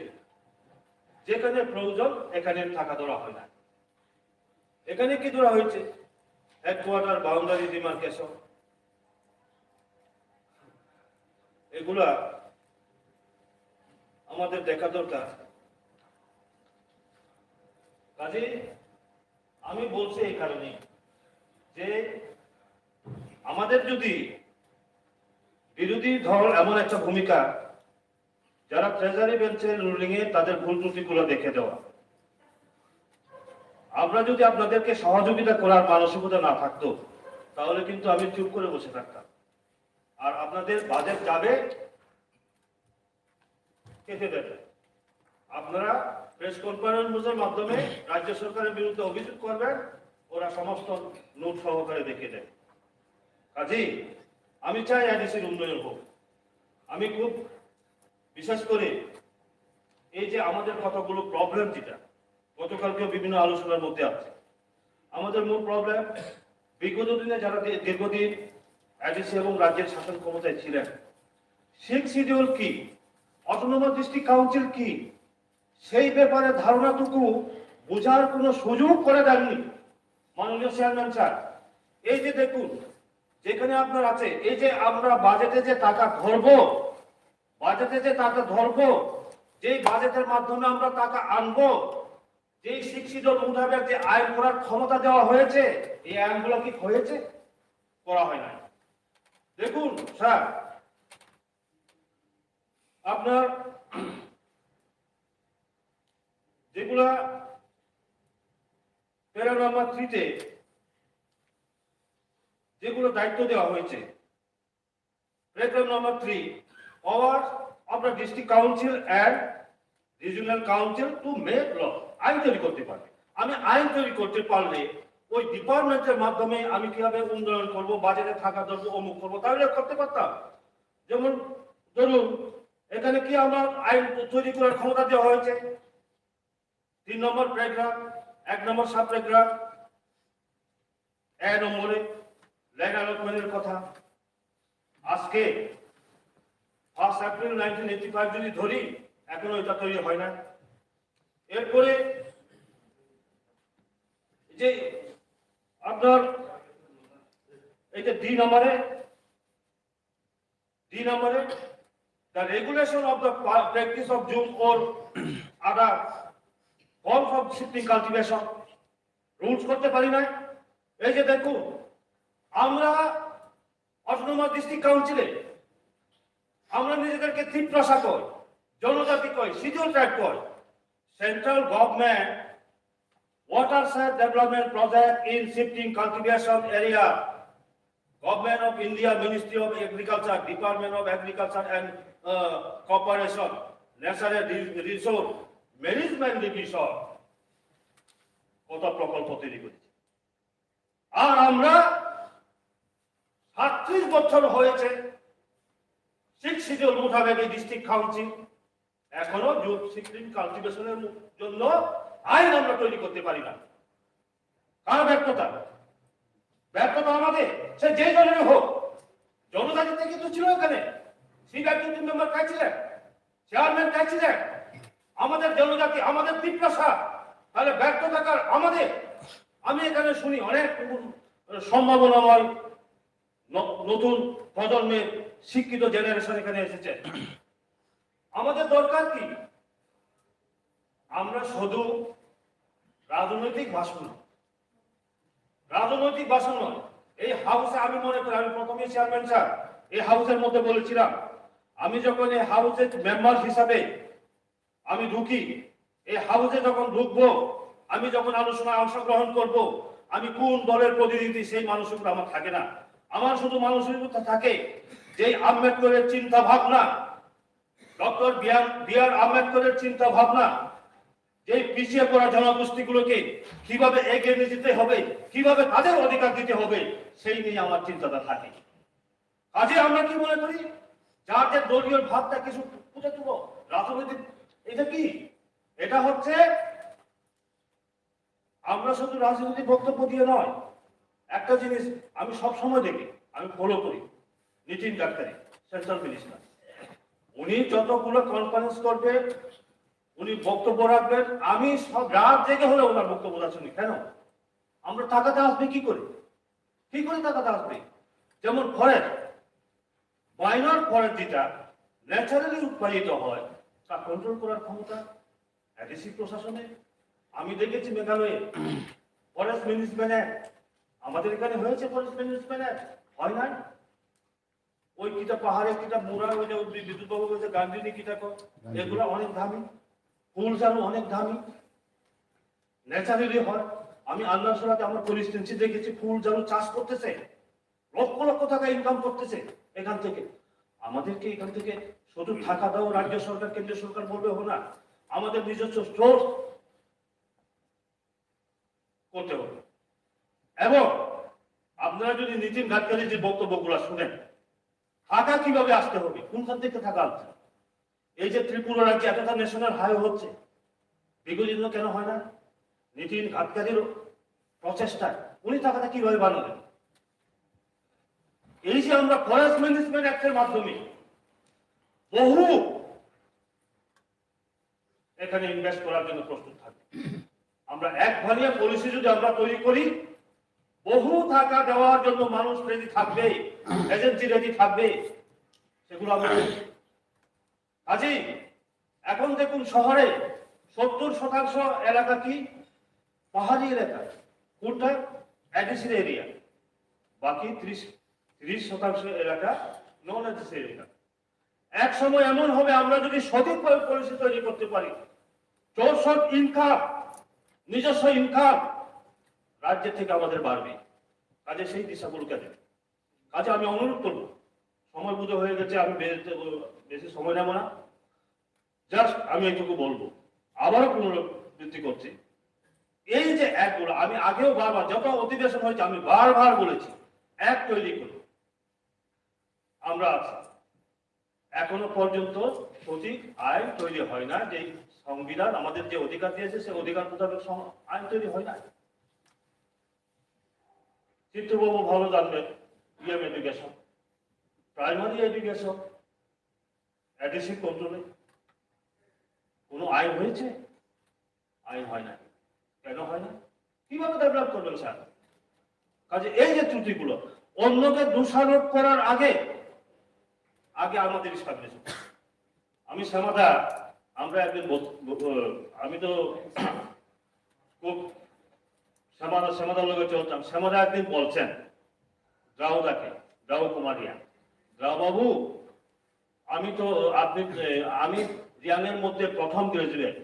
যেখানে প্রয়োজন এখানে টাকা ধরা হয় না। এখানে কি ধরা হয়েছে? হেডকোয়ার্টার, বাউন্ডারি ডিমার্কেশন, এগুলা আমাদের দেখা দরকার। কাজেই আমি বলছি এই কারণে যে আমাদের যদি বিরোধী দল এমন একটা ভূমিকা, যারা ট্রেজারি বেঞ্চের রুলিং এ তাদের ভুল ত্রুটিগুলো দেখে দেওয়া, আমরা যদি আপনাদেরকে সহযোগিতা করার মানসিকতা না থাকতো, তাহলে কিন্তু আমি চুপ করে বসে থাকতাম। আর আপনাদের বাজেট যাবে কেটে দেবে। আপনারা প্রেস কনফারেন্সের মাধ্যমে রাজ্য সরকারের বিরুদ্ধে অভিযোগ করবেন, ওরা সমস্ত নোট সহকারে দেখিয়ে দেবে। কাজেই আমি চাই এডিসির উন্নয়ন হোক। আমি খুব বিশেষ করে এই যে আমাদের কতগুলো প্রবলেম, যেটা গতকালকে বিভিন্ন আলোচনার মধ্যে আছে, আমাদের মূল প্রবলেম, বিগত দিনে যারা দী- দীর্ঘদিন এডিসি এবং রাজ্যের শাসন ক্ষমতায় ছিলেন, সিক্স শিডিউল কি, অটোনোমাস ডিস্ট্রিক্ট কাউন্সিল কি, সেই ব্যাপারে ধারণাটুকু বোঝার কোনো সুযোগ করে দেননি। মাননীয় চেয়ারম্যান স্যার, এই যে দেখুন, যেখানে আপনার আছে, এই যে আমরা বাজেটে যে টাকা ধরবো, বাজেটে যে টাকা ধরবো, যেই বাজেটের মাধ্যমে আমরা টাকা আনবো, যেই সিক্স শিডিউল মোতাবেক যে আইন করার ক্ষমতা দেওয়া হয়েছে, এই আইনগুলো কি হয়েছে? করা হয় নাই। দেখুন স্যার, আপনার যেগুলা প্যারা নাম্বার থ্রিতে যেগুলো দায়িত্ব দেওয়া হয়েছে, paragraph number three, power of the district council and regional council to make law, আইন তৈরি করতে পারবে। আমি আইন তৈরি করতে পারলে ওই ডিপার্টমেন্টের মাধ্যমে আমি কিভাবে উন্নয়ন করব, বাজেটে টাকা ধরবো, অমুক করবো, তাহলে করতে পারতাম। যেমন ধরুন, এখানে কি আমার আইন তৈরি করার ক্ষমতা দেওয়া হয়েছে? তিন নম্বর প্যারাগ্রাফ, এক নম্বর সাব প্যারাগ্রাফ, এ নম্বরে ল্যান্ড অ্যালটমেন্টের কথা। আজকে first April nineteen eighty five যদি ধরি, এখনো এটা তৈরি হয় না। এরপরে যে আপনার এই যে ডি নম্বরে, ডি নম্বরে, the regulation of the practice of Zoom or other forms of shifting cultivation, rules করতে পারি না। এই যে দেখুন, আমরা অটোনোমাস ডিস্ট্রিক্ট কাউন্সিলে আমরা নিজেদেরকে তিপ্রাসা কই, জনজাতি কই, শিডিউল ট্রাইব কই। Central government watershed development project in shifting cultivation area, Government of India, Ministry of Agriculture, Department of Agriculture and uh, Cooperation, Natural Re- Resource Management Division কত প্রকল্প তৈরি করেছে। আর আমরা সাতত্রিশ বছর হয়েছে সিক্স শিডিউল মোতাবেক এই ডিস্ট্রিক্ট কাউন্সিল এখনো জুট সিডলিং কালটিভেশনের জন্য আইন আমরা তৈরি করতে পারি না। কার ব্যর্থতা? ব্যর্থতা আমাদের, সে যে দলেরই হোক। জনজাতি থেকে তো ছিল এখানে, সিবিআই মেম্বার কে ছিলেন, চেয়ারম্যান কে ছিলেন, আমাদের জনজাতি, আমাদের তিপ্রাসা, তাহলে ব্যর্থতা কার? আমাদের। আমি এখানে শুনি অনেক সম্ভাবনাময় ন- নতুন প্রজন্মের শিক্ষিত জেনারেশন এখানে এসেছে। আমাদের দরকার কি? আমরা শুধু রাজনৈতিক ভাষণ নয়, রাজনৈতিক ভাষণ নয়। এই হাউসে আমি মনে করি, আমি প্রথমে চেয়ারম্যান স্যার এই হাউসের মধ্যে বলেছিলাম, আমি যখন এই হাউসের মেম্বার হিসাবে আমি ঢুকি, এই হাউসে যখন ঢুকবো, আমি যখন আলোচনায় অংশগ্রহণ করব, আমি কোন দলের প্রতিনিধি সেই মানসিকতা আমার থাকে না। আমার শুধু মানসিকতা থাকে যে আম্বেদকরের চিন্তা ভাবনা, ডক্টর বি আর বি আর আম্বেদকরের চিন্তা ভাবনা, যে পিছিয়ে পড়া জনগোষ্ঠীগুলোকে কিভাবে এগিয়ে নিয়ে যেতে হবে, কিভাবে তাদের অধিকার দিতে হবে, সেই নিয়ে আমার চিন্তাটা থাকে। কাজে আমরা কি মনে করি, যার যে দলীয় ভাবটা কিছু ফুটে তুলো, রাজনৈতিক, এটা কি? এটা হচ্ছে আমরা শুধু রাজনৈতিক বক্তব্য দিয়ে নয়, একটা জিনিস আমি সব সময় দেখি, আমি ফলো করি নীতিন গাডকারি, সেন্ট্রাল মিনিস্টার, উনি যতগুলো কনফারেন্স করবেন, উনি বক্তব্য রাখবেন, আমি সব রাত জেগে হলে ওনার বক্তব্যটা শুনি। কেন? আমরা টাকাটা আসবে কি করে? কি করে টাকাটা আসবে? যেমন ফরেস্ট, মাইনর ফরেস্ট যেটা ন্যাচারালি উৎপাদিত হয়, তা কন্ট্রোল করার ক্ষমতা এডিসি প্রশাসনের। আমি দেখেছি মেঘালয়ে ফরেস্ট ম্যানেজমেন্ট অ্যাক্ট, আমাদের এখানে হয়েছে ফরেস্ট ম্যানেজমেন্ট অ্যাক্ট, হয় নাই? ওই কিতা পাহাড়ে কিতা মুরা, ওই যে ওই বিদ্যুৎ বাবু বলছে গান্ধিনী কিতা কো, গান্ধিনী। এগুলো অনেক দামি, ফুল ঝাড়ু অনেক দামি, ন্যাচারালি হয়। আমি আন্দারসোলাতে আমার কনস্টিটুয়েন্সি দেখেছি, ফুল ঝাড়ু চাষ করতেছে, লক্ষ লক্ষ টাকা ইনকাম করতেছে এখান থেকে। আমাদেরকে এখান থেকে শুধু টাকা দাও, রাজ্য সরকার, কেন্দ্রীয় সরকার বলবে হবে না, আমাদের নিজস্ব সোর্স করতে হবে। এবং আপনারা যদি নীতিন গাডকারির যে বক্তব্যগুলো শুনেন, টাকা কিভাবে আসতে হবে, কোনখান থেকে টাকা আসছে? এই যে ত্রিপুরা রাজ্যে এতটা ন্যাশনাল হাইওয়ে হচ্ছে, বিগত দিনে কেন হয় না? নীতিন গাডকারির প্রচেষ্টায় উনি টাকাটা কিভাবে বানালেন? এই যে আমরা ফরেস্ট ম্যানেজমেন্ট অ্যাক্টের মাধ্যমে বহু এখানে ইনভেস্ট করার জন্য প্রস্তুত থাকি। আমরা এক ভালিয়া পলিসি যদি আমরা তৈরি করি, বহু টাকা দেওয়ার জন্য মানুষ রেডি থাকবে, এজেন্সি রেডি থাকবে, সেগুলো আমরা তৈরি করি। কাজেই এখন দেখুন, শহরে সত্তর শতাংশ এলাকা কি পাহাড়ি এলাকা, কোনটা? অ্যাডিসির এরিয়া। বাকি ত্রিশ ত্রিশ শতাংশ এলাকা নন অ্যাডিসির এরিয়া। এক সময় এমন হবে, আমরা যদি সঠিকভাবে পলিসি তৈরি করতে পারি, চৌষট ইনকাম, নিজস্ব ইনকাম রাজ্য থেকে আমাদের বাড়বে। কাজে সেই দিশাগুলোকে দেবে। কাজে আমি অনুরোধ করব, সময় বোধ হয়ে গেছে, আমি বে- বেশি সময় নেব না। জাস্ট আমি এইটুকু বলবো, আবারও পুনরাবৃত্তি করছি। এই যে অ্যাক্টগুলো, আমি আগেও বারবার, যত অধিবেশন হয়েছে, আমি বারবার বলেছি, অ্যাক্ট তৈরি করুন। আমরা আছি, এখনো পর্যন্ত সঠিক আইন তৈরি হয় না। যে সংবিধান আমাদের যে অধিকার দিয়েছে, সে অধিকার মোতাবেক সম- আইন তৈরি হয় না। চিত্তবাবু ভালো জানবেন, EM education, primary education, ADC কন্ট্রোলে কোনো আইন হয়েছে? আইন হয় না। কেন হয় না? কিভাবে ডেভেলপ করবেন স্যার? কাজে এই যে ত্রুটিগুলো, অন্যকে দোষারোপ করার আগে আগে আমাদের স্টাবলিশ। আমি শ্যামাদা, আমরা একদিন বস- ব- আমি তো খুব শ্যামাদা শ্যামাদার লগে চলতাম। শ্যামাদা একদিন বলছেন দ্রাউদাকে, দ্রাউ কুমারিয়া, "দ্রাউ বাবু, আমি তো আপনি, এ, আমি রিয়াংয়ের মধ্যে প্রথম গ্রাজুয়েট,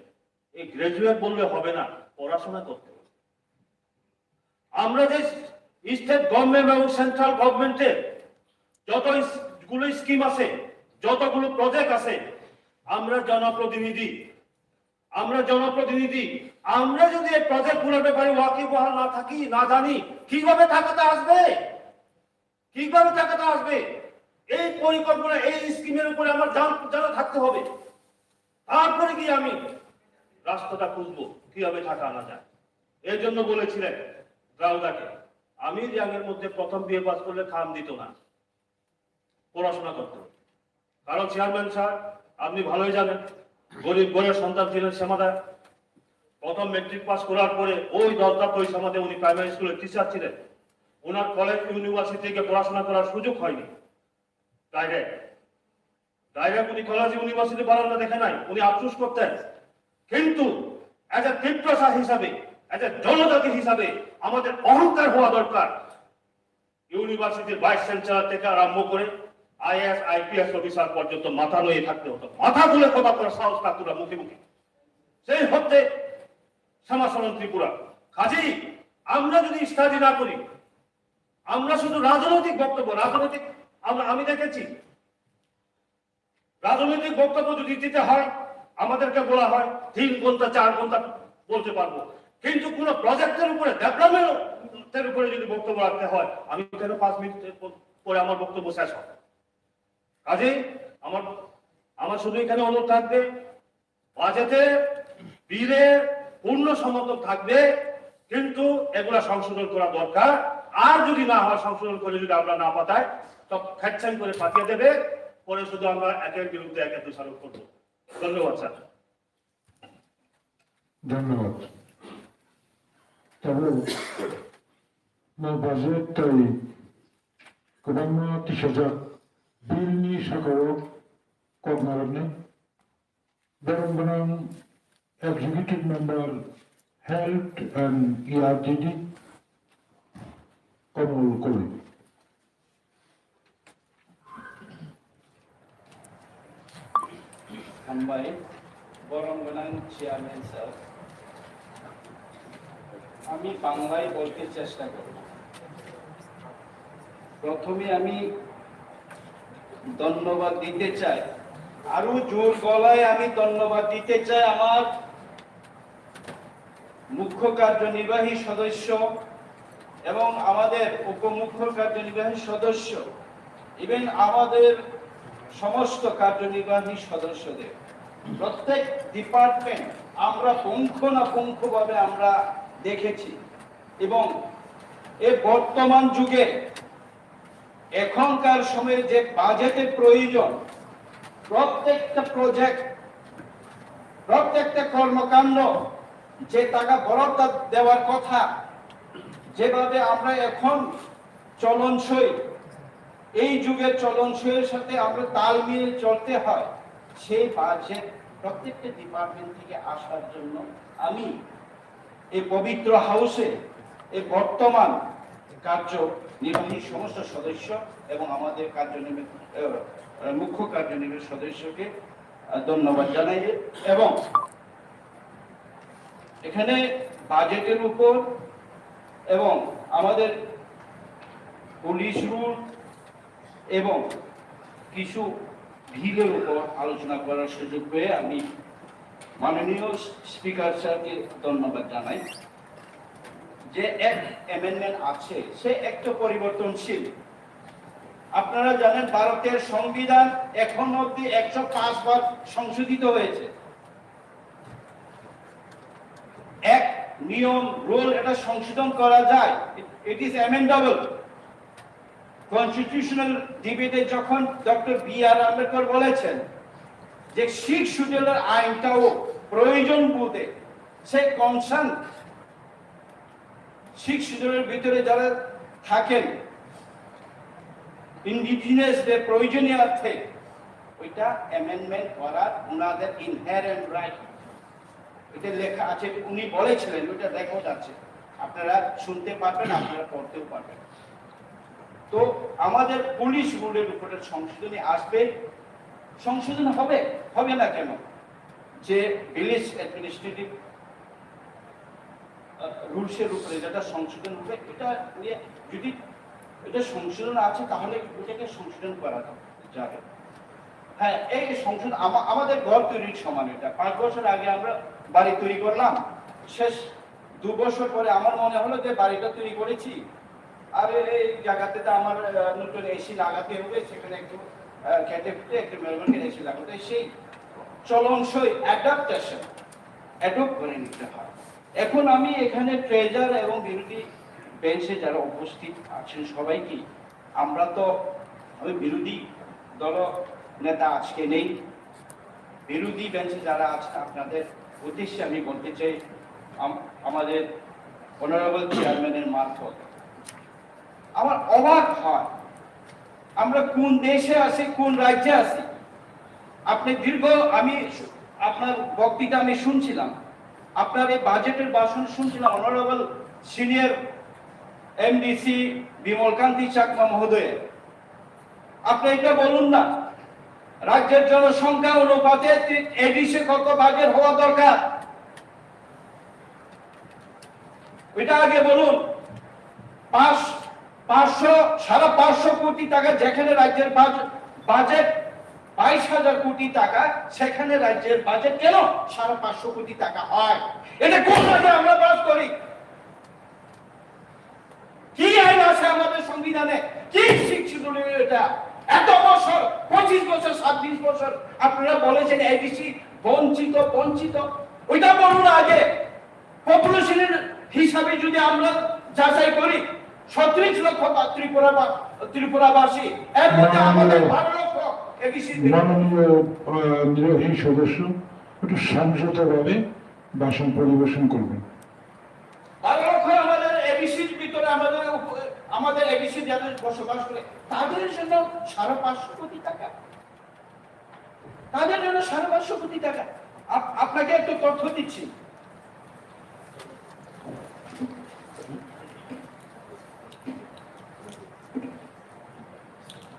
এই গ্রাজুয়েট বললে হবে না, পড়াশোনা করতে হবে।" আমরা যে স্টেট গভর্নমেন্ট এবং সেন্ট্রাল গভর্নমেন্টের যত ইস- গুলো স্কিম আছে, যতগুলো প্রজেক্ট আছে, আমরা জনপ্রতিনিধি, আমরা জনপ্রতিনিধি, আমরা যদি এই প্রজেক্ট গুলোর ব্যাপারে ওয়াকিবহাল না থাকি, না জানি, কিভাবে টাকাটা আসবে? কিভাবে টাকাটা আসবে? এই পরিকল্পনা, এই স্কিমের উপরে আমার জান- জানা থাকতে হবে। তারপরে গিয়ে আমি রাস্তাটা খুঁজবো, কিভাবে টাকা আনা যায়। এই জন্য বলেছিলেন দ্রাউদাকে, "আমি রিয়াংয়ের মধ্যে প্রথম বিএ পাস করলে খাম দিত না, পড়াশোনা করতে হবে।" কারণ চেয়ারম্যান স্যার, আপনি ভালোই জানেন, গরিব ঘরের সন্তান ছিলেন শ্যামাদা। প্রথম মেট্রিক পাস করার পরে ওই দশটা তৈশামাতে উনি প্রাইমারি স্কুলের টিচার ছিলেন। ওনার কলেজ ইউনিভার্সিটি থেকে পড়াশোনা করার সুযোগ হয়নি। ডাইরেক্ট ডাইরেক্ট উনি কলেজ ইউনিভার্সিটি বারান্দা দেখে নাই, উনি আফসোস করতেন। কিন্তু এজ এ তিপ্রাসা হিসাবে, এজ এ জনজাতি হিসাবে আমাদের অহংকার হওয়া দরকার। ইউনিভার্সিটির ভাইস চ্যান্সেলর থেকে আরম্ভ করে আইএএস আইপিএস অফিসার পর্যন্ত মাথা নুয়ে থাকতে হতো। মাথা তুলে কথা বলার সাহস থাকতো না মুখে মুখে। সেই হচ্ছে শ্যামাচরণ ত্রিপুরা। কাজেই আমরা যদি স্টাডি না করি, আমরা শুধু রাজনৈতিক বক্তব্য, রাজনৈতিক, আমরা, আমি দেখেছি রাজনৈতিক বক্তব্য যদি দিতে হয়, আমাদেরকে বলা হয় তিন ঘন্টা, চার ঘন্টা বলতে পারবো, কিন্তু কোনো প্রজেক্টের উপরে, ডেভেলপমেন্টের উপরে যদি বক্তব্য রাখতে হয়, আমি কেন পাঁচ মিনিট পরে আমার বক্তব্য শেষ হয়? কাজেই আমার, আমার শুধু এখানে অনুরোধ থাকবে, বাজেটে, বিলে পূর্ণ সমর্থন থাকবে, কিন্তু এগুলা সংশোধন করা দরকার। আর যদি না হয়, সংশোধন করে যদি আমরা না পাঠাই, তো খেচ্ছাং করে পাঠিয়ে দেবে, পরে শুধু আমরা একের বিরুদ্ধে একের দোষারোপ করবো। ধন্যবাদ স্যার। ধন্যবাদ। তবে mo budget tai kwbangma tisajak bill ni saka o kok narwknai. Borok gwnang Executive Member Health and E R D D Komol Koli. Hambai, borom gwnang chairman sir. আমি বাংলায় বলতে চেষ্টা করব। প্রথমে আমি ধন্যবাদ দিতে চাই, আরো জোর গলায় আমি ধন্যবাদ দিতে চাই আমার মুখ্য কার্যনির্বাহী সদস্য এবং আমাদের উপমুখ্য কার্যনির্বাহী সদস্য, ইভেন আমাদের সমস্ত কার্যনির্বাহী সদস্যদের। প্রত্যেক ডিপার্টমেন্ট আমরা পুঙ্খানুপুঙ্খভাবে আমরা দেখেছি। এবং এ বর্তমান যুগে এখনকার সময়ে যে বাজেটের প্রয়োজন, প্রত্যেকটা প্রজেক্ট, প্রত্যেকটা কর্মকাণ্ড যে টাকা বরাদ্দ দেওয়ার কথা, যেভাবে আমরা এখন চলনসই, এই যুগের চলনসইয়ের সাথে আমরা তাল মিলিয়ে চলতে হয়, সেই বাজেট প্রত্যেকটা ডিপার্টমেন্ট থেকে আসার জন্য আমি এই পবিত্র হাউসে এই বর্তমান কার্যনির্বাহী সমস্ত সদস্য এবং আমাদের কার্যনির্বাহী, আহ, মুখ্য কার্যনির্বাহী সদস্যকে, আহ, ধন্যবাদ জানাই। এবং এখানে বাজেটের উপর এবং আমাদের পুলিশ রুল এবং কিছু বিলের উপর আলোচনা করার সুযোগ পেয়ে আমি মাননীয় স্পিকার স্যারকে ধন্যবাদ জানাই। যে এক অ্যামেন্ডমেন্ট আছে, সে একটু পরিবর্তনশীল। আপনারা জানেন, ভারতের সংবিধান এখন অবধি একশো পাঁচ বার সংশোধিত হয়েছে। এক নিয়ম, রুল, এটা সংশোধন করা যায়, ইট ইজ অ্যামেন্ডেবল। কনস্টিটিউশনাল ডিবেটে যখন ডক্টর বি আর আম্বেদকর বলেছেন যে সিক্স শিডিউলের আইনটাও প্রয়োজন বোধে, সে কনসার্ন সিক্স শিডিউলের ভিতরে যারা থাকেন, ইন্ডিজিনাস যে প্রয়োজনীয় অর্থে, ওইটা অ্যামেন্ডমেন্ট করার ওনাদের ইনহেরেন্ট রাইট। এটা লেখা আছে, উনি বলেছিলেন, ওইটা রেকর্ড আছে, আপনারা শুনতে পারবেন, আপনারা পড়তেও পারবেন। তো আমাদের পুলিশ রুলের উপরে সংশোধনী আসবে, সংশোধন হবে, হবে না কেন? যে ভিলেজ অ্যাডমিনিস্ট্রেটিভ রুলসের উপরে যেটা সংশোধন হবে, এটা নিয়ে যদি এটা সংশোধন আছে, তাহলে ওটাকে সংশোধন করা যাবে। হ্যাঁ, এই সংশোধন আমা-, আমাদের ঘর তৈরির সমান। এটা পাঁচ বছর আগে আমরা বাড়ি তৈরি করলাম, শেষ দু বছর পরে আমার মনে হলো যে বাড়িটা তৈরি করেছি, আর এই জায়গাতে তো আমার, আহ, নতুন এসি লাগাতে হবে, সেখানে একটু, আহ, খেতে খুঁটে একটু মেহরবানি এসি লাগাতে, সেই চলনসই অ্যাডাপ্টেশন, অ্যাডপ্ট করে নিতে হয়। এখন আমি এখানে ট্রেজার এবং বিরোধী বেঞ্চে যারা উপস্থিত আছেন সবাইকে, আমরা তো, আমি বিরোধী দল নেতা আজকে নেই, বিরোধী বেঞ্চে যারা আছেন আপনাদের উদ্দেশ্যে আমি বলতে চাই, আম-, আমাদের অনারেবল চেয়ারম্যানের মারফত আমার অবাক হয়, আমরা কোন দেশে আছি, কোন রাজ্যে আছি। আপনি দীর্ঘ, আমি শু-, আপনার বক্তৃতা আমি শুনছিলাম, আপনার এই বাজেটের ভাষণ শুনছিলাম, অনারেবল সিনিয়র এমডিসি বিমল কান্তি চাকমা মহোদয়, আপনি এটা বলুন না, রাজ্যের জনসংখ্যা অনুপাতে এডিসি কত বাজেট হওয়া দরকার, এটা আগে বলুন। পাঁচ, পাঁচশো, সাড়ে পাঁচশো কোটি টাকা যেখানে রাজ্যের বাজ-, বাজেট বাইশ হাজার কোটি টাকা, সেখানে রাজ্যের বাজেট কেন সাড়ে পাঁচশো কোটি টাকা হয়? এটা কোন রাজ্যে আমরা বাস করি? কি আইন আছে আমাদের সংবিধানে? কি শিক্ষিত এটা? এত বছর, পঁচিশ বছর, ছাব্বিশ বছর আপনারা বলেছেন এডিসি বঞ্চিত, বঞ্চিত। ওইটা বলুন আগে। পপুলেশনের হিসাবে যদি আমরা যাচাই করি, ছত্রিশ লক্ষ বা-, ত্রিপুরা বা-, ত্রিপুরাবাসী, এর মধ্যে আমাদের মাননীয়, বারো লক্ষ এডিসি। মাননীয়, আহ, নির্বাহী সদস্য একটু সংযতভাবে ভাষণ পরিবেশন করবেন। বারো লক্ষ আমাদের এডিসির ভিতরে আমাদের উপ-, আমাদের এডিসি যাদের বসবাস করে, তাদের জন্য সাড়ে পাঁচশো কোটি টাকা, তাদের জন্য সাড়ে পাঁচশো কোটি টাকা। আপ-, আপনাকে একটু তথ্য দিচ্ছি।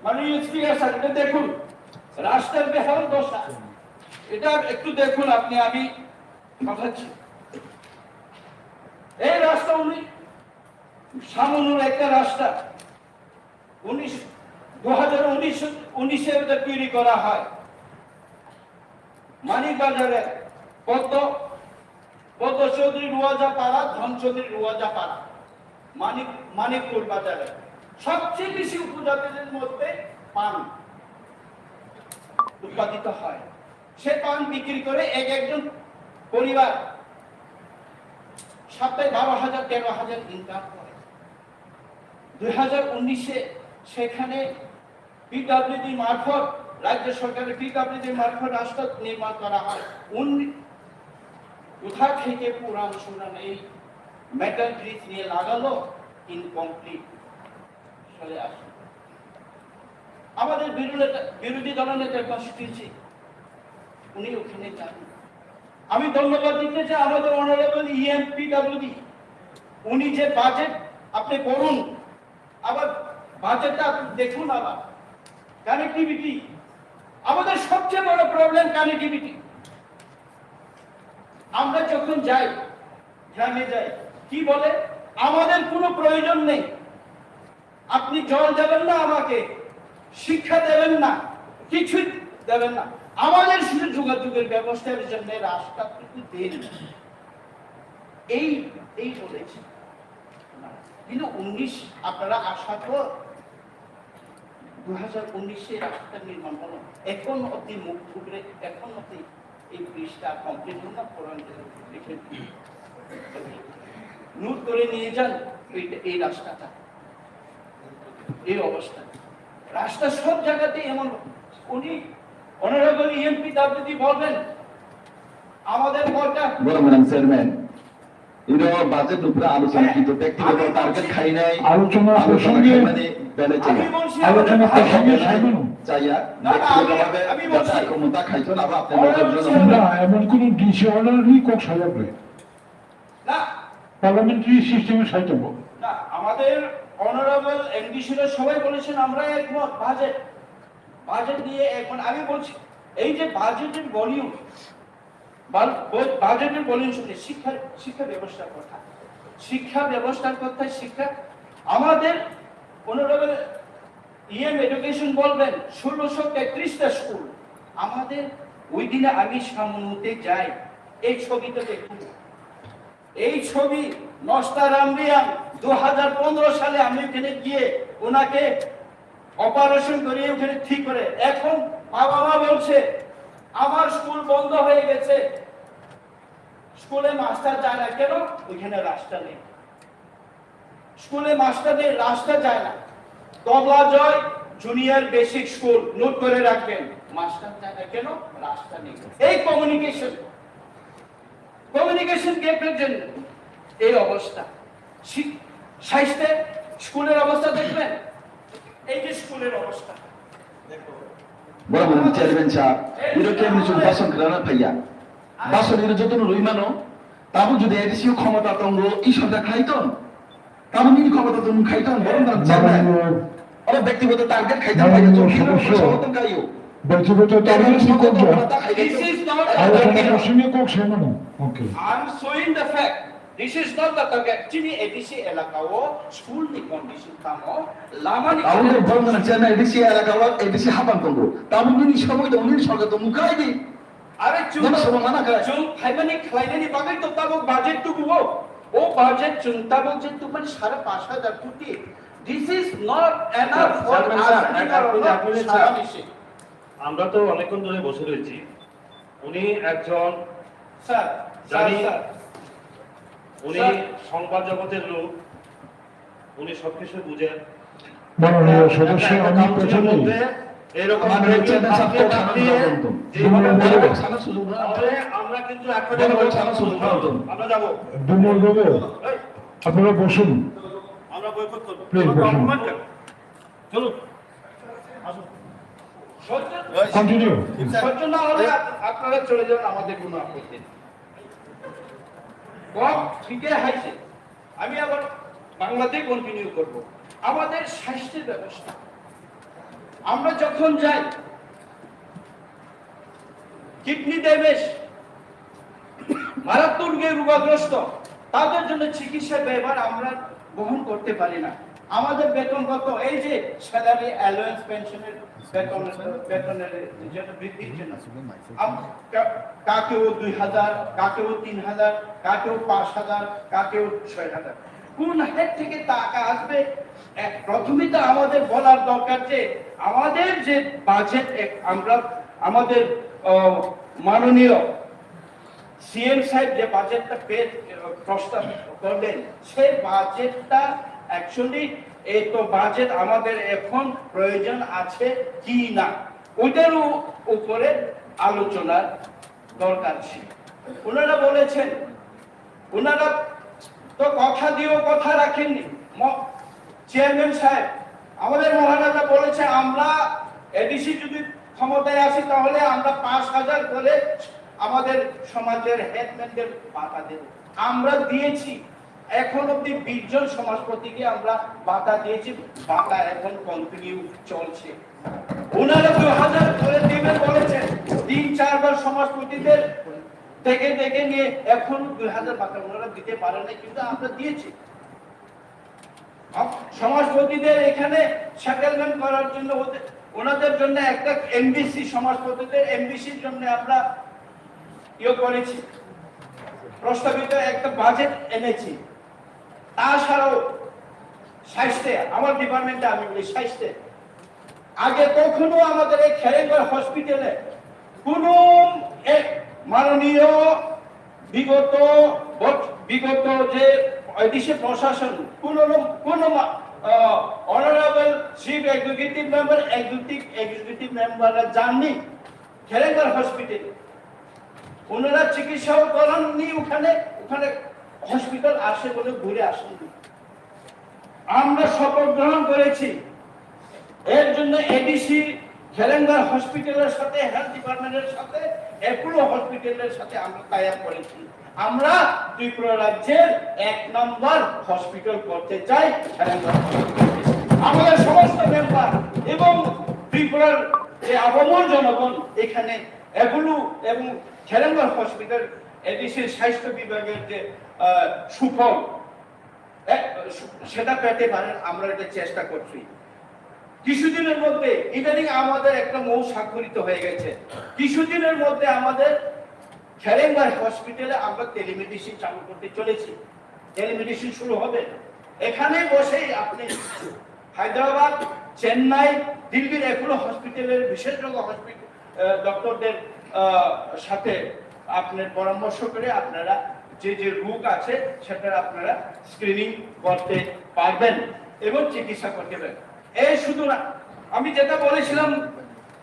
মাননীয় স্পিকার স্যার, এটা দেখুন, রাস্তার বেহাল দশা, এটা একটু দেখুন আপনি। আমি পাঠাচ্ছি। এই রাস্তা উনি সামনুর একটা রাস্তা, উনিশ, দু হাজার উনিশ, উনিশে এটা তৈরি করা হয়। মানিকবাজারে পদ্ম, পদ্ম চৌধুরী রুয়াজা পাড়া, ধন চৌধুরী রুয়াজা পাড়া, মানিক, মানিকপুর বাজারে সবচেয়ে বেশি উপজাতিদের মধ্যে পান উৎপাদিত হয়। সে পান বিক্রি করে এক একজন পরিবার সপ্তাহে বারো হাজার, তেরো হাজার ইনকাম করে। দুই হাজার উনিশে সেখানে পিডব্লিউডি মারফত, রাজ্য সরকারের পিডব্লিউডি মারফত রাস্তা নির্মাণ করা হয়। উন-, কোথা থেকে পুরান সুরান এই মেটাল ব্রিজ নিয়ে লাগালো? ইনকমপ্লিট। চলে আসুন। আমাদের বিরোধী নেতা, বিরোধী দলনেতার কনস্টিটিউয়েন্সি, উনি ওখানে যান। আমি ধন্যবাদ দিতে চাই আমাদের অনারেবল ইএম পিডব্লিউডি, উনি যে বাজেট আপনি করুন, আবার বাজেটটা আপনি দেখুন, আবার কানেক্টিভিটি। আমাদের সবচেয়ে বড় প্রবলেম কানেক্টিভিটি। আমরা যখন যাই, গ্রামে যাই, কি বলে, "আমাদের কোনো প্রয়োজন নেই, আপনি জল দেবেন না আমাকে, শিক্ষা দেবেন না, কিছুই দেবেন না, আমাদের শুধু যোগাযোগের ব্যবস্থার জন্য রাস্তাটুকু দিন।" এই, এই বলেছে। কিন্তু উনিশ, আপনারা আসার পর দু হাজার উনিশে রাস্তা নির্মাণ হলো, এখন অবধি মুখ থুবড়ে, এখন অবধি এই ব্রিজটা কমপ্লিট হলো না, পুরান লিখে নোট করে নিয়ে যান এই, এই রাস্তাটা, এই অবস্থা। রাস্তা সব জায়গাতে এমন। উনি, অনারেবল ইএমপি দাবদি বলবেন, আমাদের বলটা বড় ম্যাডাম চেয়ারম্যান, ইনো বাজেট উপরে আলোচনা, কিন্তু ব্যক্তিগত টার্গেট খাই নাই। আলোচনা প্রসঙ্গে, মানে বেলে চাইয়া। আলোচনা প্রসঙ্গে সাইমন। চাইয়া, না, না, আমি, ব্যক্তিগতভাবে আমি বলছি। যাতে আক্রমণটা খাইতো না, বা আপনি আমরা বলছেন বলছি। না, এমন কোনো ডিসি অর্ডার নেই, কক সাজাবে। না। পার্লামেন্টারি সিস্টেমে সাইতে হবে। না, আমাদের অনারেবল এমডিসিরা সবাই বলেছেন, আমরা একমত, বাজেট, বাজেট নিয়ে একমত। আমি বলছি, এই যে বাজেটের ভলিউম, বাল-, ব-, বাজেটের ভলিউম শুনে শিক্ষা, শিক্ষা ব্যবস্থার কথা, শিক্ষা ব্যবস্থার কথা, শিক্ষা আমাদের অনারেবল ইএম এডুকেশন বলবেন, ষোলোশো তেত্রিশটা স্কুল। আমাদের ওই দিনে আমি সামনুতে যাই, এই ছবিটা দেখুন, এই ছবি নস্তারাম রিয়াং দু হাজার পনেরো সালে আমি ওখানে গিয়ে ওনাকে অপারেশন করিয়ে ওখানে ঠিক করে। এখন বাবা মা বলছে, "আমার স্কুল বন্ধ হয়ে গেছে, স্কুলে মাস্টার যায় না কেন? ওইখানে রাস্তা নেই।" স্কুলে মাস্টার নেই, রাস্তা যায় না। তবলা জয় জুনিয়র বেসিক স্কুল, নোট করে রাখবেন, মাস্টার যায় না কেন? রাস্তা নেই। এই কমিউনিকেশন, কমিউনিকেশন গ্যাপের জন্য এই অবস্থা। শি-, স্বাস্থ্যে স্কুলের অবস্থা দেখবেন, এই যে স্কুলের অবস্থা। বড় বড় চেয়ারম্যান সাহেব, এরকম কিছু ভাষণ করার ভাইয়া। ভাষণ এর যত রইমানো, তারপর যদি এডিসি ক্ষমতা তঙ্গ, এই সরকার খাইতন, তারপর নিন ক্ষমতা তঙ্গ খাইতন, বরং তার চেয়ারম্যান। মাননীয়, ওরা ব্যক্তিগত টার্গেট খাইতন, মাননীয় ভাইয়া, সদস্য, সমর্থন খাইও। ব্যক্তিগত টার্গেট কি করবে? This is not a আলোচনা target. প্রসঙ্গে Coke Simon. Okay. I am showing the fact. This is not the target. Chini ADC এলাকাও স্কুল নি কন্ডিশন tamo, lama ni তাহলে condition. বলবেন চেয়ারম্যান এডিসি এলাকাও এডিসি হাবান করবো। তারপর নিন সময় তো নিন সরকার তো মুখাই দি। আরে চুপ। বলো, সমাধান আছে। চুপ, ফাইমানি খাইনানি বাকি তো তাবো বাজেট তো বুবো। ও বাজেট চুন তাবো যে তোমার সাড়ে পাঁচ হাজার কোটি। This is not enough for chairman us sir, in এক মিনিট, এক মিনিট, সারা স্যার। দেশে। আমরা তো অনেকক্ষণ ধরে বসে রয়েছি। উনি একজন স্যার, জানি, স্যার, স্যার। উনি স্যার। সংবাদ জগতের লোক, উনি সবকিছু বুঝেন। মাননীয় একটা, সদস্য, একটা আমি কাউন্সিলের প্রথমেই মধ্যে এরকম মাননীয় ব্রেকিং চেয়ারম্যান সাহেব, আপডেট কথা দিয়ে বলুন। যেভাবে বিমল বাবু। বলা হচ্ছে, আমরা কিন্তু এখন বলা হচ্ছে, আমরা শুধু আমরা যাবো। বিমল বাবু, এই। আপনারা বসুন। আমরা বয়কট করবো। প্লিজ বসুন। অপমান কেন? চলুন। আসুন। কন্টিনিউ। সহ্য না হলে আপ-, আপনারা চলে যান, আমাদের কোনো আপত্তি নেই। কম, ঠিকই হয়েছে। আমি আবার বাংলাতে কন্টিনিউ করব। আমাদের স্বাস্থ্যের ব্যবস্থা, আমরা যখন যাই, কিডনি ড্যামেজ, মারাত্মক রোগে রোগাগ্রস্ত, তাদের জন্য চিকিৎসা ব্যয়ভার আমরা বহন করতে পারি না। আমাদের বেতন কত? এই যে স্যালারি, অ্যালাওয়েন্স, পেনশনের বেতন, বেতনের জন্য বৃদ্ধির জন্য আম-, কা-, কাকেও দুই হাজার, কাকেও তিন হাজার, কাকেও পাঁচ হাজার, কাকেও ছয় হাজার। কোন হেড থেকে টাকা আসবে? এক, প্রথমে তো আমাদের বলার দরকার যে আমাদের যে বাজেট, এক, আমরা আমাদের, আহ, মাননীয় সিএম সাহেব যে বাজেটটা পেশ প্রস্তাব করলেন, সেই বাজেটটা অ্যাকচুয়ালি এই তো বাজেট আমাদের এখন প্রয়োজন আছে কি না, ওইটার উ- উপরে আলোচনার দরকার ছিল। ওনারা বলেছেন, ওনারা তো কথা দিয়েও কথা রাখেননি। ম- চেয়ারম্যান সাহেব, আমাদের মহারাজা বলেছে, আমরা এডিসি যদি ক্ষমতায় আসি, তাহলে আমরা পাঁচ হাজার করে আমাদের সমাজের হেডম্যানদের ভাতা দেব। আমরা দিয়েছি, এখন অব্দি বিশ জন সমাজপতিকে আমরা ভাতা দিয়েছি, ভাতা এখন কন্টিনিউ চলছে। ওনারা দুই হাজার করে দেবেন বলেছেন, তিন চারবার সমাজপতিদের ডেকে ডেকে নিয়ে এখন দুই হাজার ভাতা ওনারা দিতে পারেন না, কিন্তু আমরা দিয়েছি। সমাজপতিদের এখানে সেটেলমেন্ট করার জন্য ওদের, ওনাদের জন্য একটা এমবিসি, সমাজপতিদের এমবিসির জন্য আমরা ইয়ে করেছি, প্রস্তাবিত একটা বাজেট এনেছি। তাছাড়াও স্বাস্থ্যে, আমার ডিপার্টমেন্টে আমি বলি স্বাস্থ্যে, আগে কখনো আমাদের এই খেরেঙ্গা হসপিটালে কোনো এক মাননীয় বিগত বছ- বিগত যে এডিসি প্রশাসন কোনো কোনো honourable chief executive member, executive executive মেম্বাররা যাননি খেরেঙ্গার হসপিটালে। ওনারা চিকিৎসাও করাননি ওখানে, ওখানে হসপিটাল আসে বলে ঘুরে আসেননি। আমরা শপথ গ্রহণ করেছি, এর জন্য এডিসি খেরেঙ্গার হসপিটালের সাথে, হেলথ ডিপার্টমেন্টের সাথে, অ্যাপোলো হসপিটালের সাথে আমরা টাই আপ করেছি। আমরা ত্রিপুরা রাজ্যের এক নম্বর হসপিটাল করতে চাই খেরেঙ্গার হসপিটাল। আমাদের সমস্ত মেম্বার এবং ত্রিপুরার যে আপামর জনগণ এখানে অ্যাপোলো এবং খেরেঙ্গার হসপিটাল এডিসির স্বাস্থ্য বিভাগের যে আহ, সুফল, এ, সেটা পেতে পারেন, আমরা এটা চেষ্টা করছি। কিছুদিনের মধ্যে, ইদানিং আমাদের একটা মৌ স্বাক্ষরিত হয়ে গেছে, কিছুদিনের মধ্যে আমাদের খেরেঙ্গা হসপিটালে আমরা টেলিমেডিসিন চালু করতে চলেছি। টেলিমেডিসিন শুরু হবে, এখানে বসেই আপনি হায়দ্রাবাদ, চেন্নাই, দিল্লির অ্যাপোলো হসপিটালের বিশেষজ্ঞ হসপিটাল, আহ, ডক্টরদের, আহ, সাথে আপনার পরামর্শ করে আপনারা যে যে রোগ আছে সেটার আপনারা স্ক্রিনিং করতে পারবেন এবং চিকিৎসা করতে পারবেন। এই শুধু না, আমি যেটা বলেছিলাম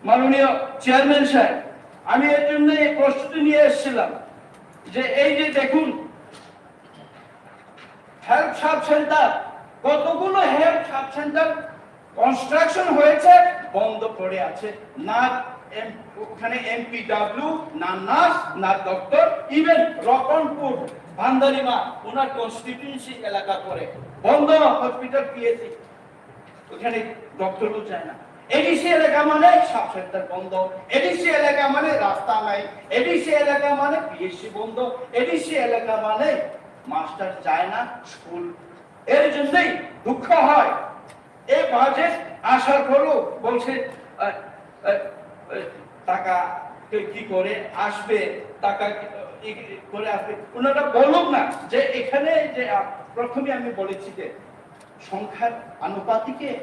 মাননীয় চেয়ারম্যান সাহেব, আমি এর জন্য এই প্রস্তুতি নিয়ে এসেছিলাম যে এই যে দেখুন, হেলথ সাব সেন্টার, কতগুলো হেলথ সাব সেন্টার কনস্ট্রাকশন হয়েছে, বন্ধ পড়ে আছে। না এম- ওখানে এমপিডব্লিউ, না নার্স, না ডক্টর, ইভেন রতনপুর, ভান্ডারিমা, ওনার কনস্টিটিউয়েন্সি এলাকা পড়ে, বন্ধ হসপিটাল, পিএসসি। ওখানে ডক্টরও যায় না। এডিসি এলাকা মানে সাব সেন্টার বন্ধ, এডিসি এলাকা মানে রাস্তা নাই, এডিসি এলাকা মানে পিএসসি বন্ধ, এডিসি এলাকা মানে মাস্টার যায় না স্কুল। এর জন্যই দুঃখ হয়। এই বাজেট আসার পরও বলছে, আহ, আহ, আহ, টাকা কে কি করে আসবে, টাকা কি, ই করে আসবে। ওনারা বলুক না যে এখানে যে, আহ, প্রথমে আমি বলেছি যে সংখ্যার আনুপাতিকে,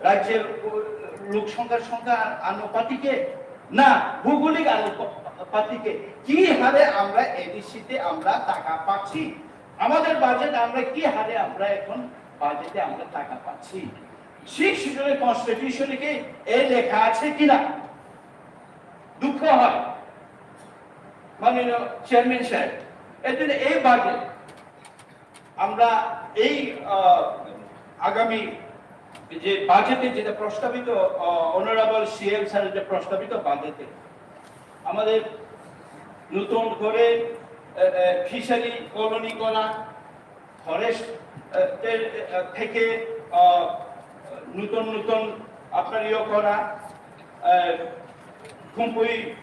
রাজ্যের লোক সংখ্যার সংখ্যা আনুপাতিকে, না ভৌগোলিক আনুপাতিকে কি হারে আমরা এডিসিতে আমরা টাকা পাচ্ছি, আমাদের বাজেট আমরা কি হারে আমরা এখন বাজেটে আমরা টাকা পাচ্ছি। সিক্স শিডিউলের কনস্টিটিউশনে কি এই লেখা আছে কিনা? দুঃখ হয় মাননীয় চেয়ারম্যান সাহেব। এর জন্য এই বাজেট আমরা এই, আহ, আগামী যে বাজেটে যেটা প্রস্তাবিত, আহ, অনারেবল সিএম স্যারের যে প্রস্তাবিত বাজেটে আমাদের নতুন করে, আহ, আহ, ফিশারি কলোনি করা, ফরেস্ট, আহ, তে- আহ, থেকে, আহ, নতুন নতুন আপনার ইয়ে করা, আহ, খুম্পুই,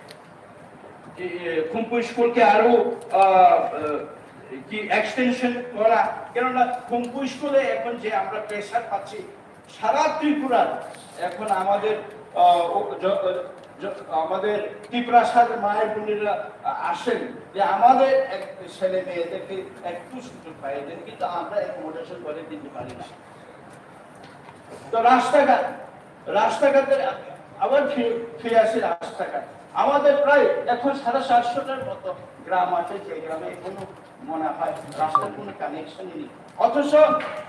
এ, খুম্পুই স্কুলকে আরো, আহ, আহ, কি এক্সটেনশন করা, কেননা খুম্পুই স্কুলে এখন যে আমরা প্রেশার পাচ্ছি সারা ত্রিপুরার, এখন আমাদের, আহ, ও, জ-, জ-, আমাদের ত্রিপুরা সার মায়ের বোনেরা আসেন যে আমাদের এক ছেলে মেয়েদেরকে একটু সুযোগ পাই দেন, কিন্তু আমরা অ্যাকোমোডেশন করে দিতে পারি না। তো রাস্তাঘাট, রাস্তাঘাটের আবার ফিরে, ফিরে আসি রাস্তাঘাট। আমাদের প্রায় এখন সাড়ে চারশোটার মতো গ্রাম আছে, যে গ্রামে কোনো মনে হয় রাস্তার কোনো কানেকশনই নেই। অথচ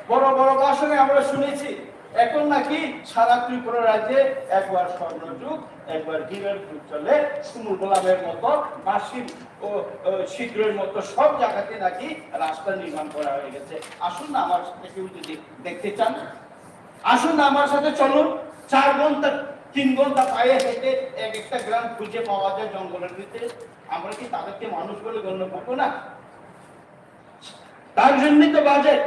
বড় বড় ভাষণে আমরা শুনেছি এখন নাকি সারা ত্রিপুরা রাজ্যে একবার স্বর্ণযুগ, একবার হীরার যুগ চলে, সুমুল গোলামের মতো, মাসির ও, ও, ছিদ্রের মতো সব জায়গাতে নাকি রাস্তা নির্মাণ করা হয়ে গেছে। আসুন না, আমার সাথে কেউ যদি দেখতে চান, আসুন না, আমার সাথে চলুন। চার ঘন্টা, তিন ঘন্টা পায়ে হেঁটে এক একটা গ্রাম খুঁজে পাওয়া যায় জঙ্গলের ভিতরে। আমরা কি তাদেরকে মানুষ বলে গণ্য করবো না? তার জন্যই তো বাজেট,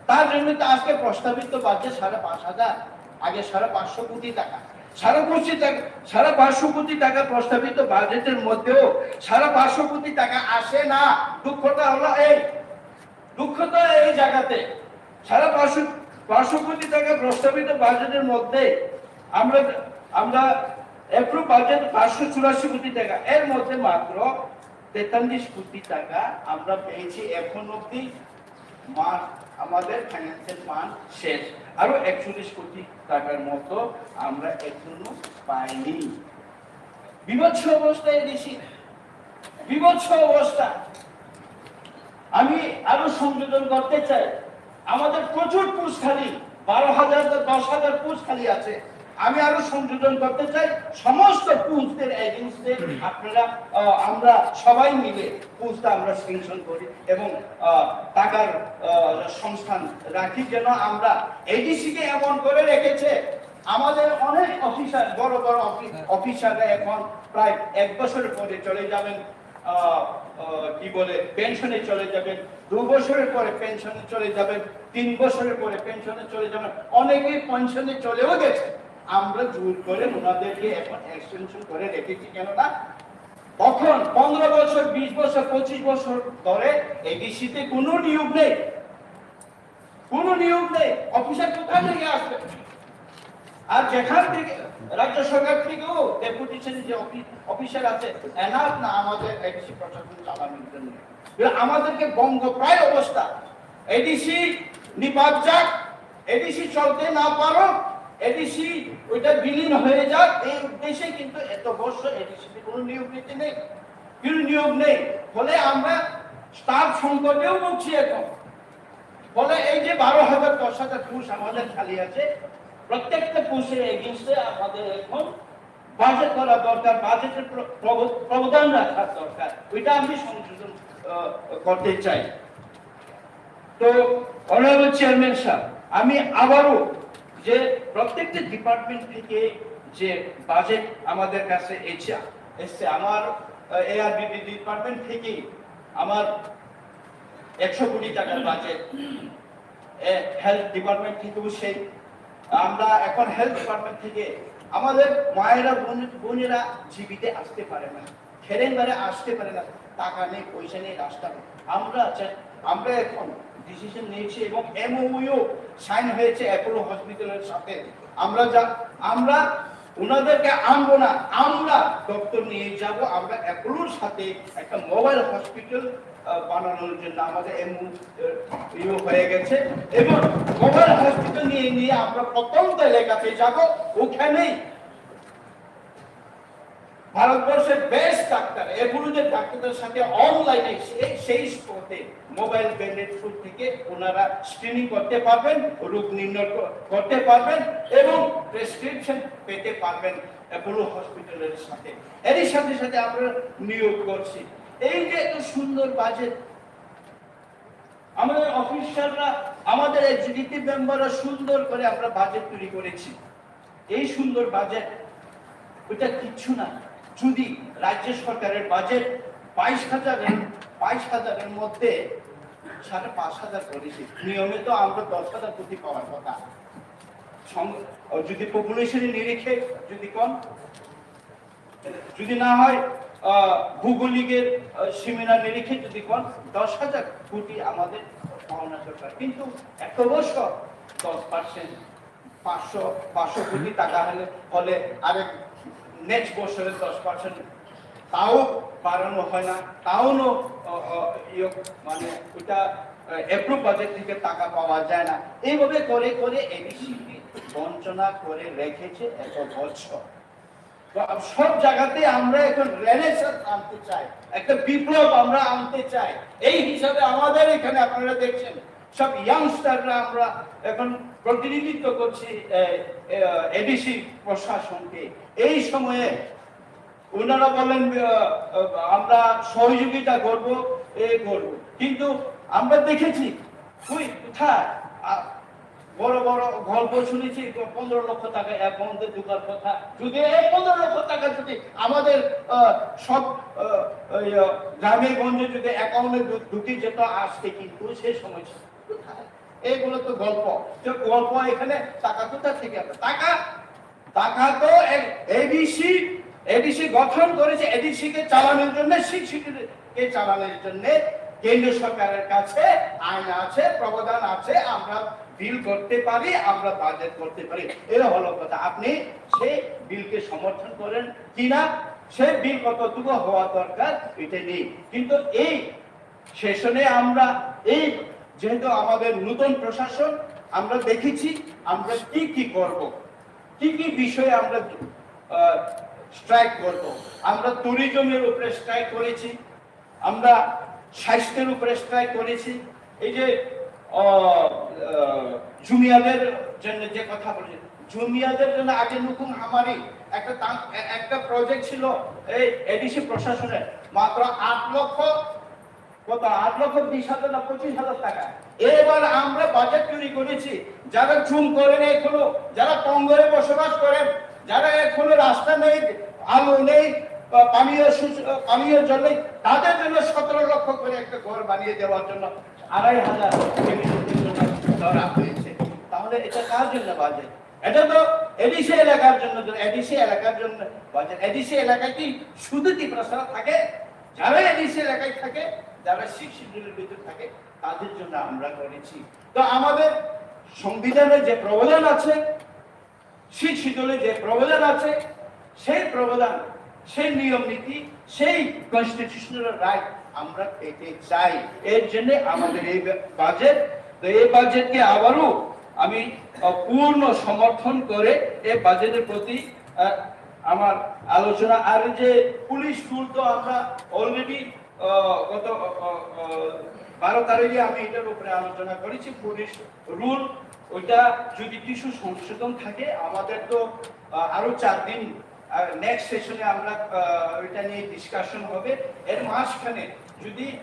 তার জন্যই তো আজকে প্রস্তাবিত বাজেট সাড়ে পাঁচ হাজার, আগে সাড়ে পাঁচশো কোটি টাকা। সাড়ে পাঁচশো টাকা, সাড়ে পাঁচশো কোটি টাকা প্রস্তাবিত বাজেটের মধ্যেও সাড়ে পাঁচশো কোটি টাকা আসে না। দুঃখটা হলো এই, দুঃখ তো এই জায়গাতে। সাড়ে পাঁচশো, পাঁচশো কোটি টাকা প্রস্তাবিত বাজেটের মধ্যে আমরা, আমরা অ্যাপ্রুভ বাজেট পাঁচশো চুরাশি কোটি টাকা, এর মধ্যে মাত্র তেতাল্লিশ কোটি টাকা আমরা পেয়েছি এখন অবধি। মা-, আমাদের ফাইন্যান্সের ফান্ড শেষ, আরো একচল্লিশ কোটি টাকার মতো আমরা এখনো পাইনি। বিভৎস অবস্থা এডিসি, বিভৎস অবস্থা। আমি আরো সংযোজন করতে চাই, আমাদের প্রচুর পোস্ট খালি, বারো হাজার বা দশ হাজার পোস্ট খালি আছে। আমি আরো সংযোজন করতে চাই, সমস্ত পোস্টদের এগেইনস্টে আপনারা, আহ, আমরা সবাই মিলে পোস্টটা আমরা স্যাংশন করি এবং, আহ, টাকার, আহ, সংস্থান রাখি, যেন আমরা এডিসিকে এমন করে রেখেছে। আমাদের অনেক অফিসার, বড় বড় অফি-, অফিসাররা এখন প্রায় এক বছর পরে চলে যাবেন, আহ, আহ, কি বলে, পেনশনে চলে যাবেন, দু বছরের পরে পেনশনে চলে যাবেন, তিন বছরের পরে পেনশনে চলে যাবেন, অনেকেই পেনশনে চলেও গেছে। আমরা জোর করে ওনাদেরকে এখন এক্সটেনশন করে রেখেছি। কেননা তখন পনেরো বছর, বিশ বছর, পঁচিশ বছর ধরে এডিসিতে কোনো নিয়োগ নেই, কোনো নিয়োগ নেই। অফিসার কোথা থেকে আসবে? আর যেখান থেকে, রাজ্য সরকার থেকেও ডেপুটেশন যে অফি-, অফিসার আছে, এনাফ না আমাদের এডিসি প্রশাসন চালানোর জন্য। এরা আমাদেরকে বঙ্গপ্রায় অবস্থা, এডিসি নিপাত যাক, এডিসি চলতে না পারো, এডিসি ওইটা বিলীন হয়ে যাক, এই উদ্দেশ্যে কিন্তু এত বর্ষ এডিসিতে কোনো নিয়োগ নীতি নেই, কোনো নিয়োগ নেই। ফলে আমরা স্টাফ সংকটেও ভুগছি এখন। ফলে এই যে বারো হাজার, দশ হাজার পোস্ট আমাদের খালি আছে, প্রত্যেকটা পোস্টের এগেইনস্টে আমাদের এখন বাজেট করা দরকার, বাজেটের প্র-, প্রব-, ব্যবধান রাখার দরকার, ওইটা আমি সংযোজন, আহ, করতে চাই। তো অনারেবল চেয়ারম্যান স্যার, আমি আবারও যে প্রত্যেকটা ডিপার্টমেন্ট থেকে যে বাজেট আমাদের কাছে এসে, এসছে, আমার এআরবিডি ডিপার্টমেন্ট থেকেই আমার একশো কোটি টাকার বাজেট, হেলথ ডিপার্টমেন্ট থেকেও সেই, আমরা এখন হেলথ ডিপার্টমেন্ট থেকে আমাদের মায়েরা, বোন-, বোনেরা জিবিতে আসতে পারে না, খেরেনবারে আসতে পারে না, টাকা নেই, পয়সা নেই, রাস্তা নেই। আমরা চা-, আমরা এখন ডিসিশন নিয়েছি এবং এমওইউ সাইন হয়েছে অ্যাপোলো হসপিটালের সাথে। আমরা যা, আমরা ওনাদেরকে আনবো না, আমরা দপ্তর নিয়ে যাব, আমরা অ্যাপোলোর সাথে একটা মোবাইল হসপিটাল, আহ, বানানোর জন্য আমাদের এমওইউ হয়ে গেছে এবং মোবাইল হসপিটাল নিয়ে, নিয়ে আমরা প্রত্যন্ত এলাকাতে যাব, ওখানেই ভারতবর্ষের বেস্ট ডাক্তার, অ্যাপোলোদের ডাক্তারদের সাথে অনলাইনে সেই, সেই স্পটে মোবাইল বেডের থ্রু থেকে ওনারা স্ক্রিনিং করতে পারবেন, রোগ নির্ণয় ক-, করতে পারবেন এবং প্রেসক্রিপশন পেতে পারবেন অ্যাপোলো হসপিটালের সাথে। এরই সাথে সাথে আমরা নিয়োগ করছি। এই যে এত সুন্দর বাজেট, আমাদের অফিসাররা, আমাদের এক্সিকিউটিভ মেম্বাররা সুন্দর করে আমরা বাজেট তৈরি করেছি। এই সুন্দর বাজেট, ওইটা কিচ্ছু না। যদি রাজ্য সরকারের বাজেট বাইশ হাজারের, বাইশ হাজারের মধ্যে সাড়ে পাঁচ হাজার করেছি, নিয়মিত আমরা দশ হাজার কোটি পাওয়ার কথা। সং-, যদি পপুলেশনের নিরিখে যদি কম, যদি না হয়, আহ, ভৌগোলিকের, আহ, সীমানা নিরিখে যদি কোন দশ হাজার কোটি আমাদের পাওনা দরকার, কিন্তু এত বছর দশ পার্সেন্ট, পাঁচশো, পাঁচশো কোটি টাকা হলে, হলে আরেক নেক্সট বছরে দশ পার্সেন্ট তাও বাড়ানো হয় না, তাও নো, আহ, আহ, ইয়ে, মানে ওটা, আহ, অ্যাপ্রুভ বাজেট থেকে টাকা পাওয়া যায় না। এইভাবে করে করে এডিসি বঞ্চনা করে রেখেছে এত বছর। তো আম-, সব জায়গাতে আমরা এখন রেনেসান্স আনতে চাই, একটা বিপ্লব আমরা আনতে চাই। এই হিসাবে আমাদের এখানে আপনারা দেখছেন, সব ইয়াংস্টাররা আমরা এখন প্রতিনিধিত্ব করছি এডিসি প্রশাসনকে। এই সময়ে ওনারা বলেন, আহ, আহ, আমরা সহযোগিতা করব, এ করব, কিন্তু আমরা দেখেছি কই কোথায়? আ, বড় বড় গল্প শুনেছি, পনেরো লক্ষ টাকা অ্যাকাউন্টে ঢোকার কথা। যদি এই পনেরো লক্ষ টাকা যদি আমাদের, আহ, সব, আহ, ওই, আহ, গ্রামে গঞ্জে যদি অ্যাকাউন্টে ঢু-, ঢুকে যেত, আসতে কিন্তু সেই সময় ছিল কোথায়? এইগুলো তো গল্প। তো গল্প, এখানে টাকা কোথা থেকে আসবে? টাকা, টাকা তো এডিসি, এডিসি গঠন করেছে এডিসি কে চালানোর জন্য, সিক্স শিডিউল কে চালানোর জন্য। কেন্দ্র সরকারের কাছে আইন আছে, প্রবধান আছে, আমরা বিল করতে পারি, আমরা বাজেট করতে পারি। এরা হলো কথা। আপনি সেই বিলকে সমর্থন করেন কিনা, সেই বিল কতটুকু হওয়া দরকার, এটা নেই। কিন্তু এই সেশনে আমরা এই, যেহেতু আমাদের নতুন প্রশাসন, আমরা দেখেছি আমরা কি কি করব, কি কি বিষয়ে আমরা স্ট্রাইক করব। আমরা ট্যুরিজমের উপরে স্ট্রাইক করেছি, আমরা স্বাস্থ্যের উপরে স্ট্রাইক করেছি। এই যে আহ, আহ, জুমিয়াদের জন্য যে কথা বলেছি, জুমিয়াদের জন্য আগে নুকুম হামারি একটা তা-, এ-, একটা প্রজেক্ট ছিল এই এডিসি প্রশাসনের, মাত্র আট লক্ষ, কত, আট লক্ষ বিশ হাজার না পঁচিশ হাজার টাকা। এবার আমরা বাজেট তৈরি করেছি, যারা জুম করেন এখনো, যারা পঙ্গরে বসবাস করেন, যারা এখনো রাস্তা নেই, আলো নেই, বা পানীয় সুচ-, পানীয় জল নেই, তাদের জন্য সতেরো লক্ষ করে একটা ঘর বানিয়ে দেওয়ার জন্য আড়াই হাজার ফ্যামিলির জন্য ধরা হয়েছে। তাহলে এটা কার জন্য বাজেট? এটা তো এডিসি এলাকার জন্য, এডিসি এলাকার জন্য বাজেট। এডিসি এলাকায় কি শুধু ত্রিপুরা ছাড়া থাকে? যারা এডিসি এলাকায় থাকে, যারা সিক্স শিডিউলের ভিতরে থাকে, তাদের জন্য আমরা করেছি। তো আমাদের সংবিধানে যে প্রবধান আছে, সিক্স শিডিউলে যে প্রবধান আছে, সেই প্রবধান, সেই নিয়ম নীতি, সেই কনস্টিটিউশনাল রাইট আমরা পেতে চাই। এর জন্য আমাদের এই বাজেট। তো এই বাজেটকে আবারও আমি, আহ, পূর্ণ সমর্থন করে এই বাজেটের প্রতি, আহ, আমার আলোচনা। আর যে পুলিশ রুল তো আমরা অলরেডি, আহ, গত, আহ, আহ, বারো তারিখে আমি এটার উপরে আলোচনা করেছি। পুলিশ রুল ওইটা যদি কিছু সংশোধন থাকে, আমাদের তো, আহ, আরো চার দিন, আহ, নেক্সট সেশনে আমরা, আহ, ওইটা নিয়ে ডিসকাশন হবে। এর মাঝখানে যদি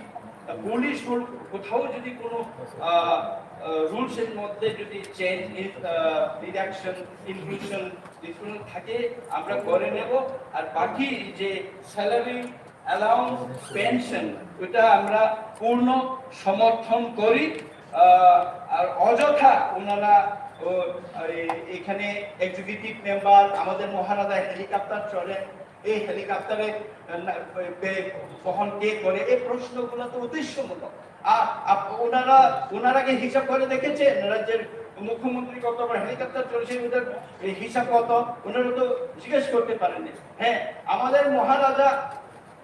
পুলিশ রুল কোথাও যদি কোনো, আহ, আহ, রুলসের মধ্যে যদি চেঞ্জ, আহ, রিডাকশন, ইনক্লুশন, ডিসক্লুশন থাকে, আমরা করে নেব। আর বাকি যে স্যালারি, অ্যালাউন্স, পেনশন, ওটা আমরা পূর্ণ সমর্থন করি। আহ, আর অযথা ওনারা, ও, এই, এখানে এক্সিকিউটিভ মেম্বার, আমাদের মহারাজা হেলিকপ্টার চড়েন, এই হেলিকপ্টারে, আহ, না, বে-, বহন কে করে, এই প্রশ্নগুলো তো উদ্দেশ্যমূলক। আ-, আপ-, ওনারা, ওনারা কি হিসাব করে দেখেছেন রাজ্যের মুখ্যমন্ত্রী কত বড় হেলিকপ্টার চড়ছে, ওদের এই হিসাব কত? ওনারা তো জিজ্ঞেস করতে পারেননি। হ্যাঁ, আমাদের মহারাজা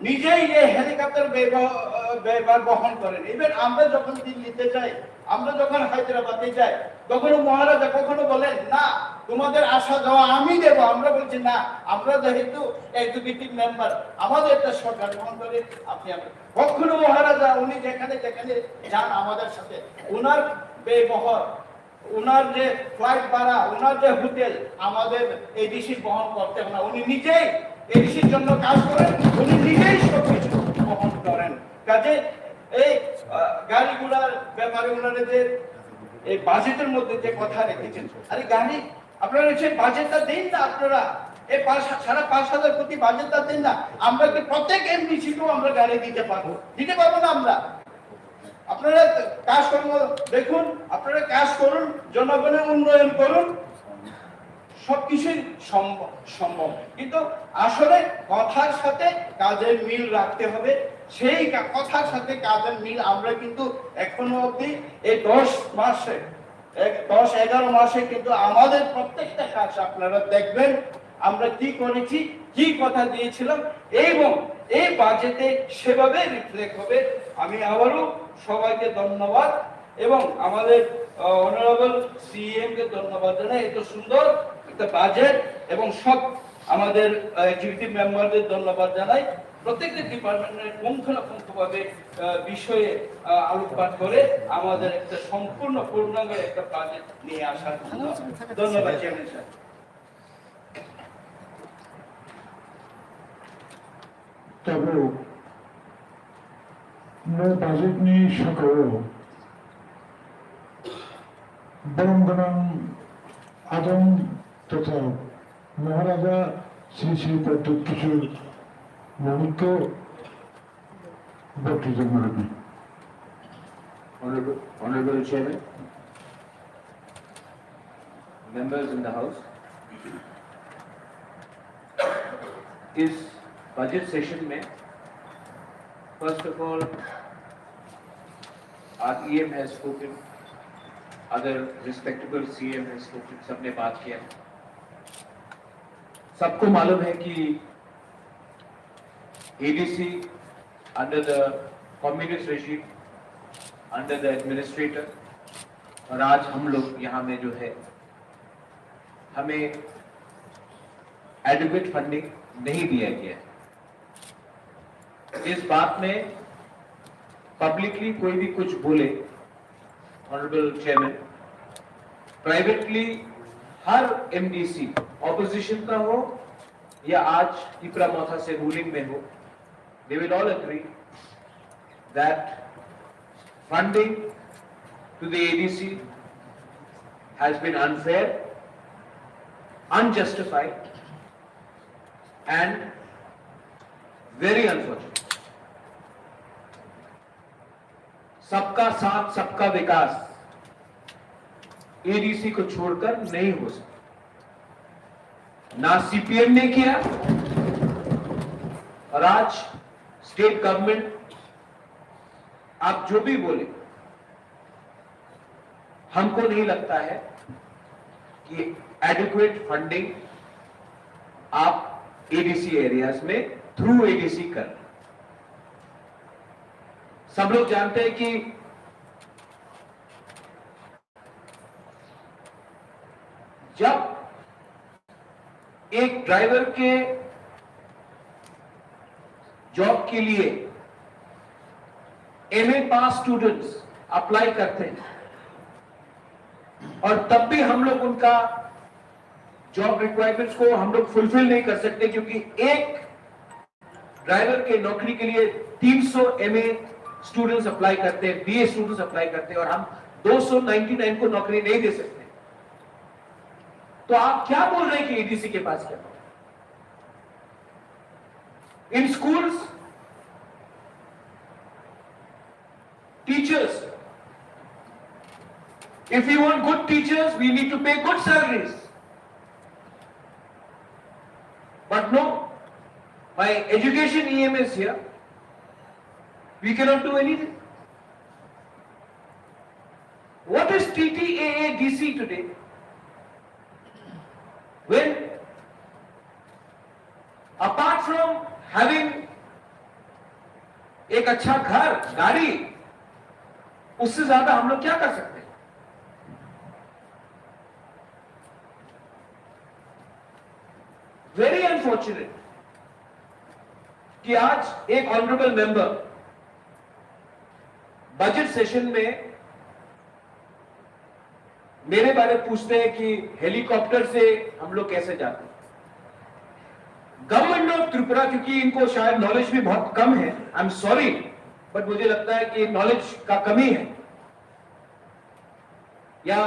নিজেই এই হেলিকপ্টার ব্যয়-, আহ, ব্যয়ভার বহন করেন। ইভেন আমরা যখন দিল্লিতে যাই, আমরা যখন হায়দ্রাবাদে যাই, তখনও মহারাজা কখনো বলেন না, "তোমাদের আসা যাওয়া আমি দেবো।" আমরা বলছি, "না, আমরা যেহেতু এক্সিকিউটিভ মেম্বার, আমাদের একটা সরকার বহন করে, আপনি আমরা।" কখনো মহারাজা উনি যেখানে যেখানে যান আমাদের সাথে, ওনার ব্যয়বহর, ওনার যে ফ্লাইট ভাড়া, ওনার যে হোটেল, আমাদের এডিসি বহন করতে হয় না। উনি নিজেই এডিসির জন্য কাজ করেন, উনি নিজেই সব কিছু বহন করেন। কাজে এই, আহ, গাড়ি ঘোড়ার ব্যাপারে ওনারা যে এই বাজেটের মধ্যে যে কথা রেখেছেন, আরে গাড়ি আপনারা সেই বাজেটটা দিন না আপনারা, এই পাঁচ, সাড়ে পাঁচ হাজার কোটি বাজেটটা দিন না। আমরা কি প্রত্যেক এমডিসিকেও আমরা গাড়ি দিতে পারবো? দিতে পারবো না আমরা? আপনারা কাজকর্ম দেখুন, আপনারা কাজ করুন, জনগণের উন্নয়ন করুন, সবকিছুই সম্ভব, সম্ভব। কিন্তু আসলে কথার সাথে কাজের মিল রাখতে হবে। সেই কা-, কথার সাথে কাজের মিল আমরা কিন্তু এখনো অবধি এই দশ মাসে, এক, দশ এগারো মাসে কিন্তু আমাদের প্রত্যেকটা কাজ আপনারা দেখবেন, আমরা কি করেছি, কি কথা দিয়েছিলাম, এবং এই বাজেটে সেভাবে রিফ্লেক্ট হবে। আমি আবারও সবাইকে ধন্যবাদ এবং আমাদের, আহ, অনারেবল সিইএম কে ধন্যবাদ জানাই। এত সুন্দর একটা বাজেট এবং সব আমাদের এক্সিকিউটিভ মেম্বারদের ধন্যবাদ জানাই। প্রত্যেকটা ডিপার্টমেন্টের পুঙ্খানুপুঙ্খভাবে আহ, বিষয়ে আহ, আলোকপাত করে আমাদের একটা সম্পূর্ণ পূর্ণাঙ্গ একটা বাজেট নিয়ে আসার জন্য। ধন্যবাদ chairman sir. Tabuk no budget ni saka o borong gwnang adong totha Maharaja Sri Sri Pradyut Kishore Mahanta Baptism Honorable, Honorable Chairman, members in the House, इस बजट सेशन में first of all, our E M has spoken, other respectable C M has spoken, सबने बात किया। सबको मालूम है कि ADC under the communist regime, under the administrator, और आज हम लोग यहाँ में जो है, हमें एडिक्वेट फंडिंग नहीं दिया गया है। इस बात में पब्लिकली कोई भी कुछ बोले, ऑनरेबल चेयरमैन, प्राइवेटली हर एमडीसी, ऑपोजिशन का हो या आज तिपरा मोथा से रूलिंग में हो, they will all agree that funding to the A D C has been unfair, unjustified, and very unfortunate. सबका साथ, सबका विकास एडीसी को छोड़कर नहीं हो सकता। ना सीपीएम ने किया, और आज स्टेट गवर्नमेंट, आप जो भी बोले, हमको नहीं लगता है कि एडिक्वेट फंडिंग आप एडीसी एरियाज में थ्रू एडीसी कर। सब लोग जानते हैं कि जब एक ड्राइवर के जॉब के लिए एमए पास स्टूडेंट्स अप्लाई करते हैं और तब भी हम लोग उनका जॉब रिक्वायरमेंट्स को हम लोग फुलफिल नहीं कर सकते, क्योंकि एक ड्राइवर के नौकरी के लिए तीन सौ एमए स्टूडेंट्स अप्लाई करते हैं, बीए स्टूडेंट्स अप्लाई करते हैं, और हम दो सौ नाइंटी नाइन को नौकरी नहीं दे सकते। तो आप क्या बोल रहे हैं कि एडीसी के पास क्या है? In schools, teachers, if we want good teachers, we need to pay good salaries. But no, my education E M is here. We cannot do anything. What is T T A A D C today? When, apart from having एक अच्छा घर, गाड़ी, उससे ज्यादा हम लोग क्या कर सकते हैं? वेरी अनफॉर्चुनेट कि आज एक ऑनरेबल मेंबर बजट सेशन में मेरे बारे में पूछते हैं कि हेलीकॉप्टर से हम लोग कैसे जाते हैं। गवर्नमेंट ऑफ त्रिपुरा, क्योंकि इनको शायद नॉलेज भी बहुत कम है, आई एम सॉरी, बट मुझे लगता है कि नॉलेज का कमी है या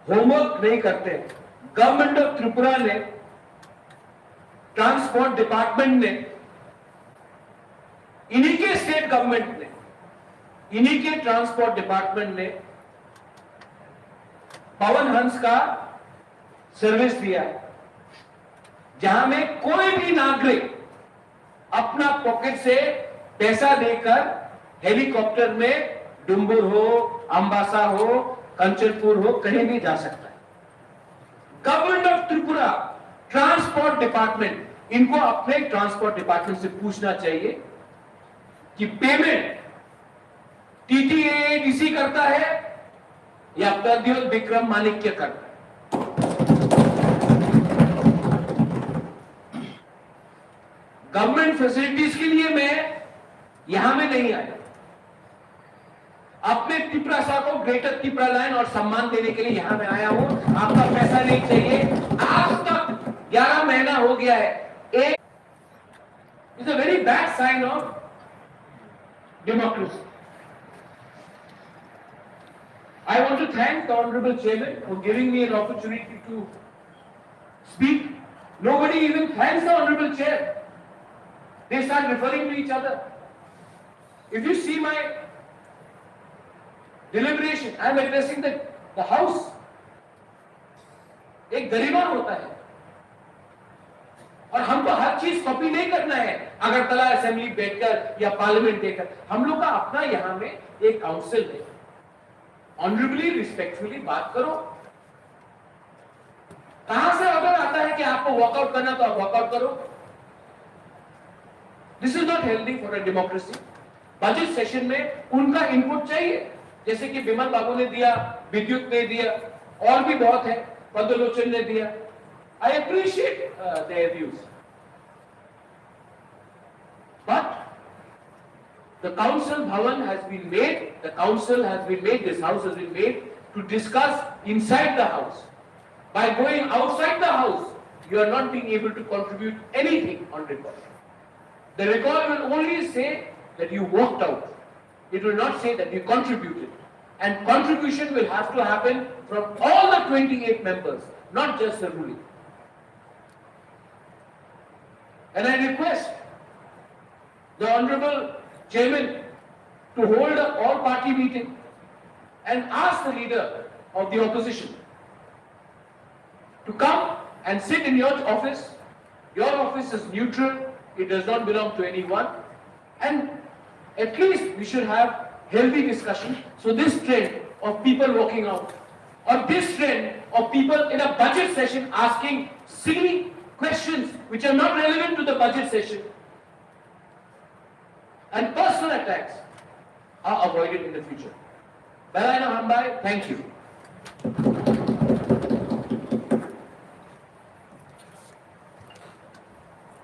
होमवर्क नहीं करते। गवर्नमेंट ऑफ त्रिपुरा ने, ट्रांसपोर्ट डिपार्टमेंट ने, इन्हीं के स्टेट गवर्नमेंट ने, इन्हीं के ट्रांसपोर्ट डिपार्टमेंट ने पवन हंस का सर्विस दिया, जहां में कोई भी नागरिक अपना पॉकेट से पैसा देकर हेलीकॉप्टर में डुम्बुर हो, अम्बासा हो, कंचनपुर हो, कहीं भी जा सकता है। Government of Tripura, transport department, इनको अपने ट्रांसपोर्ट डिपार्टमेंट से पूछना चाहिए कि पेमेंट टीटीएएडीसी करता है या प्रद्युत विक्रम माणिक्य करता है। गवर्नमेंट फैसिलिटीज के लिए मैं यहाँ में नहीं आया। अपने तिपरासा को ग्रेटर तिपरालैंड और सम्मान देने के लिए यहाँ में आया हूँ। आपका पैसा नहीं चाहिए। आज तक ग्यारह महीना हो गया है। एक, it's a very bad sign of democracy. I want to thank the Honorable Chairman for giving me an opportunity to speak. Nobody even thanks the Honorable Chair. They start referring to each other. If you see my deliberation, I am addressing the, the House. एक गरिमा होता है। और हमको हर चीज कॉपी नहीं करना है अगरतला असेंबली बैठकर या पार्लियामेंट देखकर। हम लोग का अपना यहाँ में एक काउंसिल है। ऑनरेबली, रिस्पेक्टफुली बात करो। कहां से ऑर्डर आता है कि आपको वॉकआउट करना, तो आप वॉकआउट करो? This is not healthy for a democracy. Budget session में उनका इनपुट चाहिए, जैसे कि विमल बाबू ने दिया, विद्युत ने दिया, और भी बहुत है, पद्मलोचन ने दिया। I appreciate, uh, their views. But the council bhavan has been made, the council has been made, this house has been made to discuss inside the house. By going outside the house, you are not being able to contribute anything on record. The record will only say that you walked out. It will not say that you contributed. And contribution will have to happen from all the twenty-eight members, not just the ruling. And I request the Honorable Chairman to hold a all-party meeting and ask the leader of the opposition to come and sit in your office. Your office is neutral, it does not belong to anyone, and at least we should have healthy discussion. So this trend of people walking out, or this trend of people in a budget session asking silly questions which are not relevant to the budget session, and personal attacks are avoided in the future. Belai no hambai, thank you.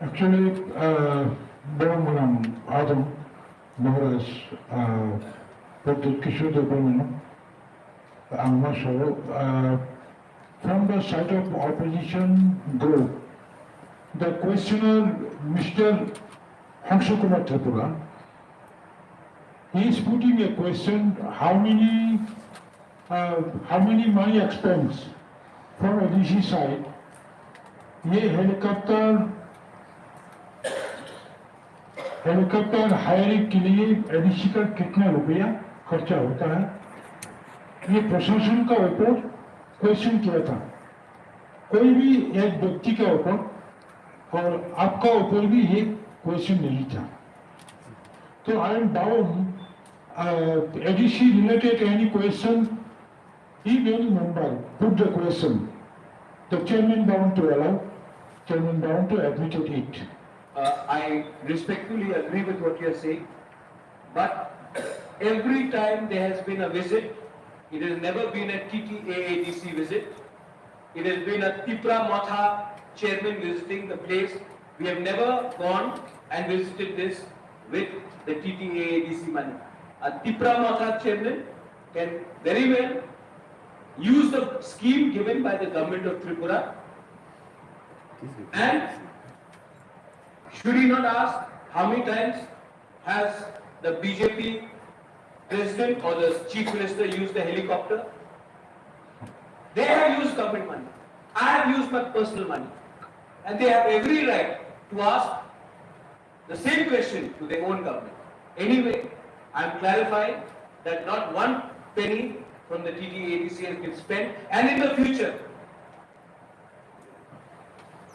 Actually, uh, Boromuram Adam Maharaj, uh, Pradyut Kishore Debbarmano, ang ma sabo, uh, from the side of opposition group, the questioner, Mister Hangsu Kumar Tripura, he is putting a question, how many, uh, how many money expense from A D C side, ये helicopter, helicopter hiring के लिए एडीसी का कितना रुपया खर्चा होता है? ये प्रशासन का ऊपर क्वेश्चन किया था। कोई भी एक व्यक्ति के ऊपर और आपका ऊपर भी ये क्वेश्चन नहीं था। तो I am bound, uh, A D C related any question, even member put the question. The chairman bound to allow, chairman bound to admit it. Uh, I respectfully agree with what you are saying, but every time there has been a visit, it has never been a T T A A D C visit. It has been a Tipra Motha chairman visiting the place. We have never gone and visited this with the T T A A D C money. A Tipra Motha chairman can very well use the scheme given by the government of Tripura. And should he not ask how many times has the B J P president or the chief minister used the helicopter? They have used government money. I have used my personal money. And they have every right to ask the same question to their own government. Anyway, I am clarifying that not one penny from the T T A D C has been spent, and in the future,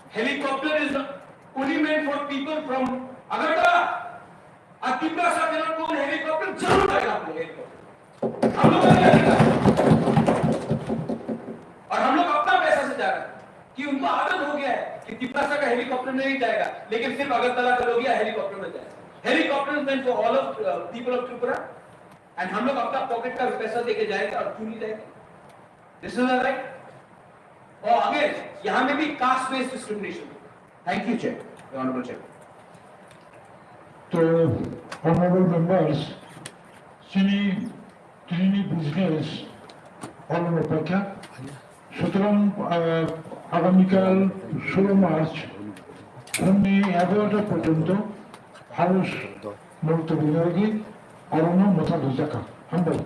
helicopter is not only meant for people from Agartala. और तिपरासा के लोग को हेलीकॉप्टर जरूर आएगा, अपने हेलीकॉप्टर हम लोग का नहीं आएगा। और हम लोग अपना पैसा से जा रहे हैं कि उनको आदत हो गया है कि तिपरासा का हेलीकॉप्टर में नहीं जाएगा, लेकिन सिर्फ अगरतला का लोग या हेलीकॉप्टर में जाएगा। Helicopter is meant for all of, uh, people of Tripura, and हम लोग अपना पॉकेट का पैसा देके जाएंगे और क्यों नहीं जाएंगे? This is right. और अगेन यहाँ में भी caste based discrimination. Thank you, Chair, Honorable Chair. To, honorable members, chini, tini business, all over paikha. Sutrang, ah, agamikal ষোলো মার্চ, phungni এগারোটা পর্যন্ত House মুলতবি norogwi, arono mwthang rijakha. Hambai.